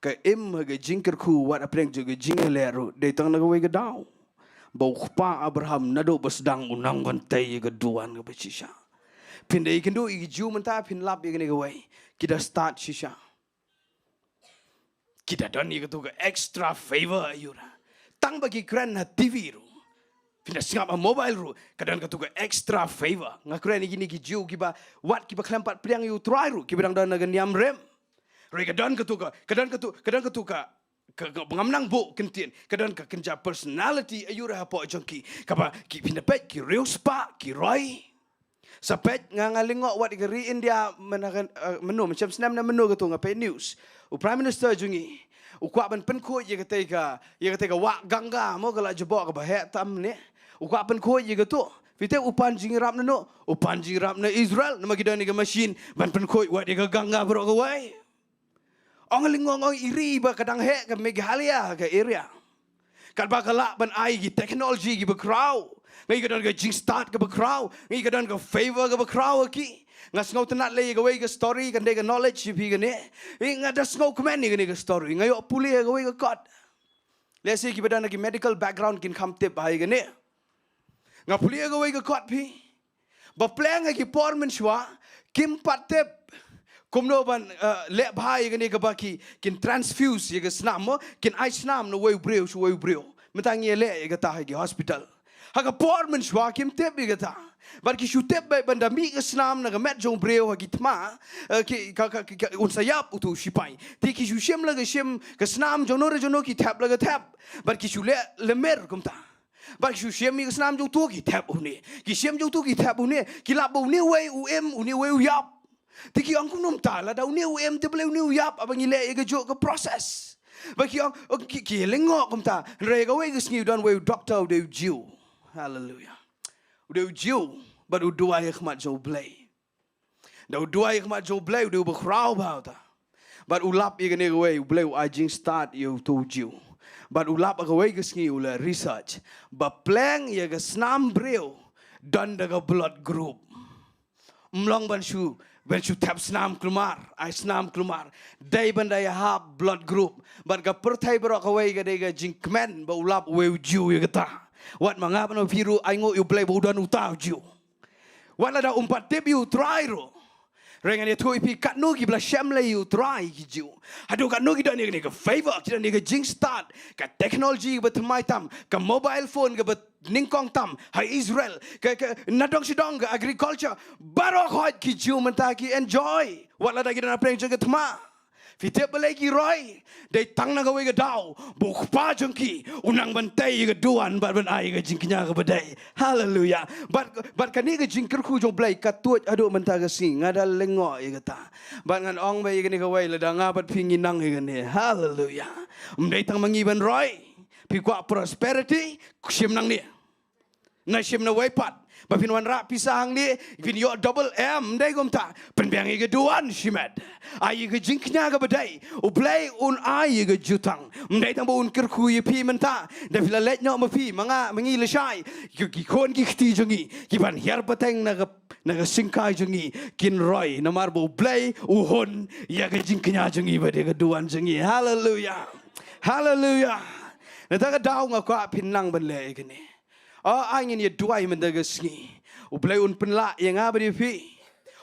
ka im ha ka jingkyrkhu wat hapdeng jong ka jingïaleh ruh, dei tang na kawei ka daw. Ba u kpa Abraham naduh ba sdang u nang ban tei ïa ka duwan kaba shisha. Phin da ïakynduh ïa ki Jiw mynta phin lap ïa kane kawei. Ki da stad shisha. Ki da don ïa kato ka extra favor ïa u ra. Tang ba ki kren ha T V ruh. Phin da sngap ha mobile ruh ka don katu ka extra favor. Nga kren ïa kine ki Jiw kiba wat kiba khlem pat pdiang ïa U Trai ruh, kiba dang don na ka niam rim. Hynrei ka don katu ka, ka don katu, ka don katu ka, ka, ka, ngam nang buh kyntien, ka don ka kynja personality aiu re hapoh jong ki, kaba ki, phin da peit, ki riewspah, ki roi. Sa peit, nga, nga lyngngoh wat ïa ka ri India mynta ka, eh, mynno, mynshem snem ne mynno katu nga peit news. U Prime Minister jong ngi u kwah ban pynkhuid ïa katei ka, ïa katei ka wah Ganga mo, ka la jubok kaba heh tam ne. U kwah pynkhuid ïa katu. Phi tip u pan jingïarap na no? U pan jingïarap na Israel, namar ki don ïa ka machine ban pynkhuid wat ïa ka Ganga baroh kawei. Ong lyngngoh, ong i ri ba ka dang heh ka Meghalaya ka area. Katba ka lah ban ai ki technology kiba khraw. Ngi ka don ka jingstad kaba khraw. Ngi ka don ka favor kaba khraw ha ki. Nga sngewtynnat lei ïa kawei ka story, kan dei ka knowledge ïa phi kane. Eh, nga da sngewkmen ïa kane ka story. Nga ïoh pule ïa kawei ka kot. Lehse kiba don ki medical background kin kham tip ha ïa kane. Nga pule ïa kawei ka kot phi. Ba pleng ha ki por mynshuwa kim pat tip kumno ban, eh, leh bha ïa kane kaba ki, kin transfuse ïa ka snam mo, kin ai snam na uwei u briew sha uwei u briew. Mynta ngi ïaleh ïa kata ha ki hospital. Ha ka por mynshuwa kim tip ïa kata. Bad ki shu tip beit ban da mih ka snam na ka met jong u briew ha ki thma, eh, ki, ka, ka, ka, ka, un sa ïap utu u sipai. Te ki shu shim la ka shim, ka snam jong no re jong no ki thep la ka thep. Bad ki shu leh lemir kumta. Bad ki shu shim ïa ka snam jong utu ki thep une. Ki shim jong utu ki thep une. Ki lap ba une uwei u im, une uwei u ïap. Te ki ong kumno mynta, lada une u im te balei une u ïap, haba ngi leh ïa kajuh ka process. Bad ki ong, oh, ki, ki lyngngoh kumta. Hynrei kawei ka sngi u don uwei u doctor u dei u Jiw. Hallelujah. U dei u Jiw, bad u duwai ha khmat jong U Blei. Da u duwai ha khmat jong U Blei, u dei uba khraw bha uta. Bad u lap ïa kane kawei, U Blei u ai jingstad ïa utu u Jiw. Bad u lap ha kawei ka sngi u leh research. Ba pleng ïa ka snam briew don da ka blood group. Ym long ban shu, ban shu thep snam kulmar, ai snam kulmar. Dei ban da ïahap blood group. Bad ka pyrthei baroh kawei ka dei ka jingkmen ba u lap uwei u Jiw ïa kata. Wat ma nga bad ma phi ruh ainguh ïa U Blei ba u don uta u Jiw. Wat lada um pat tip ïa U Trai ruh. Hynrei ngan ïathuh ïa phi katno kiba la shem lei ïa U Trai ki Jiw. Haduh katno ki don ïa kane ka favor, ki don ïa ka jingstad, ka technology kaba thymmai tam, ka mobile phone kaba nyngkong tam ha Israel, ka, ka, na dong shi dong ka agriculture, baroh khoit ki Jiw mynta ki enjoy. Wat lada ki don ha pdeng jong ka thma. Phi tip balei ki roi? Dei tang na kawei ka daw ba U Kpa jong ki u nang ban tei ïa ka duwan bad ban ai ïa ka jingkñia kaba dei. Haleluya. Bad, bad kane ka jingkyrkhu jong U Blei ka tuid haduh mynta ka sngi, nga da lyngngoh ïa kata. Bad ngan ong ba ïa kane kawei lada nga bad phi ngi nang ïa kane. Haleluya. Ym dei tang ma ngi ban roi. Phi kwah prosperity, shim nangne. Na shim na wei pat. Ba phin wanrah pisa hangne, phin ïoh double, em, ym dei kumta. Pynbiang ïa ka duwan shimet. Ai ïa ka jingkñia kaba dei. U Blei un ai ïa ka jutang. Ym dei tang ba un kyrkhu ïa phi mynta. Da phi la leit noh ma phi, ma nga, ma ngi lashai. Ki, ki khun ki kti jong ngi, ki ban hiar pateng na ka, na ka syngkai jong ngi, kin roi. Namar ba U Blei u hun ïa ka jingkñia jong ngi bad ïa ka duwan jong ngi. Haleluya. Haleluya. Nangta ka daw nga kwah phin nang ban leh ïa kane. O, ai ngin ïa duwai mynta ka sngi. U Blei un pynlah ïa nga bad ïa phi.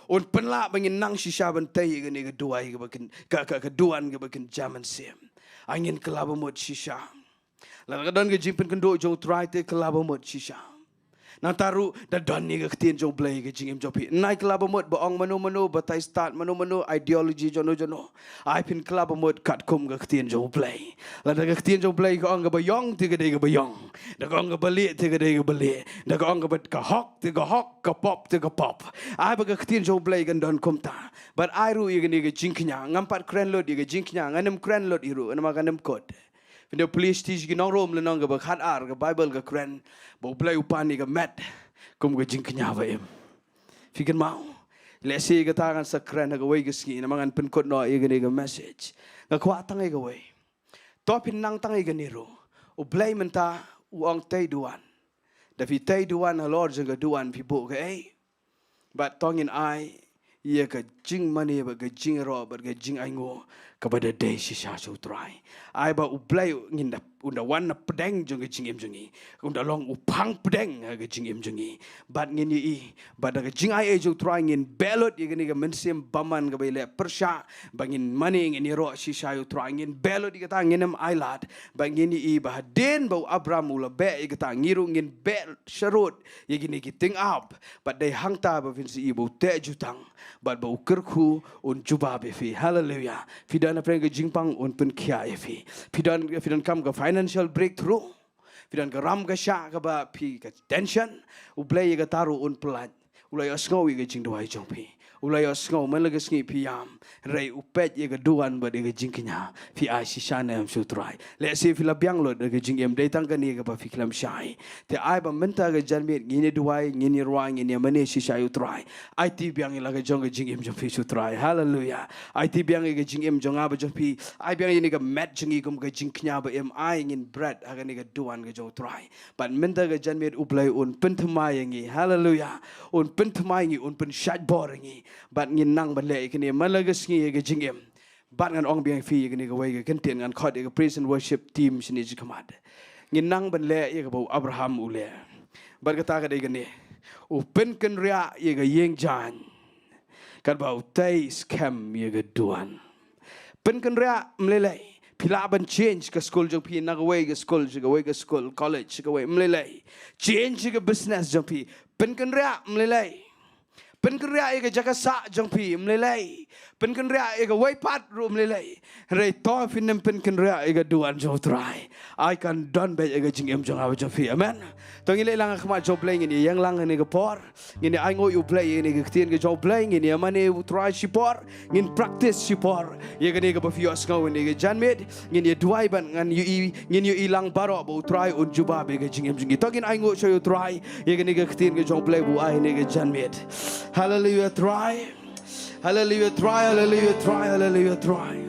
Un pynlah ba ngin nang shisha ban tei ïa kane ka duwai kaba kyn, ka, ka, ka duwan kaba kynja mynsiem. Ai ngin kylla ba mut shisha. Lada ka don ka jingpynkynduh jong U Trai te kylla ba mut shisha. Nangta ruh da don ïa ka ktien jong U Blei ha ka jingim jong phi. Nai kylla ba mut ba ong mano mano, batai stad mano mano, ideology jong no jong no. Ai phin kylla ba mut katkum ka ktien jong U Blei. Lada ka ktien jong U Blei ka ong kaba ïong te ka dei kaba ïong. Da ka ong kaba lieh te ka dei kaba lieh. Da ka ong kaba ka hok te ka hok, ka pop te ka pop. Ai ba ka ktien jong U Blei kan don kumta. Bad ai ruh ïa kane ka jingkñia. Ngam pat kren lut ïa ka jingkñia. Ngan ym kren lut ïa ruh. Namar kan ym kut. Phin da pule sha ki nong Rom lynnong kaba khatar, ka Baibl ka kren ba U Blei u pan ïa ka met kum ka jingkñia ba im. Phi kynmaw? Lehse kata ngan sa kren ha kawei ka sngi, namar ngan pynkut noh ïa kane ka message. Nga kwah tang ïa kawei. To phin nang tang ïa kane ruh. U Blei mynta u ong tei duwan. Da phi tei duwan halor jong ka duwan phi buh kaei? Bad to ngin ai ïa ka jingmane bad ka jingïaroh bad ka jingainguh kaba da dei shisha sha U Trai. Ai ba U Blei ngin da, un da wan na pdeng jong ka jingim jong ngi. Un da long u phang pdeng ha ka jingim jong ngi. Bad ngin ïohi ba da ka jingaiei jong U Trai ngin beh lut ïa kane ka mynsiem bymman kaba ïaleh pyrshah, ba ngin mane ngin ïaroh shisha ïa U Trai, ngin beh lut ïa kata, ngin ym ailad, ba ngin ïohi ba hadien ba u Abraham u la beh ïa kata, ngi ruh ngin beh sharud ïa kine ki tyngab. Bad dei hangta ba phin sa ïohi ba u teh jutang bad ba u kyrkhu un jubab ïa phi. Haleluya. Phi don hapdeng ka jingpang, un pynkhiah ïa phi. Phi don, phi donkam ka financial breakthrough. Phi don ka ram ka shah kaba phi ka tension. U Blei ïa kata ruh un pyllait. U la ïohsngew ïa ka jingduwai jong phi. U la ïohsngew, man la ka sngi phi ïam, hynrei u peit ïa ka duwan bad ïa ka jingkñia phi ai shisha ne em sha U Trai. Lehse phi la biang lut da ka jingim, dei tang kane kaba phi khlem shai. Te ai ba mynta ka janmiet ngin ïa duwai, ngin ïa rwai, ngin ïa mane shisha ïa U Trai. Aiti biang ïa la ka jong ka jingim jong phi sha U Trai. Haleluya. Aiti biang ïa ka jingim jong nga bad jong phi. Ai biang ïa kane ka met jong ngi kum ka jingkñia ba im, ai ngin bret ha kane ka duwan ka jong U Trai. Bad mynta ka janmiet U Blei un pynthymmai ïa ngi. Haleluya. Un pynthymmai ïa ngi, un pynshait bor ïa ngi. Bad ngin nang ban leh ïa kane man la ka sngi ïa ka jingim. Bad ngan ong biang ïa phi ïa kane kawei ka kyntien, ngan khot ïa ka praise and worship team shane shakhmat. Ngin nang ban leh ïa kaba u Abraham u leh. Bad kata ka dei kane. U pynkynriah ïa ka ïing jaiñ, katba u tei skhem ïa ka duwan. Pynkynriah, ym lei lei. Phi lah ban change ka skul jong phi na kawei ka skul sha kawei ka skul, college sha kawei, ym lei lei. Change ïa ka business jong phi. Pynkynriah, ym lei lei. Pynkynriah ïa ka jaka sah jong phi, ym lei lei. Pynkynriah ïa kawei pat ruh, ym lei lei. Hynrei to phin ym pynkynriah ïa ka duwan jong U Trai. Ai kan don beit ïa ka jingim jong nga bad jong phi. Amen. To ngin leit lang ha khmat jong U Blei, ngin ïeng lang ha kane ka por. Ngin ïa ainguh ïa U Blei ïa kane ka ktien ka jong U Blei, ngin ïa mane U Trai shipor, ngin practice shipor ïa kane kaba phi ïohsngew ïa kane ka janmiet, ngin ïa duwai bad ngan ïohi, ngin ïohi lang baroh ba U Trai un jubab ïa ka jingim jong ngi. To ngin ainguh sha U Trai ïa kane ka ktien ka jong U Blei ba u ai ïa kane ka janmiet. Haleluya Trai. Haleluya Trai, haleluya Trai, haleluya Trai.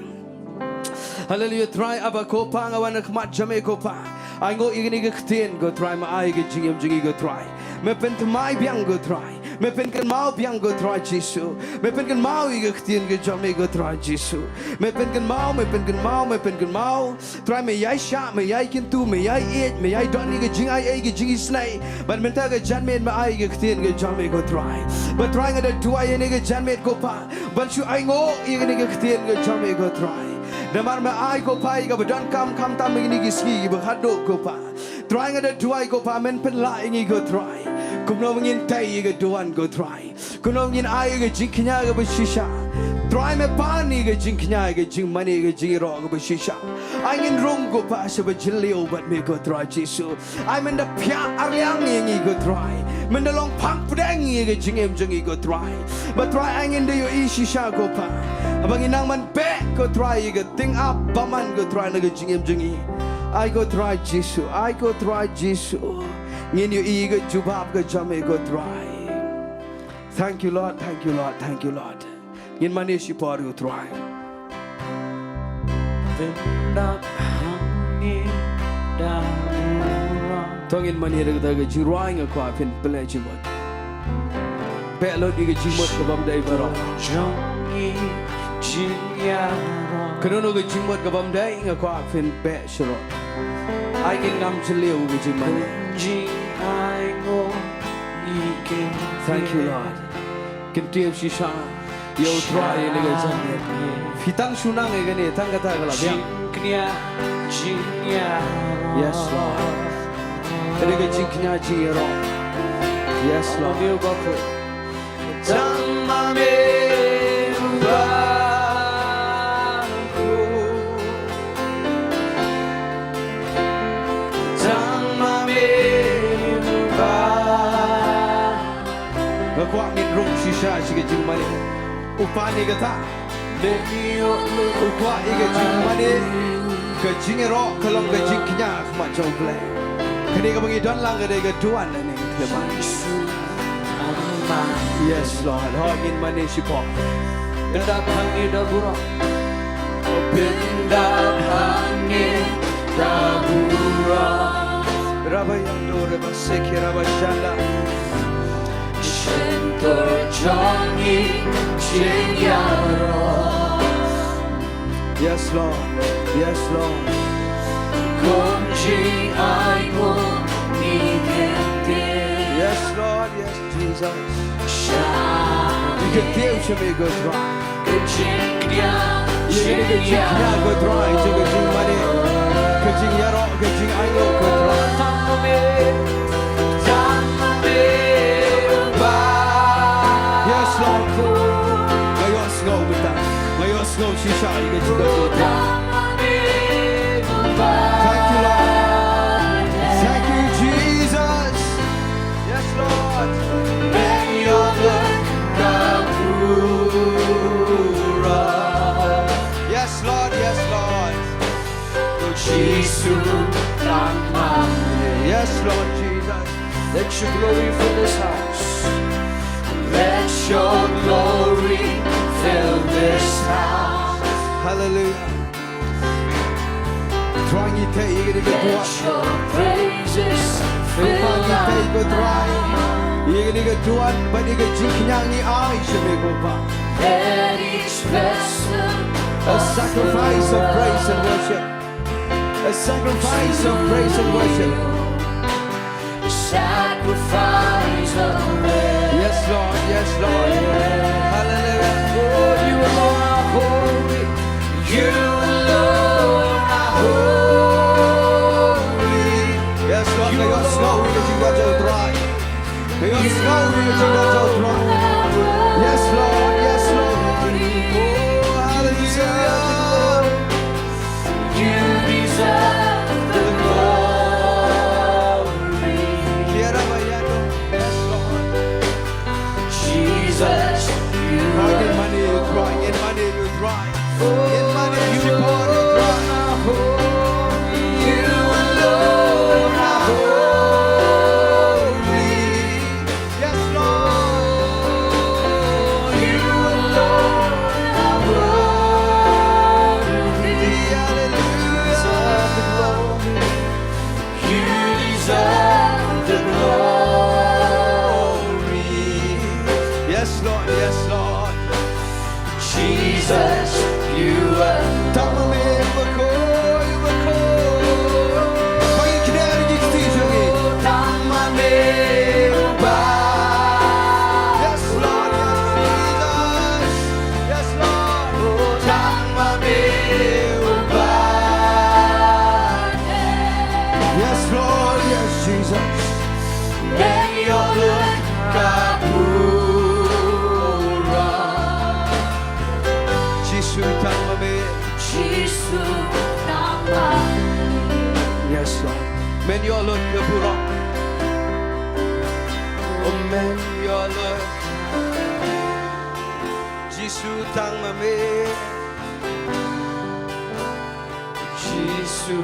Haleluya Trai, Aba ko Pa, nga wan ha khmat jong me ko Pa. Ainguh ïa kane ka ktien ko Trai, me ai ka jingim jong ngi ko Trai. Me pynthymmai biang ko Trai. Me pynkynmaw biang ko Trai Jisu. Me pynkynmaw ïa ka ktien ka jong me ko Trai Jisu. Me pynkynmaw, me pynkynmaw, me pynkynmaw. Trai me ïai shah, me ïai kyntu, me ïai ïeit, me ïai don ïa ka jingai ei, ka jingisynei. Bad mynta ka janmiet me ai ka ktien ka jong me ko Trai. Bad Trai nga da duwai ïa kane ka janmiet ko Pa. Ban shu ainguh ïa kane ka ktien ka jong me ko Trai. Namar me ai ko Pa ïa kaba donkam khamtam ïa kine ki sngi kiba khatduh ko Pa. Trai nga da duwai ko Pa men pynlah ïa ngi ko Trai. Kumno ngin tei ïa ka duwan ko Trai. Kumno ngin ai ïa ka jingkñia kaba shisha. Trai me pan ïa ka jingkñia, ïa ka jingmane, ïa ka jingïaroh kaba shisha. Ai ngin rung ko Pa sha ba jylliew bad me ko Trai Jisu. Ai men da phiah arliang ïa ngi ko Trai. Men da long phang pdeng ïa ka jingim jong ngi ko Trai. Bad Trai ai ngin da ïohi shisha ko Pa. Haba ngin nang ban beh ko Trai ïa ka tyngab bymman ko Trai na ka jingim jong ngi. Ai ko Trai Jisu, ai ko Trai Jisu. Ngin ïohi ka jubab ka jong me ko Trai. Thank you Lord, thank you Lord, thank you Lord. Ngin mane shipor ïa u Trai. Pyndap hangne da burom. To ngin mane da kata ka jingrwai, nga kwah phin pynleh jingmut. Beh lut ïa ka jingmut ka bym dei baroh. Jong ngi jingïaroh. Kano kano ka jingmut ka bym dei nga kwah phin beh sharoh. Ai ngin ngam jylliew ka jingmane. Jingainguh ngi kin. Thank you Lord. Kyntiew shisha ïa u Trai ïa kane ka janmiet. Phi tang shu nang ïa kane, tang kata ka la biang. Jingkñia jingïaroh. Yes Lord. Kane ka jingkñia jingïaroh. Yes Lord. Tang ma me uba Tang ma me uba. Nga kwah ngin rung shisha sha ka jingmane. U pan ïa kata. Me ki ïoh lut. U kwah ïa ka jingmane. Ka jingïaroh ka long ka jingkñia ha khmat jong U Blei. Kane kaba ngi don lang ka dei ka duwan lane. Yes Lord, hooid ngin mane shipor. Pyndap hangne da burom. Pyndap hangne da burom. Raba yando raba seki raba shanda. Shen Yes, Lord. Yes, Lord. Yes, Lord. Yes, Jesus. Ngi kyntiew sha me ko Trai. Ïa kane ka jingkñia ko Trai, jong ka jingmane, ka jingïaroh, ka jingainguh ko Trai. Yes, Lord. Nga ïohsngew mynta. Nga ïohsngew shisha ïa ka jingkñia ko Trai. Thank you, Lord. Thank you, Jesus. Yes, Lord. Yes, Lord. Yes, Lord. Yes, Lord Jesus. Let your glory fill this house. Let your glory fill this house. Hallelujah. Trai, ngi tei ïa kane ka duwan. Ko Pa, ngi tei ko Trai ïa kane ka duwan bad ïa ka jingkñia ngi ai sha me ko Pa. A sacrifice of praise and worship. A sacrifice of praise and worship. Yes, Lord. Yes, Lord. Hallelujah. Oh, you alone are holy. You alone are holy. Yes, Lord. Ka ïohsngew ïa ka jingkñia jong u Trai. Ka ïohsngew ïa ka jingkñia jong u Trai. Yes, Lord. Yes, Lord. Oh, hallelujah. You deserve the glory. Yes, Lord. Jesus, you are holy. You alone are holy. Yes, Lord. You alone are worthy. Hallelujah. You deserve the glory. Yes, Lord. Yes, Lord. Jesus, you are. Tang ma me u bakhuid, u bakhuid. Ba ngin kynmaw ïa ki kti jong ngi. Tang ma me u Bah. Yes, Lord, yes, Jesus. Yes, Lord. Tang ma me u Bah. Yes, Lord, yes, Jesus. Ïa ka lut ka pura. Jisu tang ma me. Jisu tang ma me. Yes, Lord. Men ïa ka lut ka pura. Oh, men ïa ka lut. Jisu tang ma me. Jisu.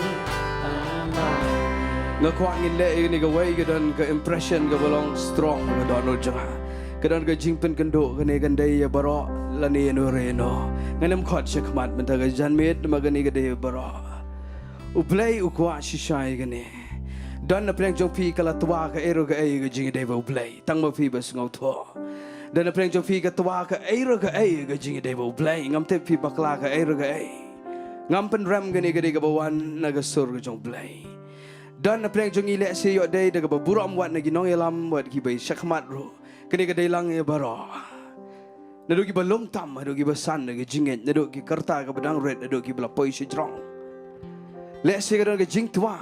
Nga kwah ngin leh ïa kane kawei ka don ka impression kaba long strong ha ka dohnud jong nga. Ka don ka jingpynkynduh, kane kan dei ïa baroh lane ïano re ïano. Ngam khot shakhmat mynta ka janmiet namar kane ka dei ïa baroh. U Blei u kwah shisha ïa kane. Don na pdeng jong phi ka la twa kaei re kaei ka jingïadei bad U Blei. Tang ma phi ba sngewthuh. Don na pdeng jong phi ka twa kaei re kaei ka jingïadei bad U Blei. Ngam tip phi bakla kaei re kaei. Ngam pynrem kane ka dei kaba wan na ka sur ka jong U Blei. Don na pdeng jong ngi lehse ïoh dei da kaba burom wat na ki nongïalam wat kiba shakhmat ruh. Kane ka dei lang ïa baroh. Naduh kiba lum tam, naduh kiba san, naduh ki jingngeit, naduh ki kyrta kaba dang rit, naduh kiba la poi shajrong. Lehse ka don ka jingtwa.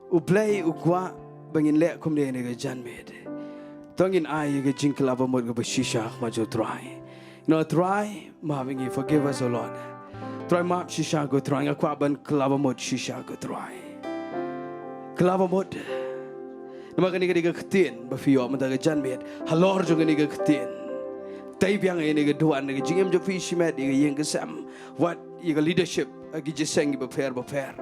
U Blei u kwah ba ngin leh kumne ha kane ka janmiet. To ngin ai ïa ka jingkylla bamut kaba shisha ha khmat jong U Trai. No Trai, map ïa ngi, forgive us, O Lord. Trai, map shisha ko Trai, nga kwah ban kylla bamut shisha ko Trai. Kylla bamut. Namar kane ka dei ka ktien ba phi ïoh mynta ka janmiet. Halor jong kane ka ktien, tei biang ïa kane ka duwan, ka jingim jong phi shimet, ïa ka ïing ka sem, wat ïa ka leadership ha ki jingïaseng kiba pher ba pher.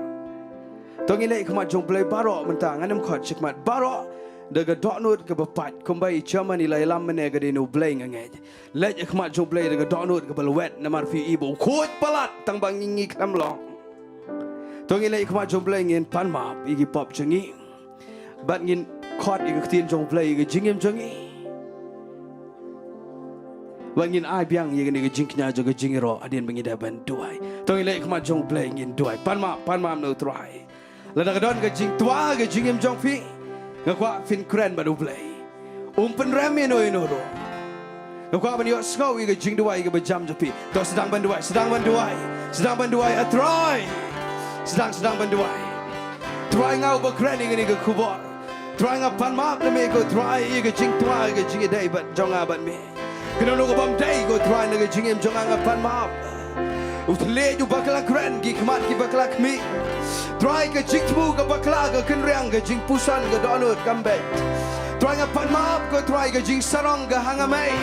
To ngin leit ha khmat jong U Blei baroh mynta, ngam khot shakhmat, baroh da ka dohnud kaba pait, kumba i Germany i la ïalam mynne, ka dei na U Blei nga ngeit. Leit ha khmat jong U Blei da ka dohnud kaba lwet, namar phi i ba u khuid palat tang ba ngi, ngi khlem long. To ngin leit ha khmat jong U Blei, ngin pan map ïa ki pop jong ngi. Bad ngin khot ïa ka ktien jong U Blei ïa ka jingim jong ngi. Ba ngin ai biang ïa kane ka jingkñia jong ka jingïaroh hadien ba ngi dei ban duwai. To ngin leit khmat jong U Blei ngin duwai. Pan map, pan map na U Trai. Lada ka don ka jingtwa ka jingim jong phi, nga kwah phin kren bad U Blei. Um pynrem ïano ïano ruh. Nga kwah ban ïohsngew ïa ka jingduwai kaba jam jong phi. To sdang ban duwai, sdang ban duwai, sdang ban duwai, A Trai. Sdang, sdang ban duwai. Trai, nga uba kren ïa kane ka khubor. Trai, nga pan map na me ko Trai ïa ka jingtwa ka jingïadei bad jong nga bad me. Kano kano ka bym dei ko Trai na ka jingim jong nga, nga pan map. U thylliej u bakla kren, ki khmat ki bakla khmih. Trai, ka jingthmu ka bakla, ka kynriang, ka jingpuson, ka dohnud kam beit. Trai, nga pan map ko Trai, ka jingsarong ka ha nga mei.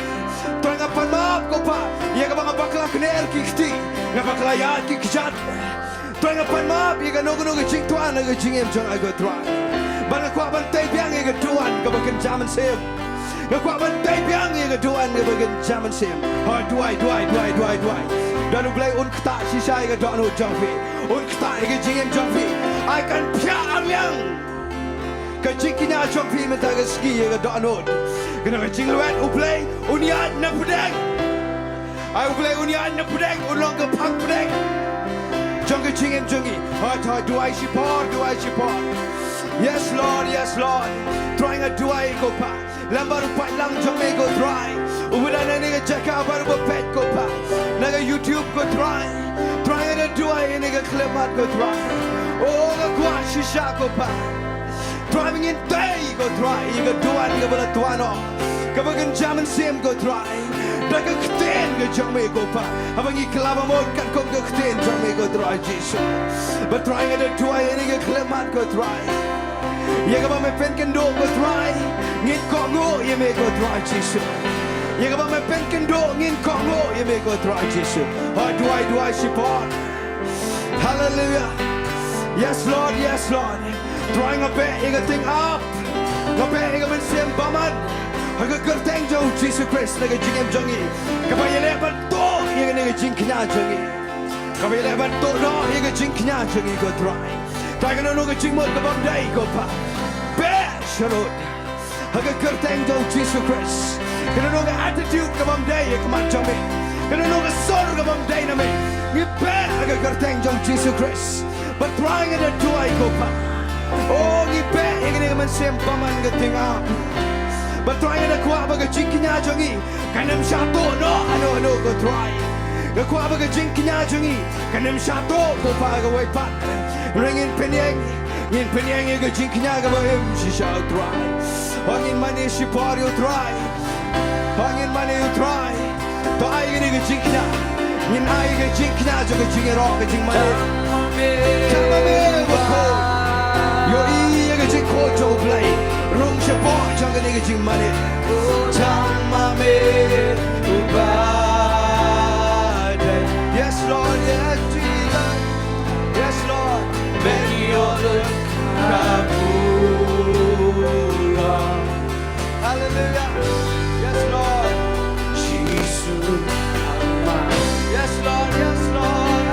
Trai, nga pan map ko Pa ïa kaba nga bakla kner ki kti, nga bakla ïaid ki kjat. Trai, nga pan map ïa kano kano ka jingtwa na ka jingim jong nga ko Trai. Bad nga kwah ban tei biang ïa ka duwan kaba kynja mynsiem. Nga kwah ban tei biang ïa ka duwan kaba kynja mynsiem. Ha, duwai, duwai, duwai, duwai, duwai. Don U Blei un ktah shisha ïa ka dohnud jong phi. Un ktah ïa ka jingim jong phi. Ai kan phiah arliang ka jingkñia jong phi mynta ka sngi ïa ka dohnud. Kane ka jinglwet U Blei un ïaid na pdeng. Ai U Blei un ïaid na pdeng, un long ka phang pdeng jong ka jingim jong ngi. Hoi, hoi, duwai shipor, duwai shipor. Yes Lord, yes Lord. Trai, nga duwai ko Pa, lem bad u paidlang jong me ko Trai, uba don ha kane ka jaka bad uba peit ko Pa na ka YouTube ko Trai. Trai, nga da duwai ïa kane ka khyllipmat ko Trai. Oh, nga kwah shisha ko Pa, Trai, ba ngin tei ko Trai ïa ka duwan kaba la twa noh, kaba kynja mynsiem ko Trai, da ka ktien ka jong me ko Pa. Haba ngi kylla ba mut katkum ka ktien jong me ko Trai Jisu. Bad Trai, nga da duwai ïa kane ka khyllipmat ko Trai, ïa kaba me pynkynduh ko Trai, ngin kohnguh ïa me ko Trai Jisu. Ïa kaba me pynkynduh ngin kohnguh ïa me ko Trai Jisu. Hoi, duwai, duwai shipor. Hallelujah. Yes Lord, yes Lord. Trai, nga beh ïa ka tyngab, nga beh ïa ka mynsiem bymman ha ka kyrteng jong U Jisu Khrist na ka jingim jong ngi, kaba ïaleh ban tuh ïa kane ka jingkñia jong ngi, kaba ïaleh ban tuh noh ïa ka jingkñia jong ngi ko Trai. Trai, kano kano ka jingmut ka bym dei ko Pa, beh sharud ha ka kyrteng jong U Jisu Khrist. Kano kano ka attitude ka bym dei ha khmat jong me, kano kano ka sur ka bym dei na me, ngi beh ha ka kyrteng jong U Jisu Khrist. Bad Trai, nga da duwai ko Pa, oh, ngi beh ïa kane ka mynsiem bymman ka tyngab. Bad Trai, nga da kwah ba ka jingkñia jong ngi kan ym shah tuh noh hano hano ko Trai. Nga kwah ba ka jingkñia jong ngi kan ym shah tuh ko Pa ha kawei pat. Hynrei ngin pynïeng, ngin pynïeng ïa ka jingkñia kaba im shisha ko Trai. Hoi, ngin mane shipor ïa ko Trai. Hoi, ngin mane ïa ko Trai. To ai kane ka jingkñia. Ngin ai ka jingkñia jong ka jingïaroh, ka jingmane. Tang ma me Bakhuid. Ïohi ïa ka jingkhuid jong U Blei. Rung shapoh jong kane ka jingmane. Tang ma me uba dei. Yes Lord, yes Jesus. Yes Lord. Many other Hallelujah. Yes Lord. Yes Lord, yes Lord. Hallelujah. Yes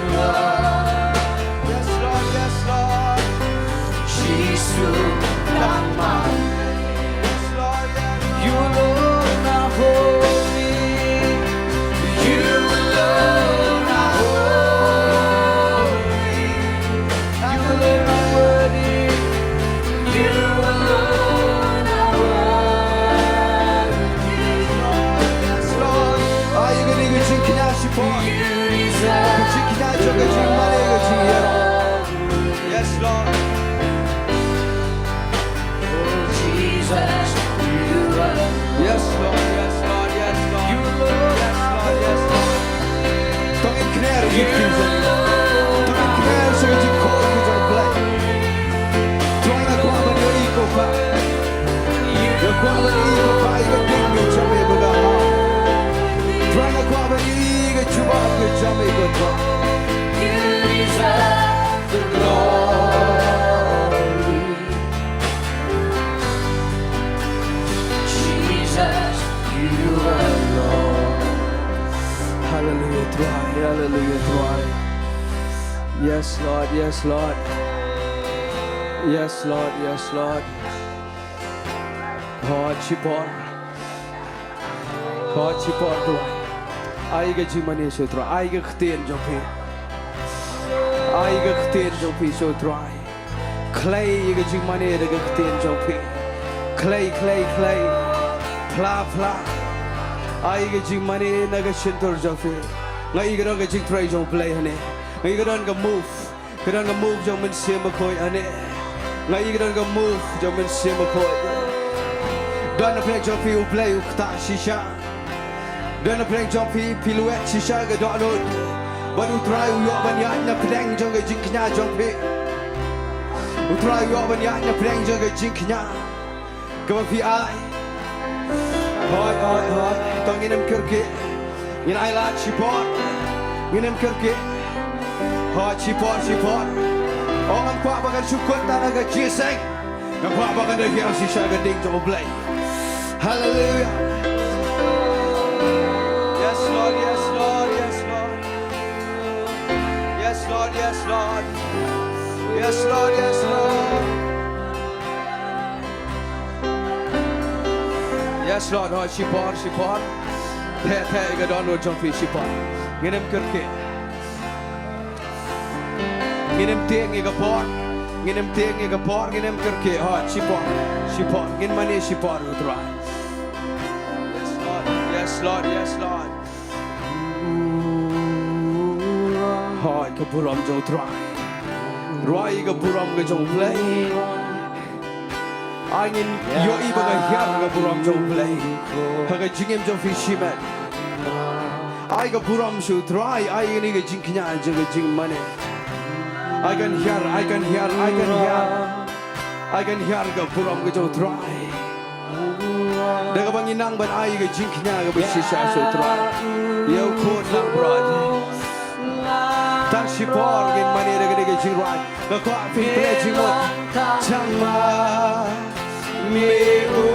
Lord. Yes Lord, yes Lord. Yes Lord, yes Lord. You alone are holy. You alone are holy. You alone are worthy. You alone are worthy. Yes Lord. Ai kane ka jingkñia shipor. Ka jingkñia jong ka jingmane, ka jingïaroh. Yes Lord. Yes, Lord, yes, Lord. Yes, Lord, yes, Lord. Hooid, shipor. Hooid, shipor, Trai. Ai ka jingmane sha u Trai. Ai ka ktien jong phi. Ai ka ktien jong phi sha u Trai. Khlei ïa ka jingmane da ka ktien jong phi. Khlei, khlei, khlei. Phla, phla. Ai ka jingmane na ka shyntur jong phi. Nga ïohi ka don ka jingtrei jong u Blei hangne. Nga ïohi ka don ka move. Ka don ka move jong u Mynsiem Bakhuid hangne. Nga ïohi ka don ka move jong u Mynsiem Bakhuid. Don na pdeng jong phi u Blei u ktah shisha. Don na pdeng jong phi, phi lwet shisha ka dohnud. Bad u Trai u ïoh ban ïaid na pdeng jong ka jingkñia jong phi. U Trai u ïoh ban ïaid na pdeng jong ka jingkñia kaba phi ai. Hooid, hooid, hooid. To ngin ym kyrkieh. Ngin ai lad shipor. Ngin ym kyrkieh. Hooid, shipor, shipor. Ong ngam kwah ba kan shu kut tang ha ka jingïaseng. Nga kwah ba kan da hiar shisha ka ding jong u Blei. Haleluia. Yes, Lord, yes, Lord, yes, Lord. Yes, Lord, yes, Lord. Yes, Lord, yes, Lord. Yes, Lord, hooid, shipor, shipor. Theh, theh ïa ka dohnud jong phi shipor. Ngin ym kyrkieh. Ngin ym tieng ïa ka por. Ngin ym tieng ïa ka por. Ngin ym kyrkieh. Hooid, shipor. Shipor. Ngin mane shipor, u Trai. Yes, Lord. Yes, Lord. Yes, Lord. Hooid, ka burom jong u Trai. Rwai ka burom ka jong u Blei. Ai ngin ïohi ba ka hiar ka burom jong u Blei ha ka jingim jong phi shimet. Ai ka burom sha u Trai, ai kane ka jingkñia jong ka jingmane. Ai kan hiar, ai kan hiar, ai kan hiar. Ai kan hiar ka burom ka jong u Trai. Da kaba ngi nang ban ai ka jingkñia kaba shisha sha u Trai. Ïa u khun langbrot. Tang shipor ngin mane da kane ka jingrwai. Nga kwah phin pynlong jingmut. Tang ma me u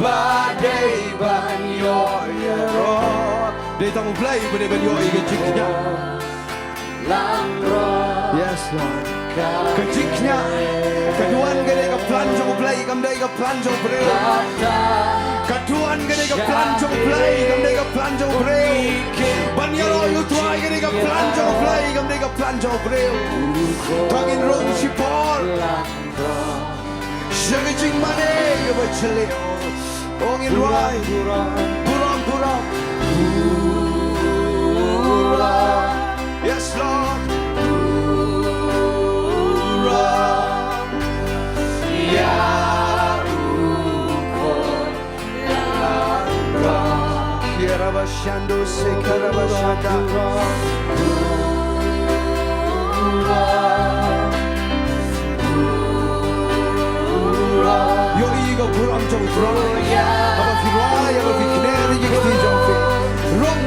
ba dei ban ïoh ïaroh. Dei tang u Blei ba dei ban ïoh ïa ka jingkñia. Yes, Lord. Ka jingkñia ka duwan ka dei ka plan jong u Blei, kam dei ka plan jong u briew. Ka duwan ka dei ka plan jong u Blei, kam dei ka plan jong u briew. Ban ïaroh ïa u Trai ka dei ka plan jong u Blei, kam dei ka plan jong u briew. To ngin rung shipor sha ka jingmane kaba jylliew. Ong ngin rwai. Burom, burom, burom. Yes, Lord. Burom. Ïa u khun langbrot. Kiarabashando se karabashanda. Ïohi ka burom jong u Trai. Haba phi rwai, haba phi kner ïa ki kti jong phi. Rung,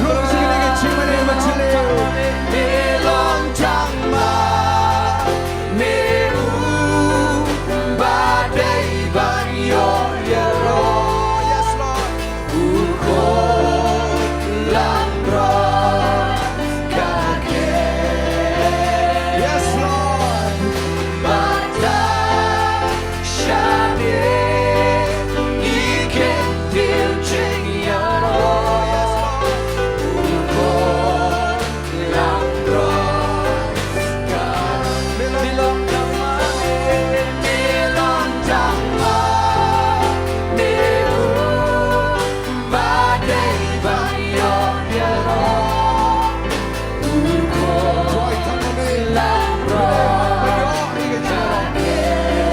rung sha kane ka jingmane ba jylliew. Me long tang ma me u ba dei ban ïoh ïaroh. Yes, Lord. U khun langbrot ka ker. Yes, Lord. Bad tang shane ngi kyndiw jingïaroh. Yes, Lord. U khun langbrot ka ker. Me long tang ma me, me long tang ma me u ba dei ban ïoh ïaroh. U khun langbrot ka ker.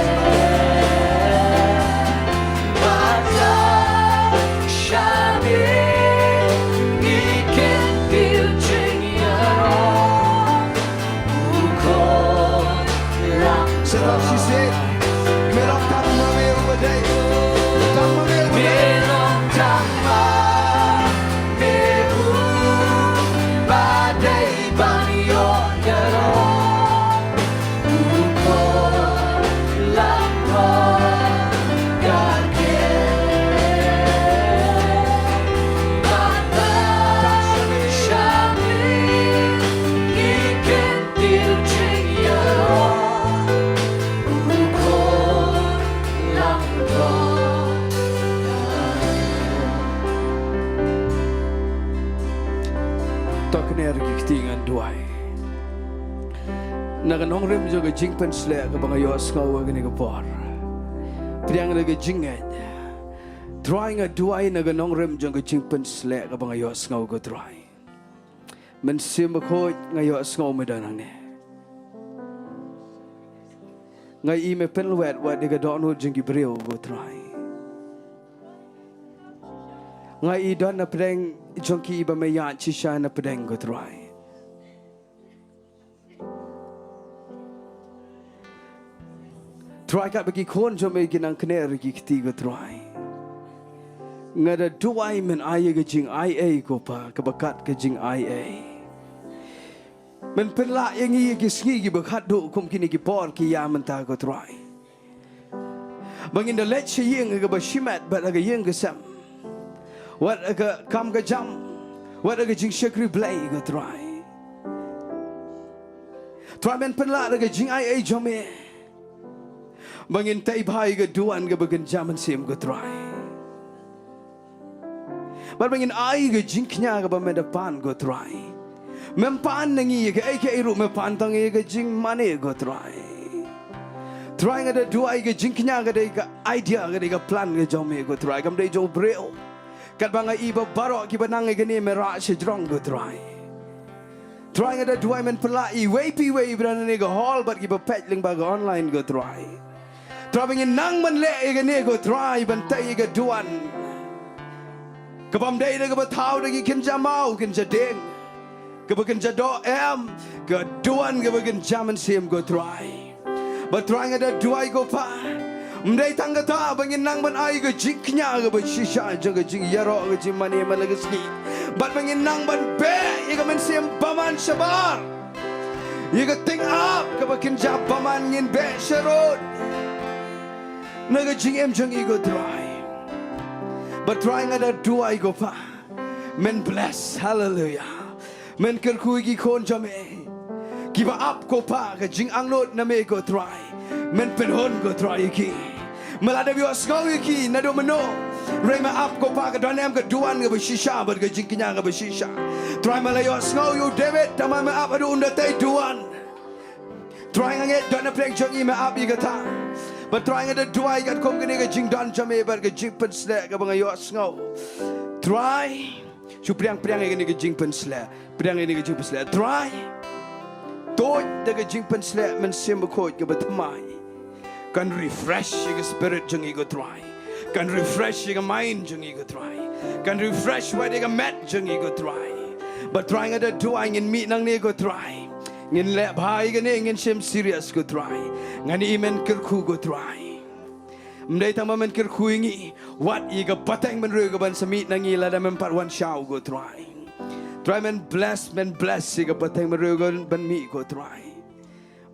Bad tang shane ngi kyndiw jingïaroh. U khun langbrot. Sa tang shisien. Me long tang ma me u ba dei. Tang ma me u ba dei. Me long tang ma me u ba dei ban ïoh ïaroh. U khun langbrot ka ker. Bad tang shane ngi Wai. Na ka nongrim jong ka jingpynsleh kaba nga ïohsngew ha kane ka por. Pdiang da ka jingngeit. Trai nga duwai na ka nongrim jong ka jingpynsleh kaba nga ïohsngew ko Trai. Mynsiem Bakhuid nga ïohsngew me don hangne. Nga i me pynlwet wat ïa ka dohnud jong ki briew ko Trai. Nga i don na pdeng jong ki ba me ïaid shisha na pdeng ko Trai. Trai katba ki khun jong me ki nang kner ki kti ko Trai. Nga da duwai men ai ïa ka jingaiei ko Pa kaba kat ka jingaiei. Men pynlah ïa ngi ïa ki sngi kiba khatduh kum kine ki por ki ïa mynta ko Trai. Ba ngin da leit sha ïing ha kaba shimet bad ha ka ïing ka sem. Wat ha ka kam ka jam. Wat ha ka jingshakri Blei ko Trai. Trai men pynlah da ka jingaiei jong me. Ba ngin tei bha ïa ka duwan kaba kynja mynsiem ko Trai. Bad ba ngin ai ka jingkñia kaba me da pan ko Trai. Mem pan na ngi ïa kaei kaei ruh me pan tang ïa ka jingmane ko Trai. Trai nga da duwai ka jingkñia ka dei ka idea ka dei ka plan ka jong me ko Trai kam dei jong briew. Katba nga i ba baroh kiba nang ïa kane me rah shajrong ko Trai. Trai nga da duwai men pynlah iwei pa iwei ba don hangne ka hall bad kiba peit lyngba ka online ko Trai. Trai ba ngin nang ban leh ïa kane ko Trai ban tei ïa ka duwan. Ka bym dei da kaba thaw da ki kynja maw kynja dieng. Kaba kynja doh em ka duwan kaba kynja mynsiem ko Trai. Ba Trai nga da duwai ko Pa. Ym dei tang kata ba ngin nang ban ai ka jingkñia kaba shisha jong ka jingïaroh ka jingmane man la ka sngi. Bad ba ngin nang ban beh ïa ka mynsiem bymman shabar. Ïa ka tyngab kaba kynja bymman ngin beh sharud. Na ka jingim jong ngi ko Trai. Ba Trai nga da duwai ko Pa. Men bless, hallelujah. Men kyrkhu ïa ki khun jong me. Kiba ap ko Pa ka jingangnud na me ko Trai. Men pynhun ko Trai ïa ki. Me la dep ïohsngew ïa ki naduh mynno. Hynrei me ap ko Pa ka don em ka duwan kaba shisha bad ka jingkñia kaba shisha. Trai me la ïohsngew ïa u David tangba me ap haduh un da tei duwan. Trai nga ngeit don na pdeng jong ngi me ap ïa kata. Bad Trai nga da duwai katkum kane ka jingdon jong me bad ka jingpynsleh kaba nga ïohsngew. Trai shu pdiang pdiang ïa kane ka jingpynsleh. Pdiang ïa kane ka jingpynsleh Trai. Tuid da ka jingpynsleh Mynsiem Bakhuid kaba thymmai. Kan refresh ïa ka spirit jong ngi ko Trai. Kan refresh ïa ka mind jong ngi ko Trai. Kan refresh wat ïa ka met jong ngi ko Trai. Ba Trai nga da duwai ngin mih nangne ko Trai. Ngin leh bha ïa kane ngin shim serious ko Trai. Ngan i men kyrkhu ko Trai. Ym dei tang ba men kyrkhu ïa ngi wat ïa ka pateng bynriew ka ban sa mih na ngi lada men pat wan shaw ko Trai. Trai men bless men bless ïa ka pateng bynriew ka ban mih ko Trai.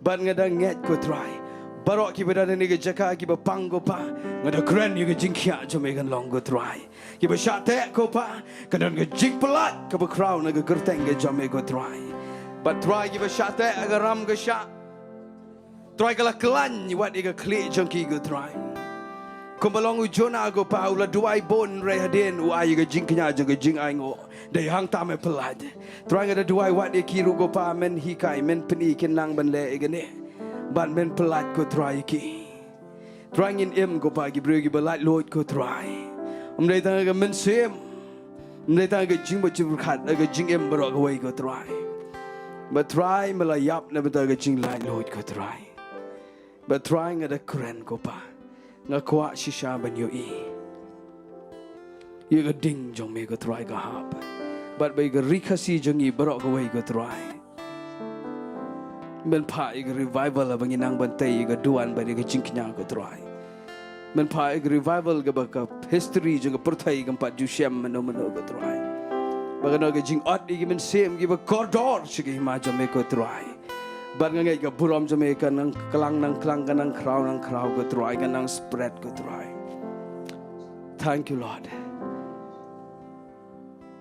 Bad nga da ngeit ko Trai. Baroh kiba don ha kane ka jaka kiba pang ko Pa. Nga da kren ïa ka jingkhiah jong me kan long ko Trai. Kiba shah teh ko Pa. Kan don ka jingpyllait kaba khraw na ka kyrteng ka jong me ko Trai. Bad Trai kiba shah teh ha ka ram ka shah. Trai ka la khlaiñ wat ïa ka khlieh jong ki ko Trai. Kumba long u Jonah ko Pa u la duwai bun hynrei hadien u ai ïa ka jingkñia jong ka jingainguh. Dei hangta me pyllait. Trai nga da duwai wat ïa ki ruh ko Pa men hikai men pyni kin nang ban leh ïa kane. Bad men pyllait ko Trai ïa ki. Trai ngin im ko Pa ki briew kiba laitluid ko Trai. Ym dei tang ka mynsiem. Ym dei tang ka jingmut jingpyrkhat ka jingim baroh kawei ko Trai. Ba Trai me la ïap na bynta ka jinglaitluid ko Trai. Ba Trai nga da kren ko Pa. Nga kwah shisha ban ïohi ïa ka ding jong me ko Trai ka hap. Bad ba ïa ka ri Khasi jong ngi baroh kawei ko Trai. Men phah ïa ka revival haba ngi nang ban tei ïa ka duwan bad ïa ka jingkñia ko Trai. Men phah ïa ka revival kaba ka history jong ka pyrthei kam pat ju shem mynno mynno ko Trai. Ba kan don ka jingot ïa ki mynsiem kiba kordor sha ka hima jong me ko Trai. Bad nga ngeit ka burom jong me ka nang klang nang klang ka nang khraw nang khraw ko Trai ka nang spread ko Trai. Thank you Lord.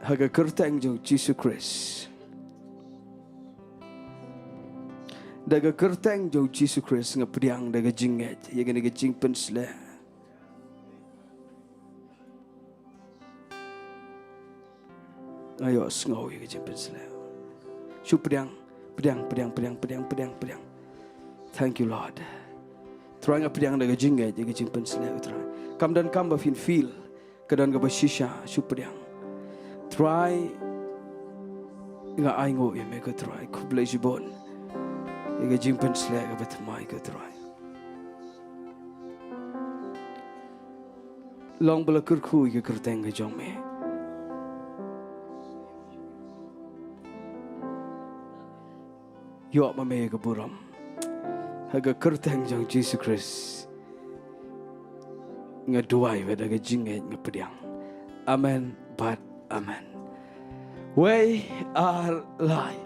Ha ka kyrteng jong Jisu Khrist. Da ka kyrteng jong Jisu Khrist nga pdiang da ka jingngeit ïa kane ka jingpynsleh. Nga ïohsngew ïa ka jingpynsleh. Shu pdiang, pdiang, pdiang, pdiang, pdiang, pdiang, pdiang. Thank you, Lord. Trai nga pdiang da ka jingngeit, da ka jingpynshlur, Trai. Kam don kam ba phin feel, ka don kaba shisha, shu pdiang. Trai nga ainguh ïa me ko Trai, khublei shibun. Ïa ka jingpynshlur kaba thymmai ko Trai. Long ba la kyrkhu ïa ka kyrteng ka jong me. Ïoh ma me ka burom. Ha ka kyrteng jong Jisu Khrist. Nga duwai bad da ka jingngeit nga pdiang. Amen bad amen. Wei ar lai.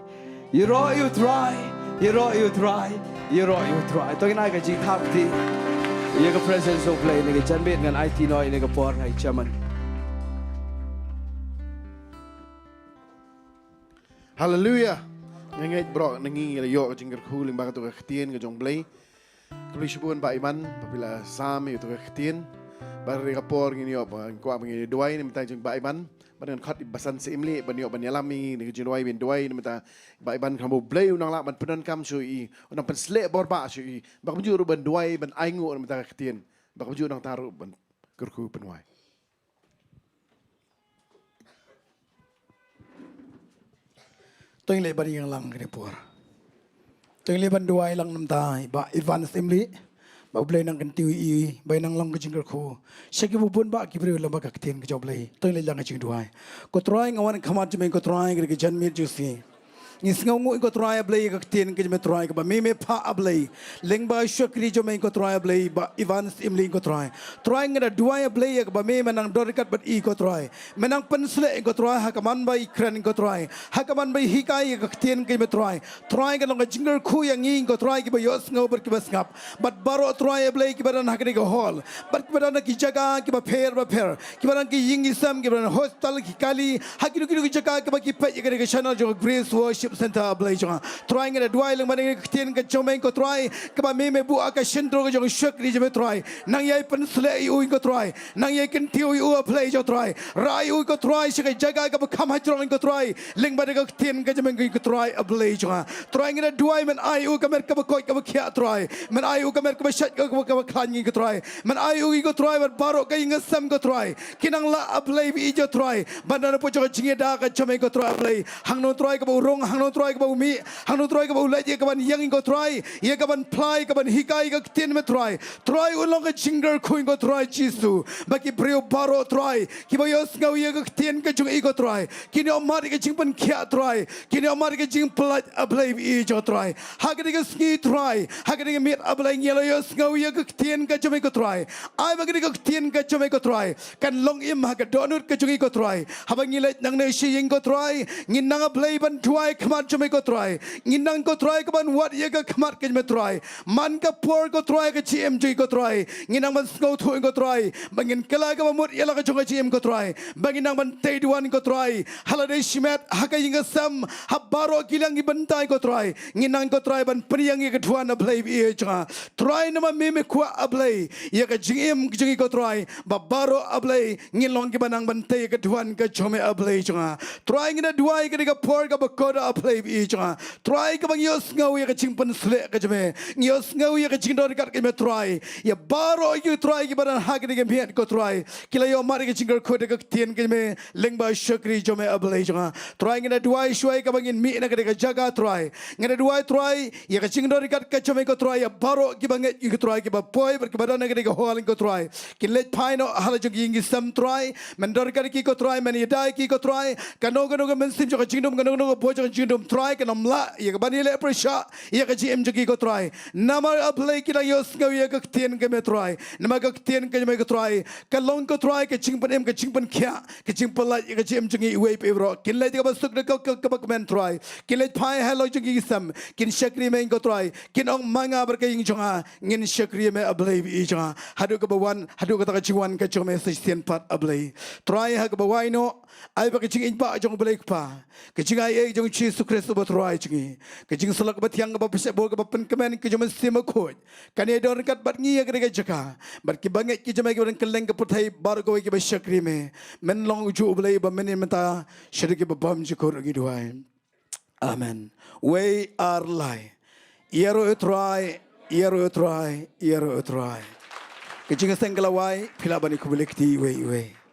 Ïaroh ïa u Trai, ïaroh ïa u Trai, ïaroh ïa u Trai. To ngin ai ka jingthap kti ïa ka presence of Blei ha kane ka janmiet, ngan aiti noh ïa kane ka por ha i chairman. Haleluia. Nga ngeit baroh na ngi ngi la ïoh ka jingkyrkhu lyngba kato ka ktien ka jong Blei. Khublei shibun Bah Iman ba phi la sam ïa kato ka ktien. Bad ha kane ka por ngin ïoh ba ngin kwah ba ngin ïa duwai na ka bynta jong Bah Iman. Bad ngan khot i Bah San Syiemlieh ban ïoh ban ïalam ïa kane ka jingduwai, ban duwai na ka bynta Bah Iman, khnang ba U Blei un nang lah ban pyndonkam shuh ïa i, un nang pynshlur bor bah shuh ïa i. Bad kumjuh ruh ban duwai ban ainguh na ka bynta ka ktien. Bad kumjuh nangta ruh ban kyrkhu pynwai. To ngin leit ban ïeng lang kane ka por. To ngin leit ban duwai lang na ka bynta i Bah Evans Syiemlieh. Ba U Blei un nang kyntiew ïa i, ba in nang long ka jingkyrkhu sha kiba bun bah ki briew lyngba ka ktien ka jong U Blei. To ngin leit lang ka jingduwai. Ko Trai, nga wan khmat jong me ko Trai ha kane ka janmiet jong sngi. Ngi sngewnguh ko Trai A Blei ïa ka ktien ka jong me Trai kaba me me phah A Blei. Lyngba u shakri jong me ko Trai A Blei Bah Evans Syiemlieh ko Trai. Trai nga da duwai A Blei ïa kaba me me nang don ryngkat bad i ko Trai. Me nang pynshlur ko Trai ha ka man ba i kren ko Trai. Ha ka man ba i hikai ïa ka ktien ka jong me Trai. Trai kan long ka jingkyrkhu ïa ngi ko Trai kiba ïohsngew bad kiba sngap. Bad baroh Trai A Blei kiba don ha kane ka hall. Bad kiba don ha ki jaka kiba pher bapher. Kiba don ki ïing ki sem, kiba don hospital, ki kali, ha kino kino ki jaka kiba ki peit ïa kane ka channel jong Grace Worship Centre A Blei jong nga. Trai nga da duwai lyngba kane ka ktien ka jong me ko Trai, kaba me me buh ha ka shyntur ka jong u shakri jong me Trai. Nang ïai pynshlur ïa u ko Trai. Nang ïai kyntiew ïa u A Blei jong Trai. Rah ïa u ko Trai sha ka jaka kaba kham hajrong ko Trai. Lyngba kane ka ktien ka jong me ko Trai A Blei jong nga. Trai nga da duwai men ai u ka met kaba koit kaba khiah Trai. Men ai u ka met kaba shait kaba, kaba khlaiñ ko Trai. Men ai u ko Trai bad baroh ka ïing ka sem ko Trai. Kin nang lah A Blei bad i ko Trai. Ban da na pdeng jong ka jingïada ka jong me ko Trai A Blei. Hangno Trai kaba u rung, hangno Trai kaba u mih, hangno Trai kaba u leit ïa kaban ïeng ko Trai. Ïa kaban phla, kaban hikai ka ktien me Trai. Trai un long ka jingkyrkhu ko Trai Jisu. Ba ki briew baroh Trai. Kiba ïohsngew ïa ka ktien ka jong i ko Trai. Kin ïoh mad ïa ka jingpynkhiah Trai. Kin ïoh mad ïa ka jingpyllait A Blei bad i jong Trai. Ha kane ka sngi Trai. Ha kane ka miet A Blei ngi la ïohsngew ïa ka ktien ka jong me ko Trai. Ai ba kane ka ktien ka jong me ko Trai. Kan long im ha ka dohnud ka jong i ko Trai. Haba ngi leit nangne sha ïing ko Trai. Ngin nang A Blei ban duwai khmat jong me ko Trai. Ngin nang ko Trai kaban wad ïa ka khmat ka jong me Trai. Man ka por ko Trai ka jingim jong i ko Trai. Ngin nang ban sngewthuh ko Trai. Ba ngin kylla kaba mut ïa la ka jong ka jingim ko Trai. Ba ngin nang ban tei duwan ko Trai. Ha lade shimet, ha ka ïing ka sem, ha baroh ki liang ki bynta ko Trai. Ngin nang ko Trai ban pynïeng ïa ka duwan A Blei bad i jong nga. Trai namar me me kwah A Blei. Ïa ka jingim ka jong i ko Trai. Ba baroh A Blei. Ngin long kiba nang ban tei ïa ka duwan ka jong me A Blei jong nga. Trai ngi da duwai ka dei ka por kaba kordor A Blei bad i jong nga. Trai kaba ngi ïohsngew ïa ka jingpynshlur ka jong me. Ngi ïohsngew ïa ka jingdon ryngkat ka jong me Trai. Ïa baroh ïa u Trai kiba don ha kane ka miet ko Trai. Ki la ïoh mad ïa ka jingkyrkhu da ka ktien ka jong me. Lyngba u shakri jong me A Blei jong nga. Trai ngi da duwai shuwa kaba ngin mih na kane ka jaka Trai. Ngi da duwai Trai. Ïa ka jingdon ryngkat ka jong me ko Trai. Ïa baroh kiba ngeit ïa ko Trai kiba poi bad kiba don ha kane ka hall ko Trai. Kin leit phai noh ha la jong ki ïing ki sem Trai. Men don ryngkat ki ko Trai, men ïada ki ko Trai. Kano kano ka mynsiem jong ka jingdum, kano kano ka bor jong ka jingdum Trai, kan ym lah ïa kaban ïaleh pyrshah ïa ka jingim jong ki ko Trai. Namar A Blei ki dang ïohsngew ïa ka ktien ka me Trai. Namar ka ktien ka me ko Trai. Ka long ko Trai ka jingpynim, ka jingpynkhiah, ka jingpyllait ïa ka jingim jong ngi iwei pa iwei baroh. Kin leit kaba suk da ka, ka, kaba kmen Trai. Kin leit phai ha la jong ki sem. Kin shakri me ko Trai. Kin ong ma nga bad ka ïing jong nga. Ngin shakri me A Blei bad i jong nga. Haduh kaba wan, haduh kata ka jingwan ka jong me sa shisien pat A Blei. Trai ha kaba wai noh. Ai ba ka jingïeit ba jong U Blei Kpa. Ka jingaiei jong U Jisu Khrist uba Trai jong ngi. Ka jingsyllok kaba thiang kaba pynshah bor kaba pynkmen ka jong U Mynsiem Bakhuid. Kan ïa don ryngkat bad ngi ha kane ka jaka. Bad kiba ngeit ki jong me kiba don kylleng ka pyrthei baroh kawei kiba shakri me. Men long ujuh U Blei uba mynnin mynta shaduh kiba bymjukut ngi duwai. Amen. Wei ar lai. Ïaroh ïa u Trai, ïaroh ïa u Trai, ïaroh ïa u Trai. Ka jingïaseng ka la wai, phi lah ban ïakhublei kti iwei iwei.